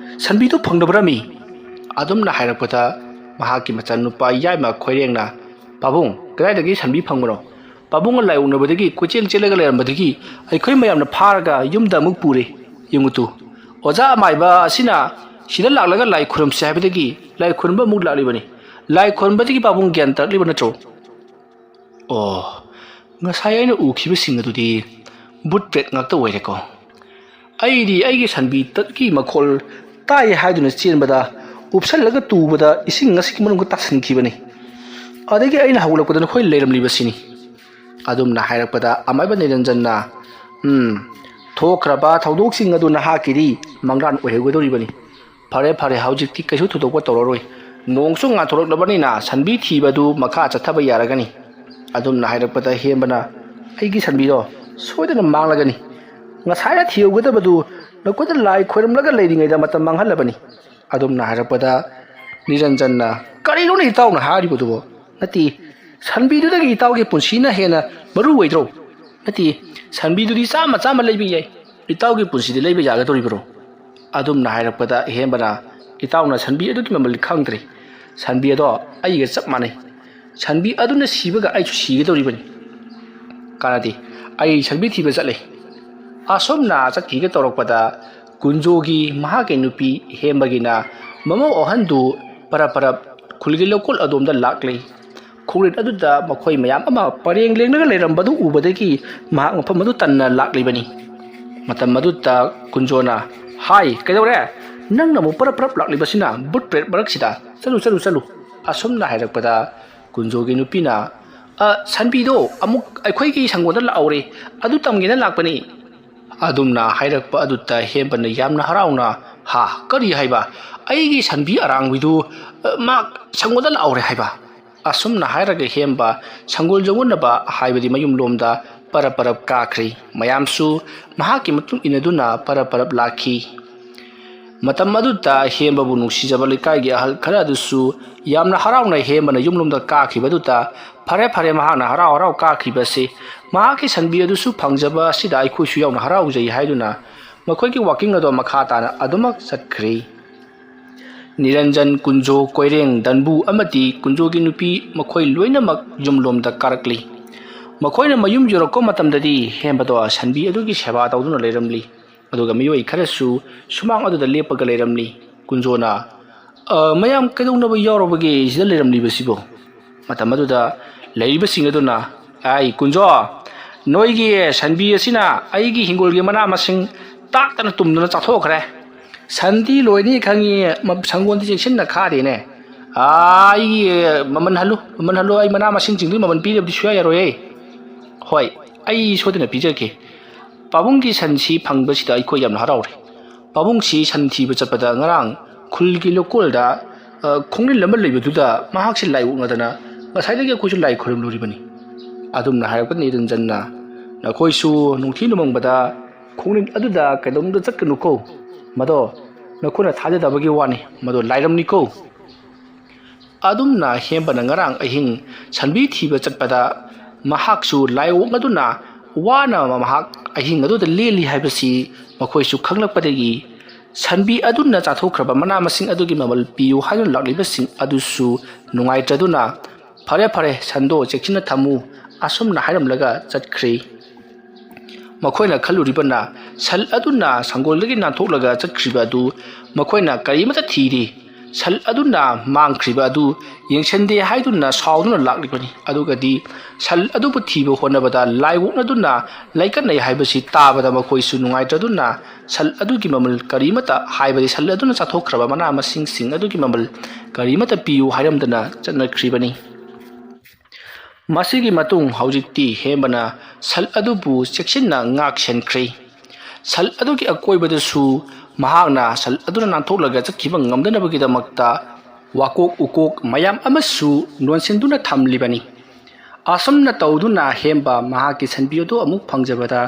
ꯁꯟꯕꯤꯗꯨ ꯐꯪꯗꯕ꯭ꯔꯥꯃꯤ?" ꯑꯗꯨꯝꯅ ꯍꯥꯏꯔꯛꯄꯗ ꯃꯍꯥꯛꯀꯤ ꯃꯆꯥꯅꯨꯄꯥ ꯌꯥꯏꯃ ꯈꯣꯏꯔꯦꯡꯅ, "ꯄꯥꯕꯨꯡ, ꯀꯗꯥꯏꯗꯒꯤ ꯁꯟꯕꯤ ꯐꯪꯕꯅꯣ? ꯄꯥꯕꯨꯡꯒ ꯂꯥꯏ ꯑꯣꯛꯅꯕꯗꯒꯤ ꯀꯣꯏꯆꯦꯜ ꯆꯦꯜꯂꯒ ꯂꯩꯔꯝꯕꯗꯒꯤ ꯑꯩꯈꯣꯏ ꯃꯌꯥꯝꯅ ꯐꯥꯔꯒ ꯌꯨꯝꯗ ꯑꯃꯨꯛ ꯄꯨꯔꯦ꯫ ꯌꯦꯡꯉꯨ ꯇꯨ, ꯑꯣꯖꯥ ꯑꯃꯥꯏꯕ ꯑꯁꯤꯅ ꯁꯤꯗ ꯂꯥꯛꯂꯒ ꯂꯥꯏ ꯈꯨꯔꯨꯝꯁꯦ ꯍꯥꯏꯕꯗꯒꯤ ꯂꯥꯏ ꯈꯨꯔꯨꯝꯕ ꯑꯃꯨꯛ ꯂꯥꯛꯂꯤꯕꯅꯤ꯫ ꯂꯥꯏ ꯈꯨꯔꯨꯝꯕꯗꯒꯤ ꯄꯥꯕꯨꯡ ꯒ꯭ꯌꯥꯟ ꯇꯥꯔꯛꯂꯤꯕ ꯅꯠꯇ꯭ꯔꯣ?" "ꯑꯣ, ꯉꯁꯥꯏ ꯑꯩꯅ ꯎꯈꯤꯕꯁꯤꯡ ꯑꯗꯨꯗꯤ ꯕꯨꯠ ꯄ꯭ꯔꯦꯠ ꯉꯥꯛꯇ ꯑꯣꯏꯔꯦꯀꯣ꯫ ꯑꯩꯗꯤ ꯑꯩꯒꯤ ꯁꯟꯕꯤ ꯇꯠꯀꯤ ꯃꯈꯣꯜ ꯇꯥꯏ ꯍꯥꯏꯗꯨꯅ ꯆꯦꯟꯕꯗ ꯎꯞꯁꯜꯂꯒ ꯇꯨꯕꯗ ꯏꯁꯤꯡ ꯑꯁꯤꯒꯤ ꯃꯅꯨꯡꯗ ꯇꯥꯁꯤꯟꯈꯤꯕꯅꯤ꯫ ꯑꯗꯒꯤ ꯑꯩꯅ ꯍꯧꯒꯠꯂꯛꯄꯗ ꯅꯈꯣꯏ ꯂꯩꯔꯝꯂꯤꯕꯁꯤꯅꯤ꯫" ꯑꯗꯨꯝꯅ ꯍꯥꯏꯔꯛꯄꯗ ꯑꯃꯥꯏꯕ ꯅꯤꯔꯟꯖꯟꯅ, "ꯎꯝ, ꯊꯣꯛꯈ꯭ꯔꯕ ꯊꯧꯗꯣꯛꯁꯤꯡ ꯑꯗꯨ ꯅꯍꯥꯛꯀꯤꯗꯤ ꯃꯪꯂꯥꯟ ꯑꯣꯏꯍꯧꯒꯗꯧꯔꯤꯕꯅꯤ꯫ ꯐꯔꯦ, ꯐꯔꯦ, ꯍꯧꯖꯤꯛꯇꯤ ꯀꯩꯁꯨ ꯊꯣꯏꯗꯣꯛꯄ ꯇꯧꯔꯔꯣꯏ꯫ ꯅꯣꯡꯁꯨ ꯉꯥꯟꯊꯣꯔꯛꯂꯕꯅꯤꯅ ꯁꯟꯕꯤ ꯊꯤꯕꯗꯨ ꯃꯈꯥ ꯆꯠꯊꯕ ꯌꯥꯔꯒꯅꯤ꯫" ꯑꯗꯨꯝꯅ ꯍꯥꯏꯔꯛꯄꯗ ꯍꯦꯝꯕꯅ, "ꯑꯩꯒꯤ ꯁꯟꯕꯤꯗꯣ ꯁꯣꯏꯗꯅ ꯃꯥꯡꯂꯒꯅꯤ꯫ ꯉꯁꯥꯏꯅ ꯊꯤꯍꯧꯒꯗꯕꯗꯨ ꯅꯈꯣꯏꯗ ꯂꯥꯏ ꯈꯣꯏꯔꯝꯂꯒ ꯂꯩꯔꯤꯉꯩꯗ ꯃꯇꯝ ꯃꯥꯡꯍꯜꯂꯕꯅꯤ꯫" ꯑꯗꯨꯝꯅ ꯍꯥꯏꯔꯛꯄꯗ ꯅꯤꯔꯟꯖꯟꯅ, "ꯀꯔꯤꯅꯣꯅꯦ ꯏꯇꯥꯎꯅ ꯍꯥꯏꯔꯤꯕꯗꯨꯕꯣ? ꯅꯠꯇꯦ, ꯁꯟꯕꯤꯗꯨꯗꯒꯤ ꯏꯇꯥꯎꯒꯤ ꯄꯨꯟꯁꯤꯅ ꯍꯦꯟꯅ ꯃꯔꯨ ꯑꯣꯏꯗ꯭ꯔꯣ? ꯅꯠꯇꯦ, ꯁꯟꯕꯤꯗꯨꯗꯤ ꯆꯥꯝꯃ ꯆꯥꯝꯃ ꯂꯩꯕ ꯌꯥꯏ, ꯏꯇꯥꯎꯒꯤ ꯄꯨꯟꯁꯤꯗꯤ ꯂꯩꯕ ꯌꯥꯒꯗꯧꯔꯤꯕ꯭ꯔꯣ?" ꯑꯗꯨꯝꯅ ꯍꯥꯏꯔꯛꯄꯗ ꯍꯦꯝꯕꯅ, "ꯏꯇꯥꯎꯅ ꯁꯟꯕꯤ ꯑꯗꯨꯒꯤ ꯃꯃꯜ ꯈꯪꯗ꯭ꯔꯦ꯫ ꯁꯟꯕꯤ ꯑꯗꯣ ꯑꯩꯒ ꯆꯞ ꯃꯥꯟꯅꯩ꯫ ꯁꯟꯕꯤ ꯑꯗꯨꯅ ꯁꯤꯕꯒ ꯑꯩꯁꯨ ꯁꯤꯒꯗꯧꯔꯤꯕꯅꯤ꯫ ꯀꯥꯟꯅꯗꯦ, ꯑꯩ ꯁꯟꯕꯤ ꯊꯤꯕ ꯆꯠꯂꯦ꯫" ꯑꯁꯨꯝꯅ ꯆꯠꯈꯤꯒꯦ ꯇꯧꯔꯛꯄꯗ ꯀꯨꯟꯖꯣꯒꯤ ꯃꯍꯥꯛꯀꯤ ꯅꯨꯄꯤ ꯍꯦꯝꯕꯒꯤꯅ ꯃꯃꯧ ꯑꯍꯟꯗꯨ ꯄꯔꯞ ꯄꯔꯞ ꯈꯨꯜꯒꯤ ꯂꯧꯀꯣꯜ ꯑꯗꯣꯝꯗ ꯂꯥꯛꯂꯦ꯫ ꯈꯣꯡꯂꯦꯟ ꯑꯗꯨꯗ ꯃꯈꯣꯏ ꯃꯌꯥꯝ ꯑꯃ ꯄꯔꯦꯡ ꯂꯦꯡꯂꯒ ꯂꯩꯔꯝꯕꯗꯨ ꯎꯕꯗꯒꯤ ꯃꯍꯥꯛ ꯃꯐꯝ ꯑꯗꯨ ꯇꯟꯅ ꯂꯥꯛꯂꯤꯕꯅꯤ꯫ ꯃꯇꯝ ꯑꯗꯨꯗ ꯀꯨꯟꯖꯣꯅ, "ꯍꯥꯏ, ꯀꯩꯗꯧꯔꯦ? ꯅꯪꯅ ꯑꯃꯨꯛ ꯄꯔꯞ ꯄꯔꯞ ꯂꯥꯛꯂꯤꯕꯁꯤꯅ ꯕꯨꯠ ꯄ꯭ꯔꯦꯠ ꯃꯔꯛꯁꯤꯗ? ꯆꯠꯂꯨ, ꯆꯠꯂꯨ, ꯆꯠꯂꯨ꯫" ꯑꯁꯨꯝꯅ ꯍꯥꯏꯔꯛꯄꯗ ꯀꯨꯟꯖꯣꯒꯤ ꯅꯨꯄꯤꯅ, "ꯑ, ꯁꯟꯕꯤꯗꯣ ꯑꯃꯨꯛ ꯑꯩꯈꯣꯏꯒꯤ ꯁꯪꯒꯣꯟꯗ ꯂꯥꯛꯍꯧꯔꯦ, ꯑꯗꯨ ꯇꯝꯒꯦꯅ ꯂꯥꯛꯄꯅꯤ꯫" ꯑꯗꯨꯝꯅ ꯍꯥꯏꯔꯛꯄ ꯑꯗꯨꯗ ꯍꯦꯝꯕꯅ ꯌꯥꯝꯅ ꯍꯔꯥꯎꯅ, "ꯍꯥ, ꯀꯔꯤ ꯍꯥꯏꯕ? ꯑꯩꯒꯤ ꯁꯟꯕꯤ ꯑꯔꯥꯡꯕꯤꯗꯨ, ꯑ, ꯃꯥ ꯁꯪꯒꯣꯟꯗ ꯂꯥꯛꯍꯧꯔꯦ ꯍꯥꯏꯕ?" ꯑꯁꯨꯝꯅ ꯍꯥꯏꯔꯒ ꯍꯦꯝꯕ ꯁꯪꯒꯣꯜ ꯌꯧꯅꯅꯕ, ꯍꯥꯏꯕꯗꯤ ꯃꯌꯨꯝꯂꯣꯝꯗ ꯄꯔꯞ ꯄꯔꯞ ꯀꯥꯈ꯭ꯔꯦ꯫ ꯃꯌꯥꯝꯁꯨ ꯃꯍꯥꯛꯀꯤ ꯃꯇꯨꯡ ꯏꯟꯅꯗꯨꯅ ꯄꯔꯞ ꯄꯔꯞ ꯂꯥꯛꯈꯤ꯫ ꯃꯇꯝ ꯑꯗꯨꯗ ꯍꯦꯝꯕꯕꯨ ꯅꯨꯡꯁꯤꯖꯕ ꯂꯩꯀꯥꯏꯒꯤ ꯑꯍꯜ ꯈꯔ ꯑꯗꯨꯁꯨ ꯌꯥꯝꯅ ꯍꯔꯥꯎꯅ ꯍꯦꯝꯕꯅ ꯌꯨꯝꯂꯣꯝꯗ ꯀꯥꯈꯤꯕ ꯑꯗꯨꯗ, "ꯐꯔꯦ, ꯐꯔꯦ, ꯃꯍꯥꯛꯅ ꯍꯔꯥꯎ ꯍꯔꯥꯎ ꯀꯥꯈꯤꯕꯁꯤ, ꯃꯍꯥꯛꯀꯤ ꯁꯟꯕꯤ ꯑꯗꯨꯁꯨ ꯐꯪꯖꯕ ꯑꯁꯤꯗ ꯑꯩꯈꯣꯏꯁꯨ ꯌꯥꯎꯅ ꯍꯔꯥꯎꯖꯩ" ꯍꯥꯏꯗꯨꯅ ꯃꯈꯣꯏꯒꯤ ꯋꯥꯀꯤꯡ ꯑꯗꯣ ꯃꯈꯥ ꯇꯥꯅ ꯑꯗꯨꯃꯛ ꯆꯠꯈ꯭ꯔꯦ꯫ ꯅꯤꯔꯟꯖꯟ, ꯀꯨꯟꯖꯣ, ꯀꯣꯏꯔꯦꯡ, ꯗꯟꯕꯨ ꯑꯃꯗꯤ ꯀꯨꯟꯖꯣꯒꯤ ꯅꯨꯄꯤ, ꯃꯈꯣꯏ ꯂꯣꯏꯅꯃꯛ ꯌꯨꯝꯂꯣꯝꯗ ꯀꯥꯔꯛꯂꯤ꯫ ꯃꯈꯣꯏꯅ ꯃꯌꯨꯝ ꯌꯧꯔꯛꯄ ꯃꯇꯝꯗꯗꯤ ꯍꯦꯝꯕꯗꯣ ꯁꯟꯕꯤ ꯑꯗꯨꯒꯤ ꯁꯦꯕꯥ ꯇꯧꯗꯨꯅ ꯂꯩꯔꯝꯂꯤ꯫ ꯑꯗꯨꯒ ꯃꯤꯑꯣꯏ ꯈꯔꯁꯨ ꯁꯨꯃꯥꯡ ꯑꯗꯨꯗ ꯂꯦꯞꯄꯒ ꯂꯩꯔꯝꯂꯤ꯫ ꯀꯨꯟꯖꯣꯅ, "ꯑ, ꯃꯌꯥꯝ ꯀꯩꯗꯧꯅꯕ ꯌꯥꯎꯔꯕꯒꯦ ꯁꯤꯗ ꯂꯩꯔꯝꯂꯤꯕꯁꯤꯕꯣ?" ꯃꯇꯝ ꯑꯗꯨꯗ ꯂꯩꯔꯤꯕꯁꯤꯡ ꯑꯗꯨꯅ, "ꯑꯥꯏ ꯀꯨꯟꯖꯣ, ꯅꯣꯏꯒꯤ ꯁꯟꯕꯤ ꯑꯁꯤꯅ ꯑꯩꯒꯤ ꯍꯤꯡꯒꯣꯜꯒꯤ ꯃꯅꯥ ꯃꯁꯤꯡ ꯇꯥꯛꯇꯅ ꯇꯨꯝꯗꯅ ꯆꯥꯊꯣꯛꯈ꯭ꯔꯦ꯫ ꯁꯟꯗꯤ ꯂꯣꯏꯅꯤ ꯈꯪꯉꯤ, ꯃ-, ꯁꯪꯒꯣꯜꯗꯤ ꯆꯦꯛꯁꯤꯟꯅ ꯈꯥꯗꯦꯅꯦ꯫ ꯑꯥ, ꯑꯩꯒꯤ ꯃꯃꯜ ꯍꯜꯂꯨ, ꯃꯃꯜ ꯍꯜꯂꯨ, ꯑꯩ ꯃꯅꯥ ꯃꯁꯤꯡꯁꯤꯡꯗꯨꯒꯤ ꯃꯃꯜ ꯄꯤꯗꯕꯗꯤ ꯁꯨꯡꯌꯥ ꯌꯥꯔꯣꯏꯌꯦ꯫ ꯍꯣꯏ, ꯑꯩ ꯁꯣꯏꯗꯅ ꯄꯤꯖꯒꯦ꯫ ꯄꯥꯕꯨꯡꯒꯤ ꯁꯟꯁꯤ ꯐꯪꯕꯁꯤꯗ ꯑꯩꯈꯣꯏ ꯌꯥꯝꯅ ꯍꯔꯥꯎꯔꯦ꯫ ꯄꯥꯕꯨꯡꯁꯤ ꯁꯟ ꯊꯤꯕ ꯆꯠꯄꯗ ꯉꯔꯥꯡ ꯈꯨꯜꯒꯤ ꯂꯧꯀꯣꯜꯗ, ꯑ, ꯈꯣꯡꯅꯤꯜ ꯑꯃ ꯂꯩꯕꯗꯨꯗ ꯃꯍꯥꯛꯁꯤ ꯂꯥꯏ ꯑꯣꯛꯅꯗꯅ ꯉꯁꯥꯏꯗꯒꯤ ꯑꯩꯈꯣꯏꯁꯨ ꯂꯥꯏ ꯈꯣꯏꯔꯝꯂꯨꯔꯤꯕꯅꯤ꯫" ꯑꯗꯨꯝꯅ ꯍꯥꯏꯔꯛꯄ ꯅꯤꯔꯟꯖꯟꯅ, "ꯅꯈꯣꯏꯁꯨ ꯅꯨꯡꯊꯤ ꯅꯨꯃꯪꯕꯗ ꯈꯣꯡꯅꯤꯜ ꯑꯗꯨꯗ ꯀꯩꯗꯧꯅꯨꯡꯗ ꯆꯠꯀꯅꯨꯀꯣ꯫ ꯃꯗꯣ ꯅꯈꯣꯏꯅ ꯊꯥꯖꯗꯕꯒꯤ ꯋꯥꯅꯤ, ꯃꯗꯣ ꯂꯥꯏꯔꯝꯅꯤꯀꯣ꯫" ꯑꯗꯨꯝꯅ ꯍꯦꯝꯕꯅ ꯉꯔꯥꯡ ꯑꯍꯤꯡ ꯁꯟꯕꯤ ꯊꯤꯕ ꯆꯠꯄꯗ ꯃꯍꯥꯛꯁꯨ ꯂꯥꯏ ꯑꯣꯛꯅꯗꯨꯅ ꯋꯥꯅ ꯃꯍꯥꯛ ꯑꯍꯤꯡ ꯑꯗꯨꯗ ꯂꯦꯜꯂꯤ ꯍꯥꯏꯕꯁꯤ ꯃꯈꯣꯏꯁꯨ ꯈꯪꯂꯛꯄꯗꯒꯤ ꯁꯟꯕꯤ ꯑꯗꯨꯅ ꯆꯥꯊꯣꯛꯈ꯭ꯔꯕ ꯃꯅꯥ ꯃꯁꯤꯡ ꯑꯗꯨꯒꯤ ꯃꯃꯜ ꯄꯤꯌꯨ ꯍꯥꯏꯗꯨꯅ ꯂꯥꯛꯂꯤꯕꯁꯤꯡ ꯑꯗꯨꯁꯨ ꯅꯨꯡꯉꯥꯏꯇ꯭ꯔꯗꯨꯅ, "ꯐꯔꯦ, ꯐꯔꯦ, ꯁꯟꯗꯣ ꯆꯦꯛꯁꯤꯟꯅ ꯊꯝꯃꯨ," ꯑꯁꯨꯝꯅ ꯍꯥꯏꯔꯝꯂꯒ ꯆꯠꯈ꯭ꯔꯦ꯫ ꯃꯈꯣꯏꯅ ꯈꯜꯂꯨꯔꯤꯕꯅ ꯁꯟ ꯑꯗꯨꯅ ꯁꯪꯒꯣꯜꯗꯒꯤ ꯅꯥꯟꯊꯣꯛꯂꯒ ꯆꯠꯈ꯭ꯔꯤꯕ ꯑꯗꯨ ꯃꯈꯣꯏꯅ ꯀꯔꯤꯃꯠꯇ ꯊꯤꯗꯦ꯫ ꯁꯟ ꯑꯗꯨꯅ ꯃꯥꯡꯈ꯭ꯔꯤꯕ ꯑꯗꯨ ꯌꯦꯡꯁꯤꯟꯗꯦ ꯍꯥꯏꯗꯨꯅ ꯁꯥꯎꯗꯨꯅ ꯂꯥꯛꯂꯤꯕꯅꯤ꯫ ꯑꯗꯨꯒꯗꯤ ꯁꯟ ꯑꯗꯨꯕꯨ ꯊꯤꯕ ꯍꯣꯠꯅꯕꯗ ꯂꯥꯏ ꯑꯣꯛꯅꯗꯨꯅ ꯂꯩꯀꯠꯅꯩ ꯍꯥꯏꯕꯁꯤ ꯇꯥꯕꯗ ꯃꯈꯣꯏꯁꯨ ꯅꯨꯡꯉꯥꯏꯇ꯭ꯔꯗꯨꯅ ꯁꯟ ꯑꯗꯨꯒꯤ ꯃꯃꯜ ꯀꯔꯤꯃꯠꯇ, ꯍꯥꯏꯕꯗꯤ ꯁꯟ ꯑꯗꯨꯅ ꯆꯥꯊꯣꯛꯈ꯭ꯔꯕ ꯃꯅꯥ ꯃꯁꯤꯡꯁꯤꯡ ꯑꯗꯨꯒꯤ ꯃꯃꯜ ꯀꯔꯤꯃꯠꯇ ꯄꯤꯌꯨ ꯍꯥꯏꯔꯝꯗꯅ ꯆꯠꯅꯈ꯭ꯔꯤꯕꯅꯤ꯫ ꯃꯁꯤꯒꯤ ꯃꯇꯨꯡ ꯍꯧꯖꯤꯛꯇꯤ ꯍꯦꯝꯕꯅ ꯁꯟ ꯑꯗꯨꯕꯨ ꯆꯦꯛꯁꯤꯟꯅ ꯉꯥꯛ ꯁꯦꯟꯈ꯭ꯔꯦ꯫ ꯁꯟ ꯑꯗꯨꯒꯤ ꯑꯀꯣꯏꯕꯗꯁꯨ ꯃꯍꯥꯛꯅ ꯁꯟ ꯑꯗꯨꯅ ꯅꯥꯟꯊꯣꯛꯂꯒ ꯆꯠꯈꯤꯕ ꯉꯝꯗꯅꯕꯒꯤꯗꯃꯛꯇ ꯋꯥꯀꯣꯛ ꯎꯀꯣꯛ ꯃꯌꯥꯝ ꯑꯃꯁꯨ ꯅꯣꯟꯁꯤꯟꯗꯨꯅ ꯊꯝꯂꯤꯕꯅꯤ꯫ ꯑꯁꯨꯝꯅ ꯇꯧꯗꯨꯅ ꯍꯦꯝꯕ ꯃꯍꯥꯛꯀꯤ ꯁꯟꯕꯤ ꯑꯗꯨ ꯑꯃꯨꯛ ꯐꯪꯖꯕꯗ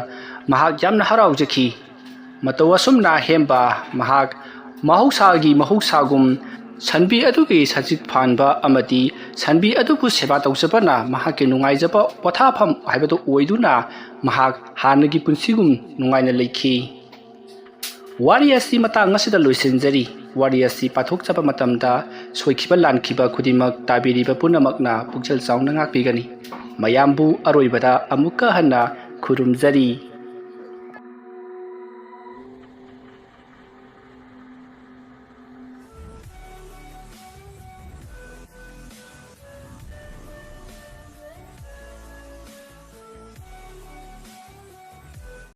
ꯃꯍꯥꯛ ꯌꯥꯝꯅ ꯍꯔꯥꯎꯖꯈꯤ꯫ ꯃꯇꯧ ꯑꯁꯨꯝꯅ ꯍꯦꯝꯕ ꯃꯍꯥꯛ ꯃꯍꯧꯁꯥꯒꯤ ꯃꯍꯧꯁꯥꯒꯨꯝ ꯁꯟꯕꯤ ꯑꯗꯨꯒꯤ ꯁꯖꯤꯛ ꯐꯥꯟꯕ ꯑꯃꯗꯤ ꯁꯟꯕꯤ ꯑꯗꯨꯕꯨ ꯁꯦꯕꯥ ꯇꯧꯖꯕꯅ ꯃꯍꯥꯛꯀꯤ ꯅꯨꯡꯉꯥꯏꯖꯕ ꯄꯣꯊꯥꯐꯝ ꯍꯥꯏꯕꯗꯨ ꯑꯣꯏꯗꯨꯅ ꯃꯍꯥꯛ ꯍꯥꯟꯅꯒꯤ ꯄꯨꯟꯁꯤꯒꯨꯝ ꯅꯨꯡꯉꯥꯏꯅ ꯂꯩꯈꯤ꯫ ꯋꯥꯔꯤ ꯑꯁꯤ ꯃꯇꯥꯡ ꯑꯁꯤꯗ ꯂꯣꯏꯁꯤꯟꯖꯔꯤ꯫ ꯋꯥꯔꯤ ꯑꯁꯤ ꯄꯥꯊꯣꯛꯆꯕ ꯃꯇꯝꯗ ꯁꯣꯏꯈꯤꯕ ꯂꯥꯟꯈꯤꯕ ꯈꯨꯗꯤꯡꯃꯛ ꯇꯥꯕꯤꯔꯤꯕ ꯄꯨꯝꯅꯃꯛꯅ ꯄꯨꯛꯆꯦꯜ ꯆꯥꯎꯅ ꯉꯥꯛꯄꯤꯒꯅꯤ꯫ ꯃꯌꯥꯝꯕꯨ ꯑꯔꯣꯏꯕꯗ ꯑꯃꯨꯛꯀ ꯍꯟꯅ ꯈꯨꯔꯨꯝꯖꯔꯤ꯫